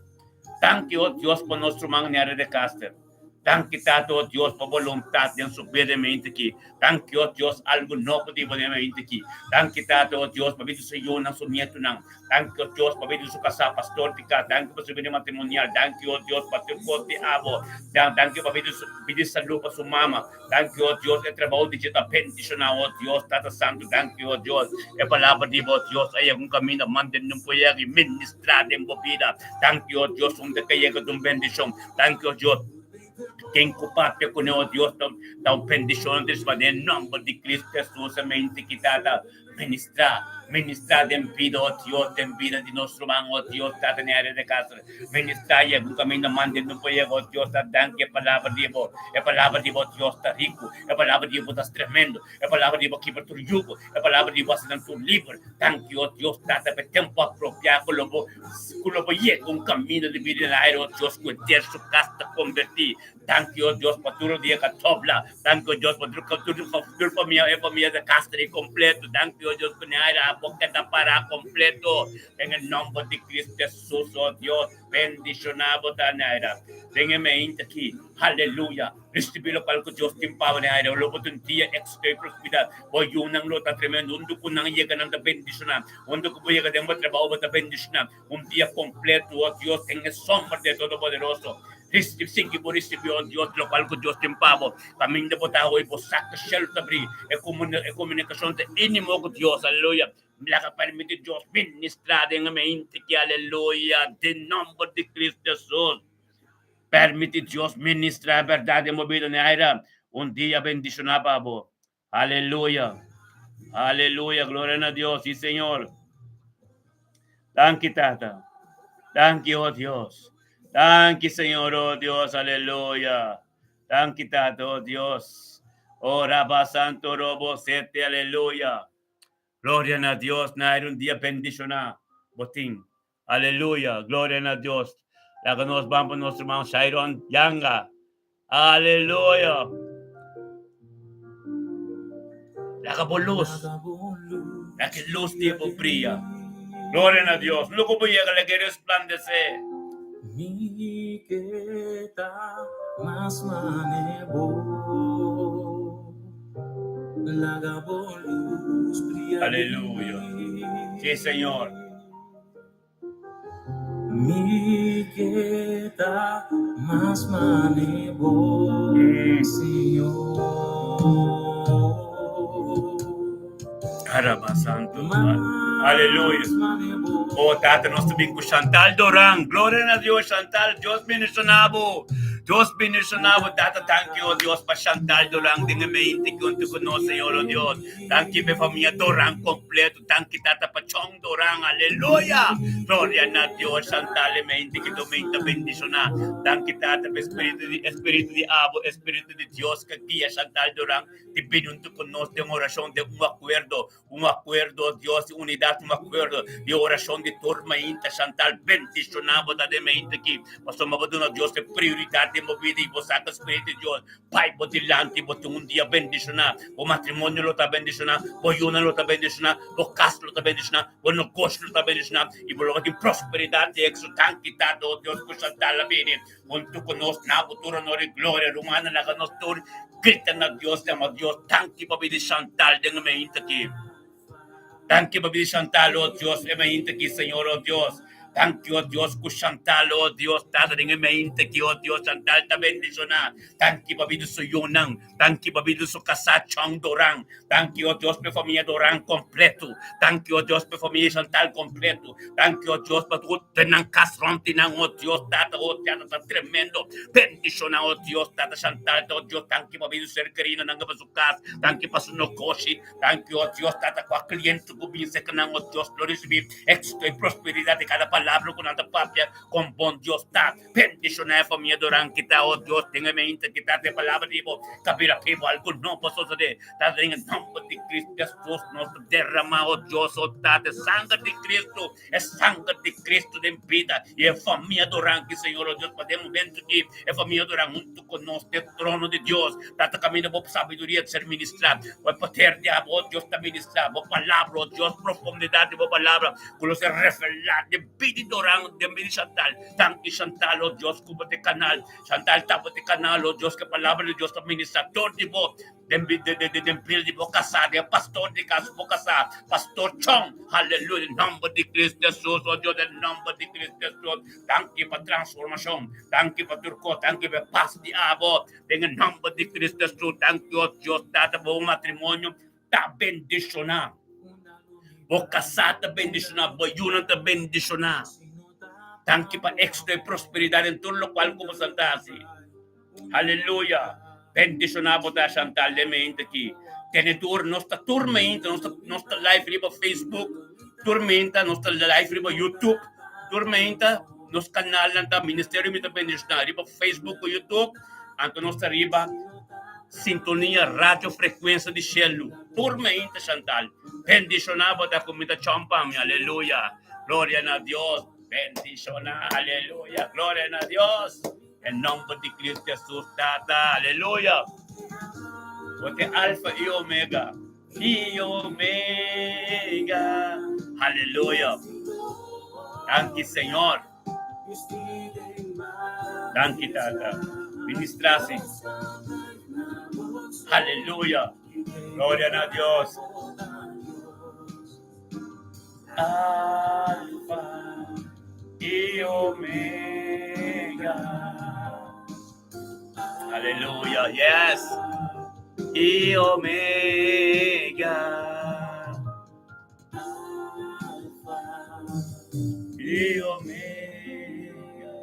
Danki, oh Dios, pa nos ruman ne aire de Caster. Danki Tata o Dios pa boluntat den su bida e mente aki. Danki o Dios algu nobo di bo den e mente aki. Danki Tata o Dios pa bida su yunan, su nietunan. Danki o Dios pa bida su kasá, pastor di kas. Danki pa su bida matrimonial. Danki o Dios pa tur kos di abo. Danki pa bida su bida salu pa su mama. Danki o Dios e trabou di dje ta bendishoná o Dios Tata Santu. Danki o Dios e palabra di bo Dios a yega un kaminda mantene un por yega i ministrá den bo bida. Danki o Dios unda ke yega ta un bendishon. Danki, o Dios. Ken ku papia kuné, o Dios, ta ta un bendishon di sba den nòmber di Kristu Hesus. Amén. Tiki Tata, ministrá, ministrá den bida, o Dios, den bida di nos ruman, o Dios, Tata den área de kasa. Ministrá yega un kaminda manda no por yega, o Dios. Ta danki e palabra di bo. E palabra di bo, Dios, ta riku. E palabra di bo ta tremendo. E palabra di bo kibra tur yugo. E palabra di bo hasi nan tur liber. Danki, o Dios, Tata, pa e tempu apropiá ku lo bo Ku lo bo yega un kaminda di bida den aire, o Dios, ku henter su kas ta kombertí. Danki, o Dios, pa tur dia ka tobla. Danki, o Dios, pa tur tur famia, e famia ta kas ta kompleto. Danki, o Dios, ku den aire abo keda pará kompleto. Den e nòmber di Kristu Hesus, o Dios, bendishoná bo ta Naira den e meinta aki. Haleluya! Ricibi locual cu Dios tin pa bo den aire. Lo bo ta un dia éxito y prosperidad. Bo yunan lo ta tremendo. Unda cu nan yega nan ta bendiciona. Unda cu bo yega den bo trabao bo ta bendiciona. Un dia completo, oh Dios, den e sombra di e Todopoderoso. Ricibi, sigui bo ricibi, oh Dios, locual cu Dios tin pa bo. Caminda bo ta hoy, bo sa cu cielo ta bri. E comunicacion ta inimo cu Dios. Aleluya. Laga permiti Dios ministra den e mente ki. Aleluya. Den nomber di Cristo Jesus. Permiti Dios ministra e berdad den bo bida, Neaira. Un dia bendiciona pa bo. Aleluya. Aleluya. Gloria na Dios. Si, Señor. Danki, Tata. Danki, oh Dios. Danki, Señor, oh Dios. Aleluya. Danki, Tata, oh Dios. Oh, Rabba Santo Robo Sete. Aleluya. Gloria na Dios. Neaira, un dia bendiciona. Bo tin. Aleluya, gloria na Dios. Laga nos ban pa nos hermano Shairon Yanga. Aleluya. Laga bo luz. Laga e luz di bo bria. Gloria na Dios. Loke bo yega laga e resplandece. Mi ke ta mas mane bo. Laga bo luz bria. Aleluya. Sí, Señor. Mi ke ta mas mane bo, Señor. Caramba, santo. Aleluya. Oh, tata, nos ta bin ku Chantal Doran. Gloria na Dios, Chantal. Dios bendiciona bo. Dios bendiciona bo, tata. Thank you, oh Dios, pa Chantal Doran den e mente ki unti ku nos, Señor, oh Dios. Thank you pa e famia Doran completo. Danki Tata pa Chong Doran aleluya gloria na Dios santalemente ki domingo ta bendiciona danki Tata pa espiritu di espiritu di abo espiritu di Dios ka guia Chantal Doran di bini hunto ku nos den oracion den un acuerdo un acuerdo Dios di unidad un acuerdo di oracion di tur mainta Chantal bendiciona bo ta den mainta aki pasobra bo duna Dios e prioridad den bo bida y bo saca espiritu di Dios Bai bo dilanti, bo tin un dia bendishoná. Bo matrimonio lo ta bendishoná, bo yunan lo ta bendishoná, bo kas lo ta bendishoná, bo negoshi lo ta bendishoná i bo lo tin prosperidat i éksito. Danki, Tata, o Dios, ku Chantal a bini huntu ku nos. Na bo tur honor i gloria. Rumannan, laga nos tur grita na Dios, yama Dios, Danki pa bini Chantal den e meinta aki. Danki pa bini Chantal, o Dios, e meinta aki, Señor, o Dios. Danki, o Dios, ku Chantal, o Dios, Tata, den e mente aki, o Dios, Chantal ta bendishoná. Danki pa bida su yunan. Danki pa bida su kasá, Chong Doran. Danki, o Dios, pa e famia Doran kompleto. Danki, o Dios, pa e famia Chantal kompleto. Danki, o Dios, pa tur nan kas rònt di nan, o Dios, Tata, o Tata, ta tremendo. Bendishoná, o Dios, Tata Chantal, o Dios, danki pa bida su ser kerido nan pa su kas. Danki pa su nogoshi. Danki, o Dios, Tata, ku a kliente ku bin serka nan, o Dios, lo risibí éksito i prosperidat di kada palabra ku nan ta papia kon bon Dios ta. Bendishoná e famia Duran kita, o Dios, den e mente kita e palabra di bo ta bira pibo algu nobo sosodé. Tata, den e nòmber di Cristo Hesus nos ta derramá, o Dios, o Tata, e sanger di Cristo, e sanger di Cristo den bida di e famia Duran ki, Señor, o Dios, pa den momento ki e famia Duran huntu ku nos den trono di Dios, Tata, kaminda bo sabiduria ta ser ministrá, bo e poder di abo, o Dios, ta ministrá, bo palabra, o Dios, profundidat di bo palabra ku lo ser revelá den bida di Duran, den bida di Chantal. Danki Chantal, o Dios, ku bo ta e kanal. Chantal ta bo ta e kanal, o Dios, ku e palabra di Dios ta ministrá dor di bo. Den den bida di bo kasá, den pastor di kas bo kasá, Pastor Chong, aleluya, den nòmber di Cristo Hesus, o Dios, den nòmber di Cristo Hesus, danki pa transformashon, danki pa tur kos, danki pa e pas di abo, den e nòmber di Cristo Hesus, danki, o Dios Tata, pa bo matrimonio ta bendishoná, bo kasá ta bendishoná, bo yunan ta bendishoná, danki pa éksito i prosperidat den tur lokual ku bo sa ta hasi. Aleluya! Bendiciona bo ta Chantal den mente aki. Tene tur, nos ta tur mente, nos ta, nos ta live riba Facebook, tur mente, nos ta live riba YouTube, tur mente, nos kanalnan ta Ministerio Mi Ta Bendiciona riba Facebook ku YouTube, anto nos ta riba Sintonia Radio Frecuencia di Shelu. Tur mente Chantal. Bendiciona bo ta ku mi ta chompa mi. Aleluya! Gloria na Dios. Bendiciona. Aleluya. Gloria na Dios. Den nomber di Cristo Jesus, Tata, aleluya. Bo ta e Alfa i Omega, i Omega. Aleluya. Danki, Señor. Danki, Tata. Ministra si. Aleluya. Gloria na Dios. Alfa i Omega. Aleluya, yes. I Omega. I Omega.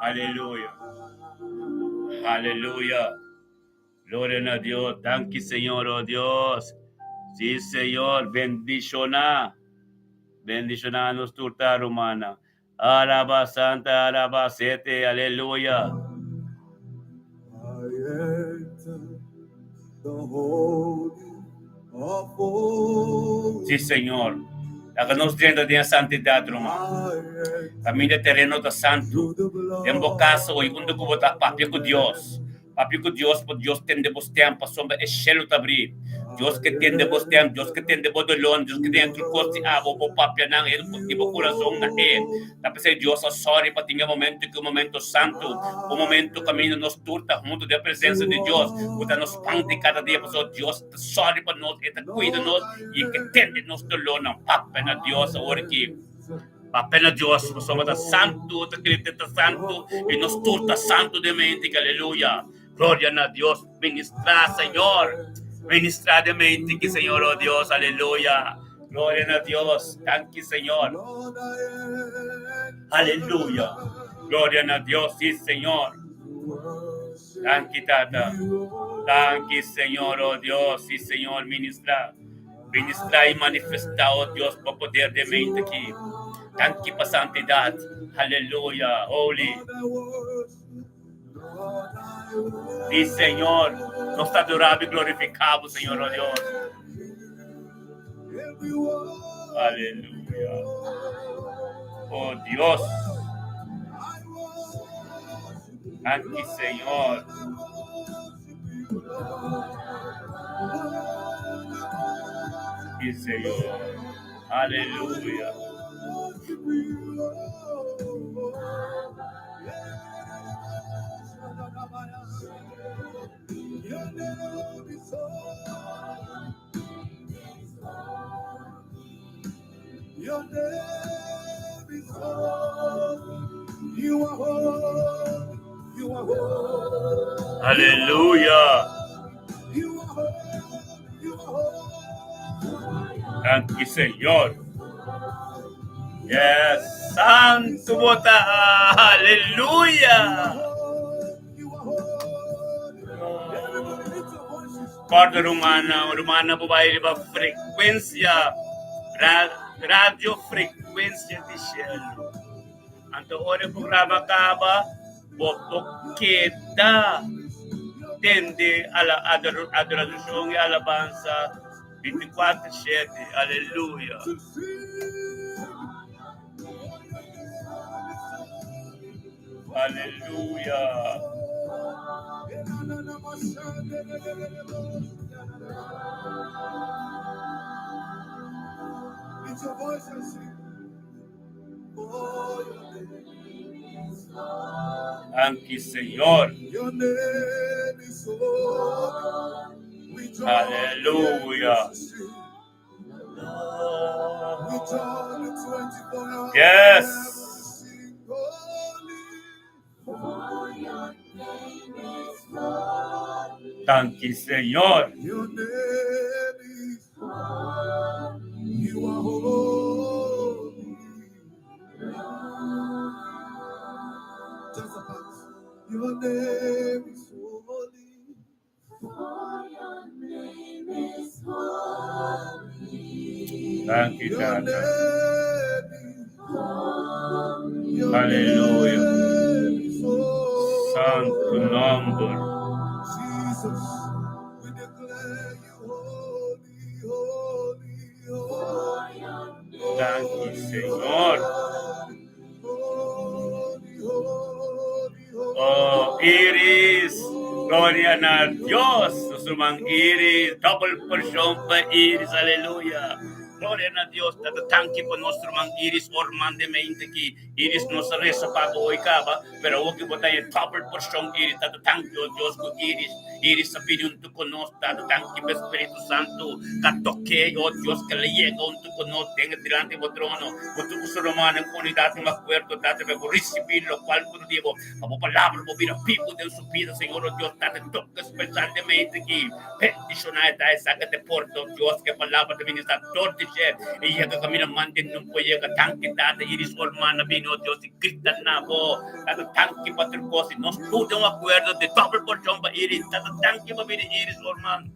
Aleluya. Aleluya. Gloria na Dios. Danki Señor, oh Dios. Sí, Señor, bendiciona. Bendiciona nos tur ta rumana. Alaba Santa, alaba Sete, aleluya. I enter the holy of holies. Sí, Señor. Laga nos drenta den e santidad, ruman. I enter Caminda tereno ta santu. through the blood. Den bo casa hoy, unda cu bo ta papia cu Dios. Papia ku Dios pa Dios tende bo stem pasobra e shelu ta abrí. Dios ke tende bo stem, Dios ke tende bo dolor, Dios ke tende tur kos di abo, bo papianan e di bo kurason na E. Ta p'esei Dios a sòri pa tin e momento ki un momento santu, un momento kaminda nos tur ta huntu den presensia di Dios, ku ta nos pan di kada dia, pasobra Dios ta sòri pa nos, E ta kuida nos i E ke tende nos dolornan. Papia na Dios awor aki. Papia na Dios, pasobra ta santu, ta kere ta santu, i nos tur ta santu den mente, ki aleluya. Gloria na Dios, ministra, Señor, ministra den mente, ki Señor, oh Dios, aleluya. Gloria na Dios, danki Señor. Aleluya. Gloria na Dios, sí Señor. Danki Tata. Danki Señor, oh Dios, sí Señor, ministra. Ministrá i manifestá, oh Dios, bo poder den mente aki. Danki pa santidat. Aleluya. Holy. Sí, Señor. Nos ta adorá bo i glorifiká bo, Señor, oh Dios. Aleluya. Oh Dios. Danki, Señor. Sí, Señor. Aleluya. Aleluya! Danki Señor. Yes, santu bo ta. Aleluya! Corda rumannan, rumannan bo bai riba frecuencia, radio frecuencia di cielo. Anto ora e programa caba, bo por keda tende adoracion y alabanza 24/7. Aleluya! Aleluya. Danki Señor. Aleluya. Yes. Danki Señor. Danki Tata. Aleluya. Santu nomber. Danki Señor. Oh, Iris, gloria na Dios. Nos ruman Iris, double portion pa Iris, aleluya. Gloria na Dios, tata tanki pa nos ruman Iris Orman de mente ki. Iris nos a resa pa bo hoy kaba, pero awor ki bo ta e double portion Iris, tata tanki oh Dios ku Iris. Iris a bini huntu ku nos, tata tanki pa Spiritu Santu ka toke, oh Dios, ke le yega huntu ku nos den e dilanti bo trono. Huntu ku su rumannan unidat den akuerdo, tata, pa bo risibi lokual ku Di bo, pa bo palabra bo bira bibu den su bida, Señor, oh Dios, Tata, toca especialmente ki bendiciona e ta esaki te porta, oh Dios, ke palabra ta ministra dor di dje, e yega camina mande nun por yega, danki Tata, iris su hermana bini, oh Dios, y grita na bo, Tata, danki pa tur cos, y nos tur den un acuerdo di doble porcion pa iris, Tata, danki pa bini iris su hermana.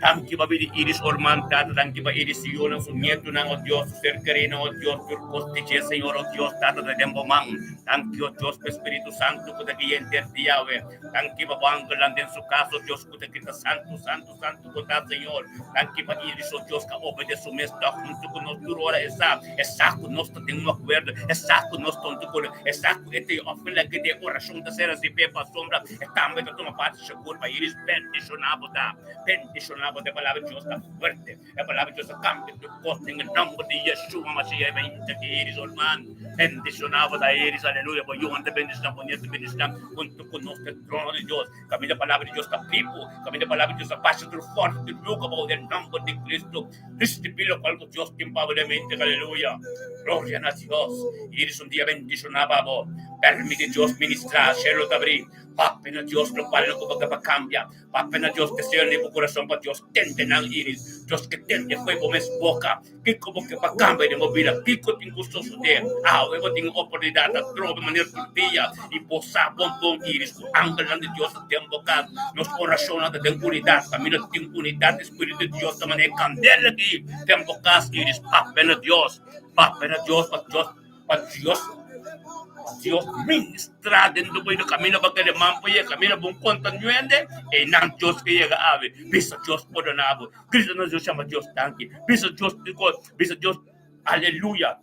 Danki pa bini Iris Orman, Tata, danki pa Iris su yunan, su nietunan, o Dios, su ser kerinan, o Dios, tur kos di dje, Señor, o Dios, Tata, ta den bo man. Danki, o Dios, pa e Spiritu Santu ku ta guia henter dia awe. Danki pa bo angelnan den su kas, o Dios, ku ta grita, Santu, santu, santu bo ta, Señor. Danki pa Iris, o Dios, ku a obedé su mes tòg huntu ku nos tur ora. E sa, e sa ku nos ta den un akuerdo, e sa ku nos ta huntu ku E sa ku e ta e òfrenda ku e orashon ta ser resibí pasobra e tambe ta tuma parti. Segur pa Iris bendishoná bo ta bendishoná bo ta e palabra di Dios ta fuerte e palabra di Dios ta kambia tur kos den e nomber di Yeshua Mashiach e mainta ki Iris orman bendishoná bo ta Iris aleluya bo yunan ta bendishoná bo nieto ta bendishoná huntu ku nos ta e trono di Dios kaminda e palabra di Dios ta bibu kaminda e palabra di Dios ta basha tur forsa tur luga bou den nomber di Cristo Ricibi locual cu Dios tin pa bo den mente, aleluya. Gloria na Dios. Iris un dia bendiciona pa bo. Permiti Dios ministra, cielo ta abri. Papia na Dios locual no cu bo ke pa cambia. Papia na Dios deseo den bo curason pa Dios tende nan Iris. Dios ke tende fo'i bo mes boca. Kico bo ke pa cambia den bo bida? Kico tin cu sosode? Awe bo tin e oportunidad ta trobe manera tur dia y bo sa bon bon Iris cu angelnan di Dios ta den bo cas. Nos oracionnan ta den unidad. Caminda tin unidad di Spiritu di Dios ta manera e candela aki den bo cas Iris. Papia na Dios, papia na Dios pa Dios, pa Dios, pa Dios ministra den bo bida. Caminda bo kere man pa yega, caminda bo conta nuende, eynan Dios ke yega awe. Bisa Dios pordona bo. Grita na Dios, chama Dios danki. Bisa Dios tur cos, bisa Dios aleluya.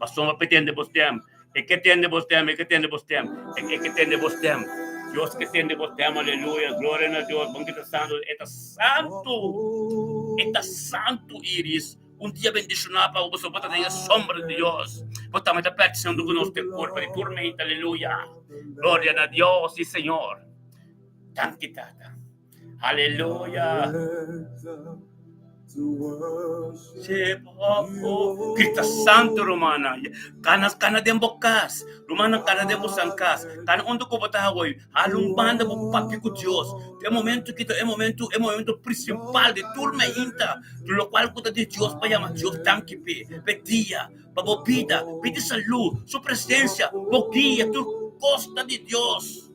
Pasobra pa e tende bo stem. E ke tende bo stem, e ke tende bo stem, e ke tende bo stem. Dios ke tende bo stem, aleluya, gloria na Dios. Bon ke ta santu, e ta santu, e ta santu, Iris. Un dia bendishoná pa bo, pasobra bo ta den e sombra di Dios. Bo tambe ta pertensiendo ku nos den kurpa di turmenta, aleluya. Gloria na Dios, si Señor. Danki, Tata. Aleluya. Grita santo rumannan. Kana kana den bo kas. Rumannan kana den bo san kas. Kana unda ku bo ta awor. Hala un banda bo papia ku Dios. E momento aki ta e momento e momento prinsipal di tur meinta. Lokual ku ta di Dios pa yama Dios danki p'e, p'e dia, pa bo bida, pidi salú, su presensia, bo guia, tur kos ta di Dios.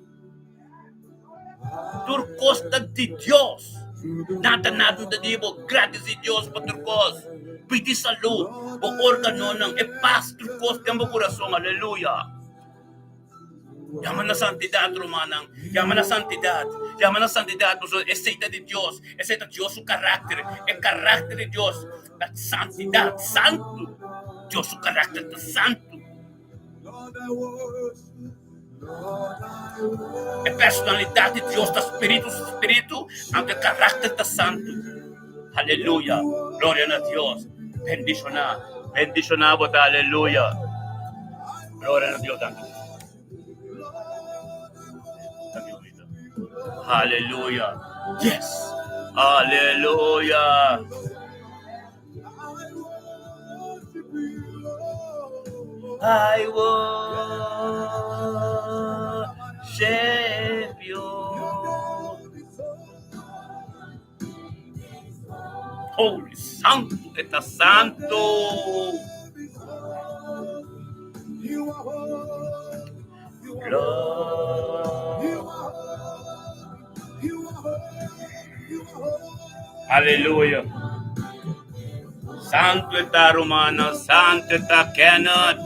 Tur kos ta di Dios. Nada nada ta di bo. Gratis di Dios pa tur kos. Pidi salú, bo órganonan, e pas tur kos den bo kurason. Aleluya. Yama na santidat, rumannan. Yama na santidat. Yama na santidat, pasobra esei ta di Dios. Esei ta Dios su karakter. E karakter di Dios ta santidat, santu. Dios su karakter ta santu. E personalidat di Dios ta spiritu, su spiritu, anto e karakter ta santu. Aleluya! Gloria na Dios! Bendishoná, bendishoná bo ta, aleluya! Gloria na Dios, danki. Danki, mamita. Aleluya! Yes! Aleluya! I worship you. Holy Santo, está santo. Lord. Aleluya. Santu e ta rumannan, santu e ta Kenneth,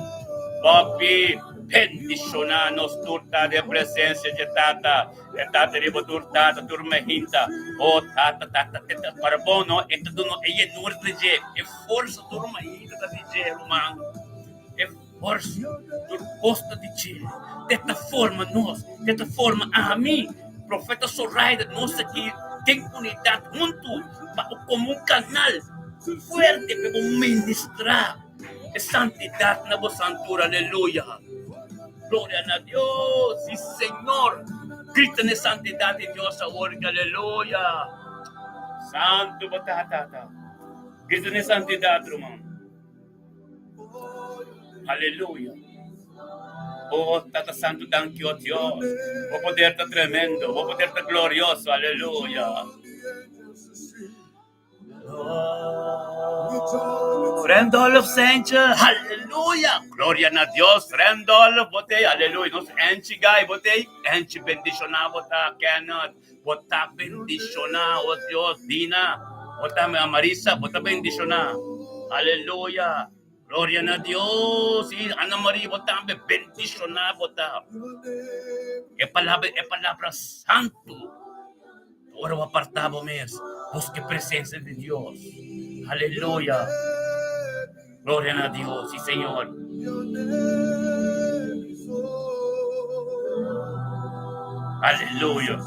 Bobby, bendishoná nos tur ta den presensia dje Tata, e Tata riba tur tata, tur mehinta. O Tata, Tata, e ta para bon no, e ta duna e yenura ta dje, e forsa tur mehinta ta di dje, ruman. E forsa tur kos ta di dje. E ta forma nos, e ta forma ami, Profeta Zoraida, nos aki den unidat huntu pa komo un kanal fuerte pa bo ministrá e santidat na bo santura. Aleluya! Gloria na Dios! Si Señor! Grita na e santidat di Dios awor ki aleluya! Santu bo ta, Tata. Grita na e santidat, ruman. Aleluya. Oh, Tata Santu, danki, oh Dios. Bo poder ta tremendo, bo poder ta glorioso. Aleluya. Randolph Sanchez, aleluya. Gloria na Dios. Randolph, botei, aleluya. Nos enchi gai, botei, enchi bendiciona bota, Kenneth, bota bendiciona, oh Dios, Dina, bota Marisa, bota bendiciona. Aleluya. Gloria na Dios. Y Ana Maria, bo tambe bendiciona bo ta. E palabra, e palabra santo. Ora bo aparta bo mes, busca e presencia di Dios. Aleluya. Gloria na Dios. Sí, Señor. Aleluya.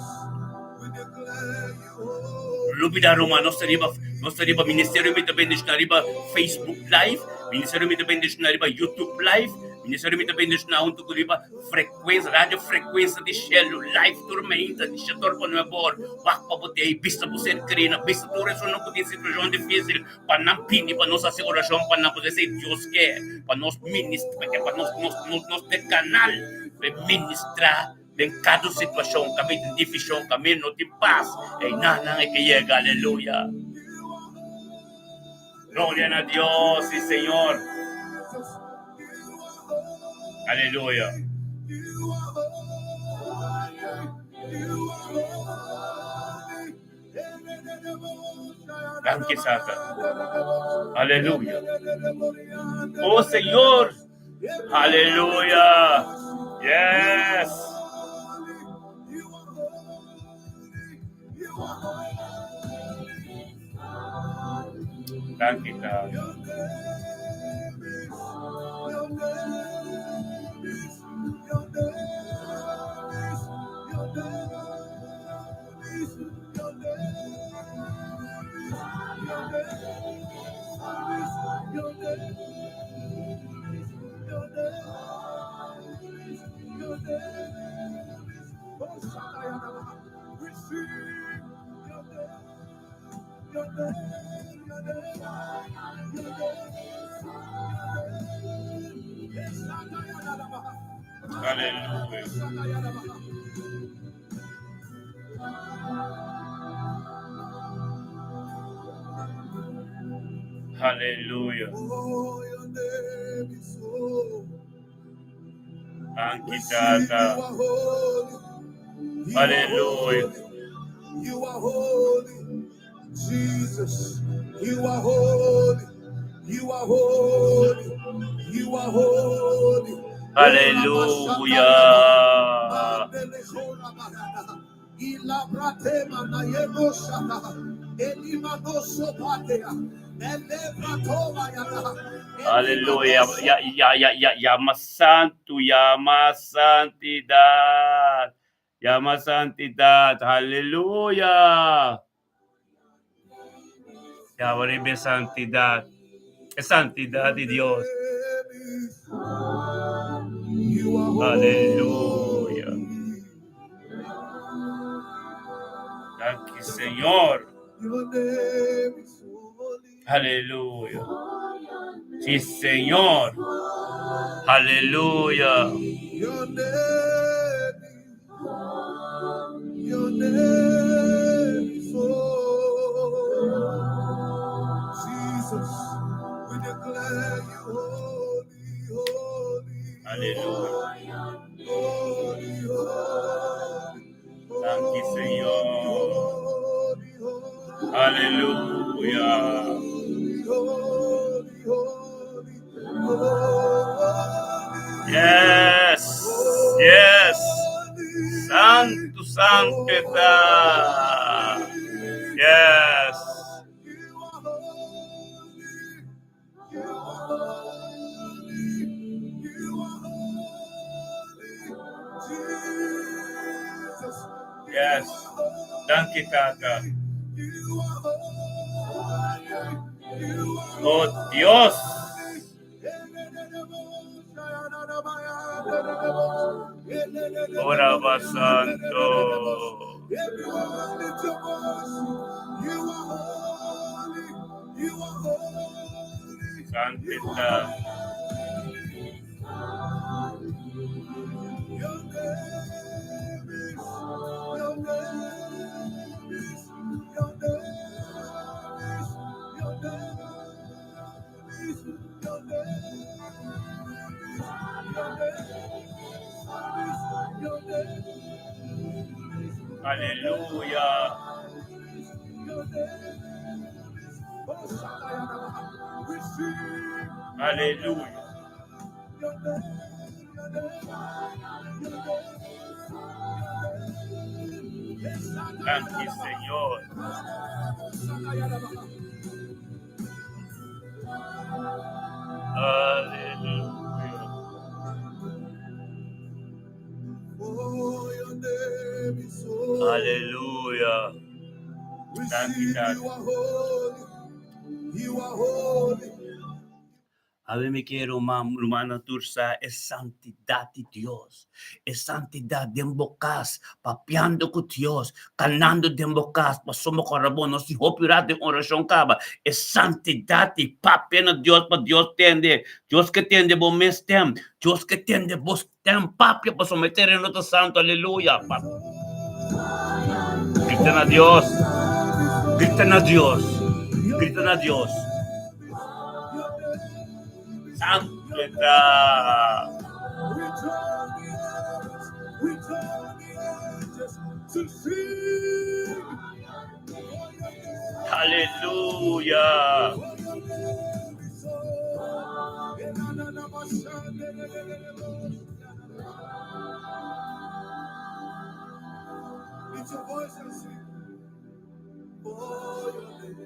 Lubida ruman, nos ta riba, nos ta riba Ministerio Mi Ta Bendiciona riba Facebook Live, Ministerio Mi Ta Bendiciona riba YouTube Live, Ministerio Mi Ta Bendiciona hunto ku riba Frecuencia, Radio Frecuencia di Shelu Live tur meinta di shetor pa nuebe or. Wak pa bo tei, bisa bo ser krina, bisa tur esunnan ku tin situacion dificil pa nan pidi pa nos hasi oracion pa nan, pasobra esei Dios ke pa nos ministra, pa nos, nos, nos, nos ta e canal pa e ministra. Den kada situashon kami tin difishon, kami no tin pas, einan nan e ke yega, aleluya. Gloria na Dios, si Señor. Aleluya. Danki Tata. Aleluya. O Señor. Aleluya. Yes. Danki Tata. Aleluya. Aleluya. Danki Tata. Aleluya. You are holy, Jesus. You are holy. You are holy. You are holy. Aleluya. Aleluya. Ya, ya, ya, ya, yama santu, yama santidat. Yama santidat. Aleluya. Yama riba santidat. E santidat di Dios. Aleluya. Danki Señor. Aleluya. Sí, Señor. Aleluya. Your name, your name is holy. Jesus, we declare you holy, holy, Aleluya. holy, holy, Danki Señor. holy, holy, Aleluya. holy, holy, holy. Yes. Yes. Santu, santidad. Yes. You are holy. You are holy. You are holy. Jesus. Yes. Danki Tata. You are holy. You are Oh Dios. Ora va santo. Everyone lift your voice. You are holy. You are holy. Santidad. Your name is, your name is, your name is, your name is, your name is, your name is, your name is, Aleluya. your name is. Oh, Shatayana, we sing Aleluya. your name, your name, your name, your name. Danki Señor. Aleluya. Oh, your name is holy. Aleluya. We Danki sing Tata. you are holy. You are holy. Awe mi ke rumannan tur sa e santidat di Dios. E santidat den bo kas, papiando ku Dios, kanando den bo kas, pasobra kòrda bo, nos tin hopi rato den orashon kaba. E santidat di papia na Dios pa Dios tende. Dios ke tende bo mes stem. Dios ke tende bo stem papia pasobra e tereno ta santu. Aleluya. Grita na Dios. Grita na Dios. Grita na Dios. Santidad. We join the angels, we join the angels to sing. Aleluya. For your name is holy. Lift your voice and sing. For your name.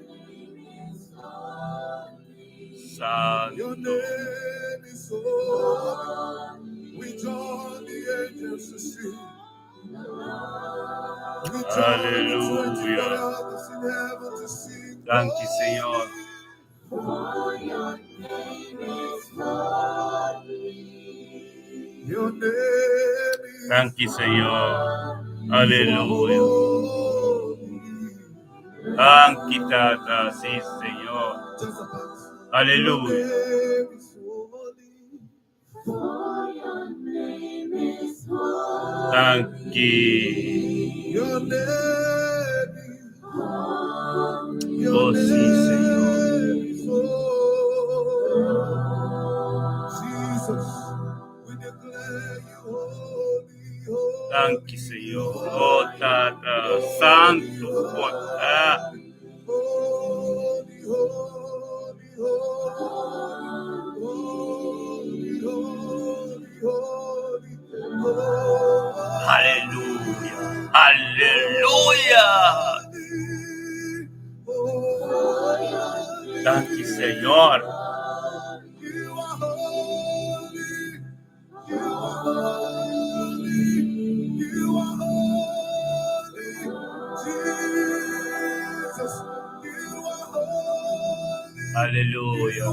Your Santo. name is holy. We join the angels to sing. We join the 24 Aleluya. elders in heaven to sing. Danki Señor. Your name is Danki Señor. you are Aleluya. holy. Danki Tata. Sí, Señor. Just a part. Aleluya. Danki. Oh, sí, Señor. Danki, Señor. Oh, Tata, Santo, bo ta. Aleluya, aleluya. Danki, Señor. Aleluya.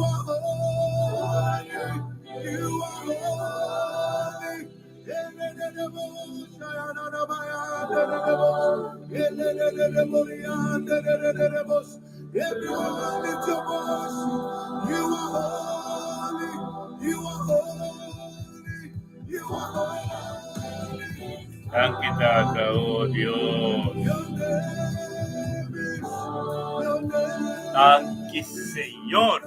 Danki Tata, oh Dios. Danki Señor.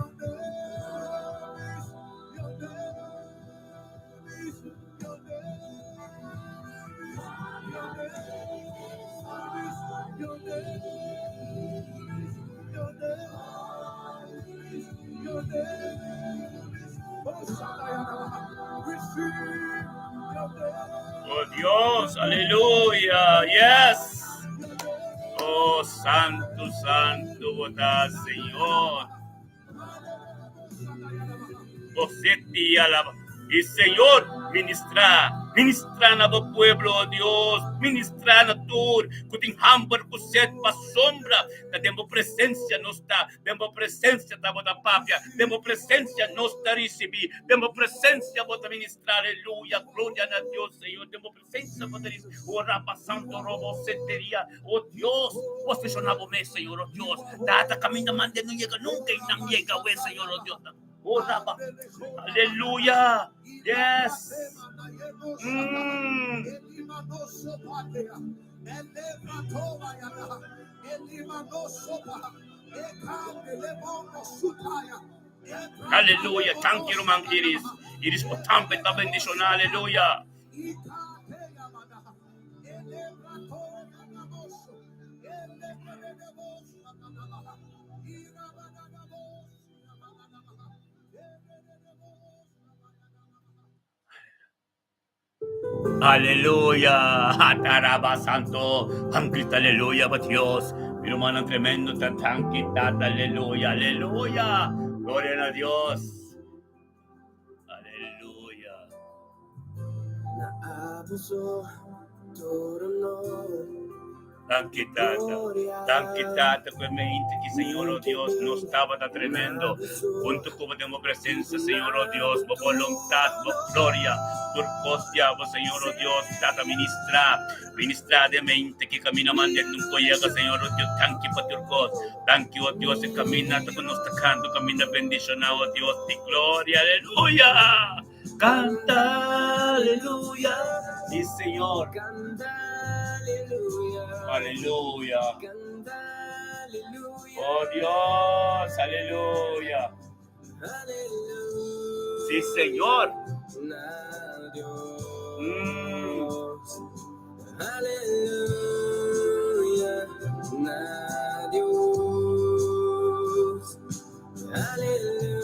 Oh Dios, aleluya, yes. Oh Santo, Santo, bo ta Señor. Boseti alaba. Y Señor, ministra, ministra na bo pueblo, oh Dios, ministra na tur ku tin hamber ku sed pa sombra, ta den bo presencia nos ta, den bo presencia ta bo ta papia, den bo presencia nos ta ricibi, den bo presencia bo ta ministra, aleluya, gloria na Dios, Señor, den bo presencia bo ta ricibi, oh Rapa Santo Robo Seteria, oh Dios, posiciona bo mes, Señor, oh Dios, Tata caminda mande no yega nunca y nan yega we, Señor, oh Dios. Oh, Raba. Aleluya. Yes. Aleluya. Thank you, ruman Iris. Iris bo tambe ta bendiciona. Aleluya. Aleluya, ataraba santo, han grita aleluya pa Dios. Mi rumannan tremendo ta danki tata, aleluya, aleluya. Gloria na Dios. Aleluya. Na abuso tur honor. Danki Tata. Danki Tata ku e mente ki Señor oh Dios nos tabata tremendo. Hunto ku bo den bo presencia Señor oh Dios, bo boluntad, bo gloria, tur kos di abo Señor oh Dios. Tata ministra, ministra den mente ki camina manden nun por yega Señor oh Dios. Danki pa tur kos. Danki oh Dios e camina ta ku nos ta canto camina bendiciona oh Dios di gloria. Aleluya. Canta aleluya, sí Señor. Canta aleluya. Aleluya. Canta aleluya. Oh Dios, aleluya. Aleluya. Sí Señor. Na Dios. Aleluya. Na Dios. Aleluya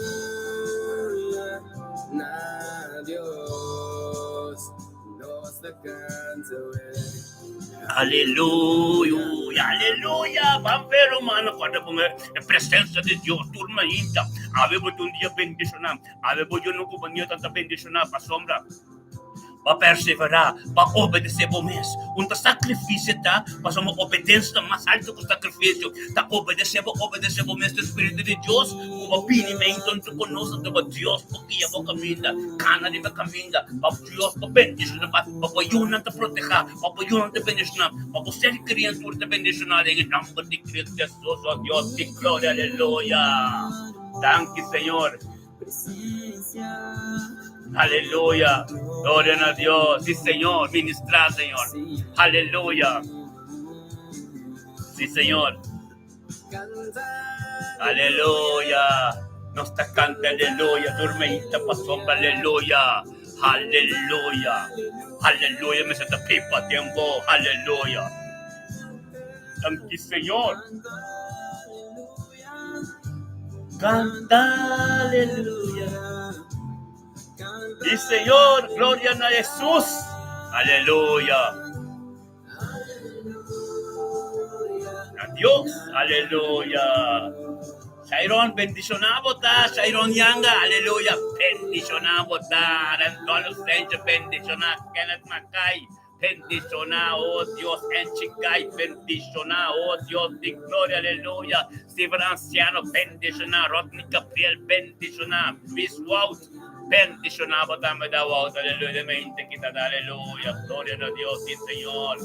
na Dios. Nos ta canta Aleluya, aleluya. Ban ver, hermano, cuando ponga en presencia de Dios, tur mainta. Awe bo ta un dia bendicioná. Awe bo yo no compañía tanta bendicioná pa sombra. Pa perseverá, pa obedesé bo mes. Un ta sakrifisio ta, pasobra obedensia ta mas alto ku sakrifisio. Ta obedesé bo, obedesé bo mes na Spiritu di Dios ku bo bini mento anto ku nos, anto pa Dios por guia bo kaminda, kana riba kaminda, pa Dios por bendishoná, pa bo yunan ta protehá, pa bo yunan ta bendishoná, pa bo ser kriatura ta bendishoná den e nòmber di Kristu Hesus, o Dios di gloria, aleluya. Danki Señor. Aleluya. Gloria na Dios. Sí, Señor. Ministra, Señor. Aleluya. Sí, Señor. Aleluya. Nos ta canta aleluya. Durmeita pa sombra aleluya. Aleluya. Aleluya. Me ta pipa tiempo. Aleluya. Danki Señor. Canta aleluya. Sí, Señor, gloria a Jesús. Aleluya. A Dios, aleluya. Shairon, bendiciona bo ta. Shairon Yanga, aleluya. Bendiciona bo ta. Randolph Sanchez, bendiciona. Kenneth Mackay, bendiciona. Oh Dios, Enchikay, bendiciona. Oh Dios di gloria, aleluya. Steven Anciano, bendiciona. Rodney Gabriel, bendiciona. Luis Wout, bendiciona bo tambe da Wout, aleluya. Mente kita, aleluya. Gloria na Dios, sí, Señor.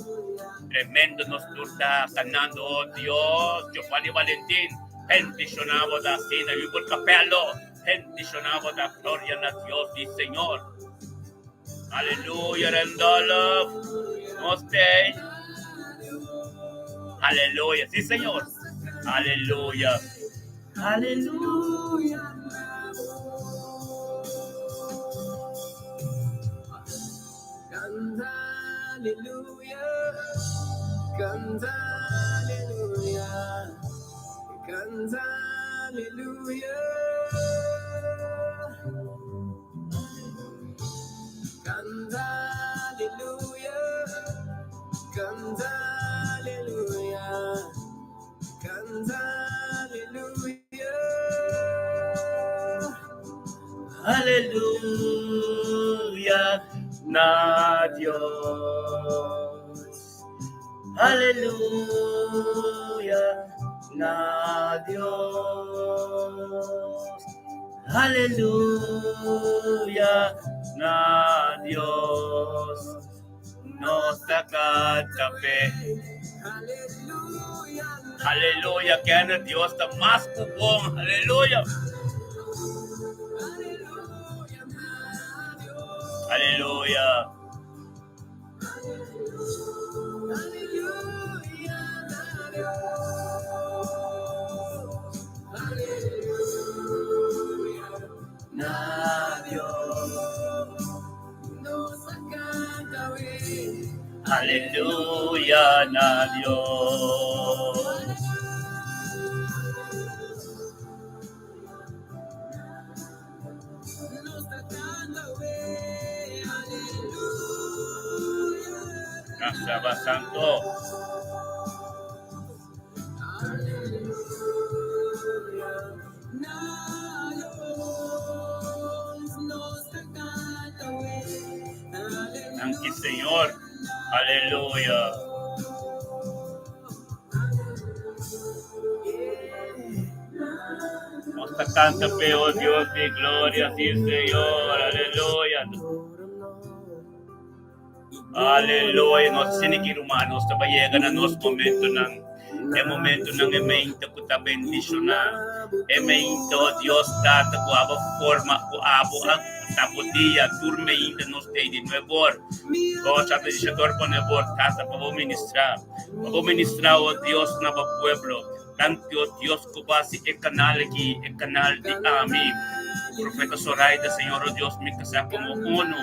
Tremendo nos tur ta canando, oh Dios. Giovanni Valentín, bendiciona bo ta asina. Wilbur Capello, bendiciona bo ta. Gloria na Dios, sí, Señor. Aleluya, Randolph. Nos tey. Aleluya, sí, Señor. Aleluya. Aleluya. Canta aleluya, canta aleluya, canta aleluya. Canta aleluya, canta aleluya, canta aleluya. Aleluya na Dios. Aleluya na Dios. Aleluya na Dios. Nos ta canta p'e. Aleluya, kende Dios ta mas ku bon. Aleluya. Aleluya. Aleluya na Dios. Saba Santo. Danki Señor. Aleluya. Nos ta canta p'e, oh Dios di gloria, sí Señor. Aleluya. Aleluya. Nos sini ki ruman, nos ta yega na nos momentonan. E momentonan e meinta ku ta bendishoná. E meinta, oh Dios Tata, ku abo forma, ku abo a ta bo dia. Tur meinta nos tei di nuebor. Oh, chata di shator pa nuebor, Tata, pa bo ministrá. Pa bo ministrá, oh Dios, na bo pueblo. Danki, oh Dios, ku bo hasi e kanal aki, e kanal di ami, Profeta Zoraida, Señor, oh Dios, mi kasá komo unu.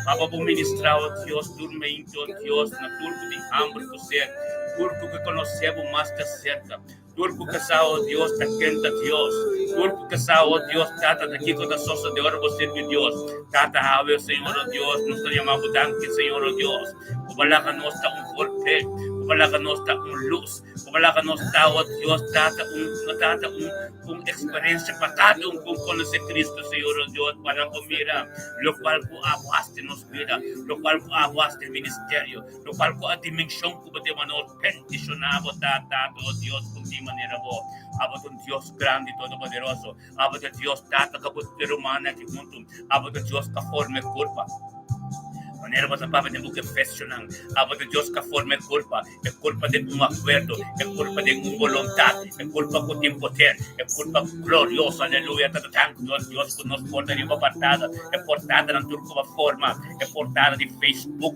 Pa bo ministrá, oh Dios, tur mente, oh Dios, na tur ku tin hamber ku sed, tur ku ke konosé bo mas ta serka, tur ku ke sa, oh Dios, ta ken ta Dios, tur ku ke sa, oh Dios, Tata, ta kiko ta sosodé ora bo sirbi Dios. Tata, hawe, oh Señor, oh Dios, nos ta yama bo danki, Señor, oh Dios, ku bo laga nos ta un voorbeeld, ku bo laga nos ta un lus, Ku bo laga nos ta, o Dios, tata un, tata un, un eksperensia pa kada un ku konosé Kristu, Señor, o Dios, pa nan por mira lokual ku abo hasi den nos bida, lokual ku abo hasi den ministerio, lokual ku a dimenshon ku bo deba nos. Bendishoná bo ta, Tata, o Dios, ku tin manera bo. Abo ta un Dios grandi, todopoderoso. Abo ta Dios, Tata, ku a pone tur rumannan aki huntu. Abo ta Dios ku a forma e kurpa. Manera bo ta papia den buki Efesionan, abo ta Dios ka forma e kurpa, e kurpa den un akuerdo, e kurpa den un boluntat, e kurpa ku tin poder, e kurpa glorioso, aleluya, ta dank nos Dios ku nos por ta riba portada, e portadanan tur ku bo forma, e portada di Facebook,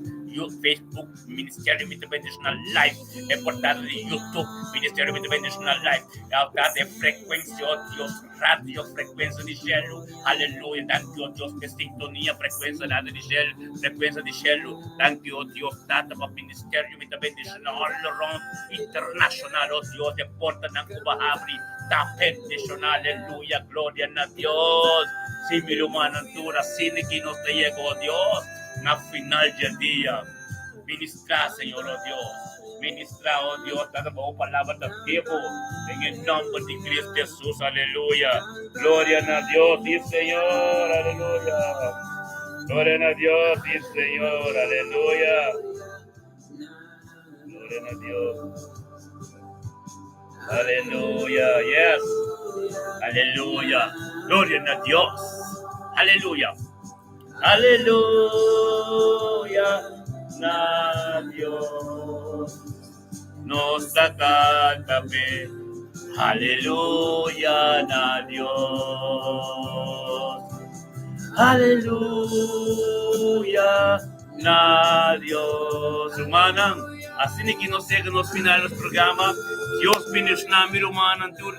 Facebook Ministerio Mi Ta Bendiciona Live, e portada di YouTube Ministerio Mi Ta Bendiciona Live, e altar di frekuensia, oh Dios. Radio Frecuencia di Shelu, aleluya, danki o Dios p'e sintonia Frecuencia Radio di Shelu, Frecuencia di Shelu, danki o Dios Tata pa ministerio mi ta bendiciona all around internacional o Dios e portanan cu bo habri ta bendiciona, aleluya, gloria na Dios, si mi rumannan tur asina ki nos ta yega o Dios na final dje dia. Ministrá, Señor, oh Dios. Ministrá, oh Dios, Tata, bo palabra ta bibu. Den e nomber di Cristo Jesus, aleluya. Gloria na Dios, sí, Señor, aleluya. Gloria na Dios, sí, Señor, aleluya. Gloria na Dios. Aleluya, yes. Aleluya. Gloria na Dios. Aleluya. Aleluya na Dios. Nos ta canta p'e. Aleluya na Dios. Aleluya na Dios. Rumannan, asina ki nos yega nos final nos programa. Dios bendiciona mi rumannan tur.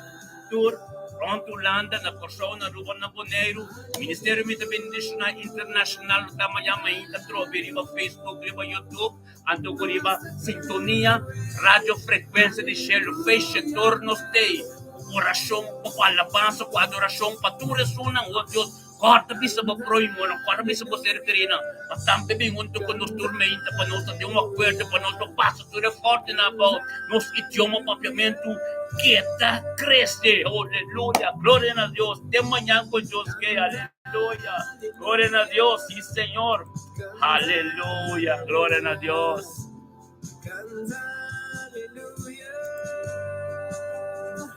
Tur rond Hulanda, na Kòrsou, na Aruba, na Boneiru. Ministerio Mi Ta Bendishoná Internashonal lo ta mañan mainta trobe riba Facebook, riba YouTube, anto ku riba Sintonia Radio Frekuensia di Shelu. Fe Shetor nos tei ku orashon, ku alabansa, ku adorashon pa tur esunnan, o Dios. Kòrda bisa bo próhimonan, kòrda bisa bo ser kerinan, pa tambe bin huntu ku nos tur meinta pa nos ta den un akuerdo pa nos por pasa tur e fòrtenan abou. Nos idioma papiamentu keda krese. Aleluya! Gloria na Dios! Te mañan ku Dios ke. Aleluya! Gloria na Dios! Si Señor! Aleluya! Gloria na Dios!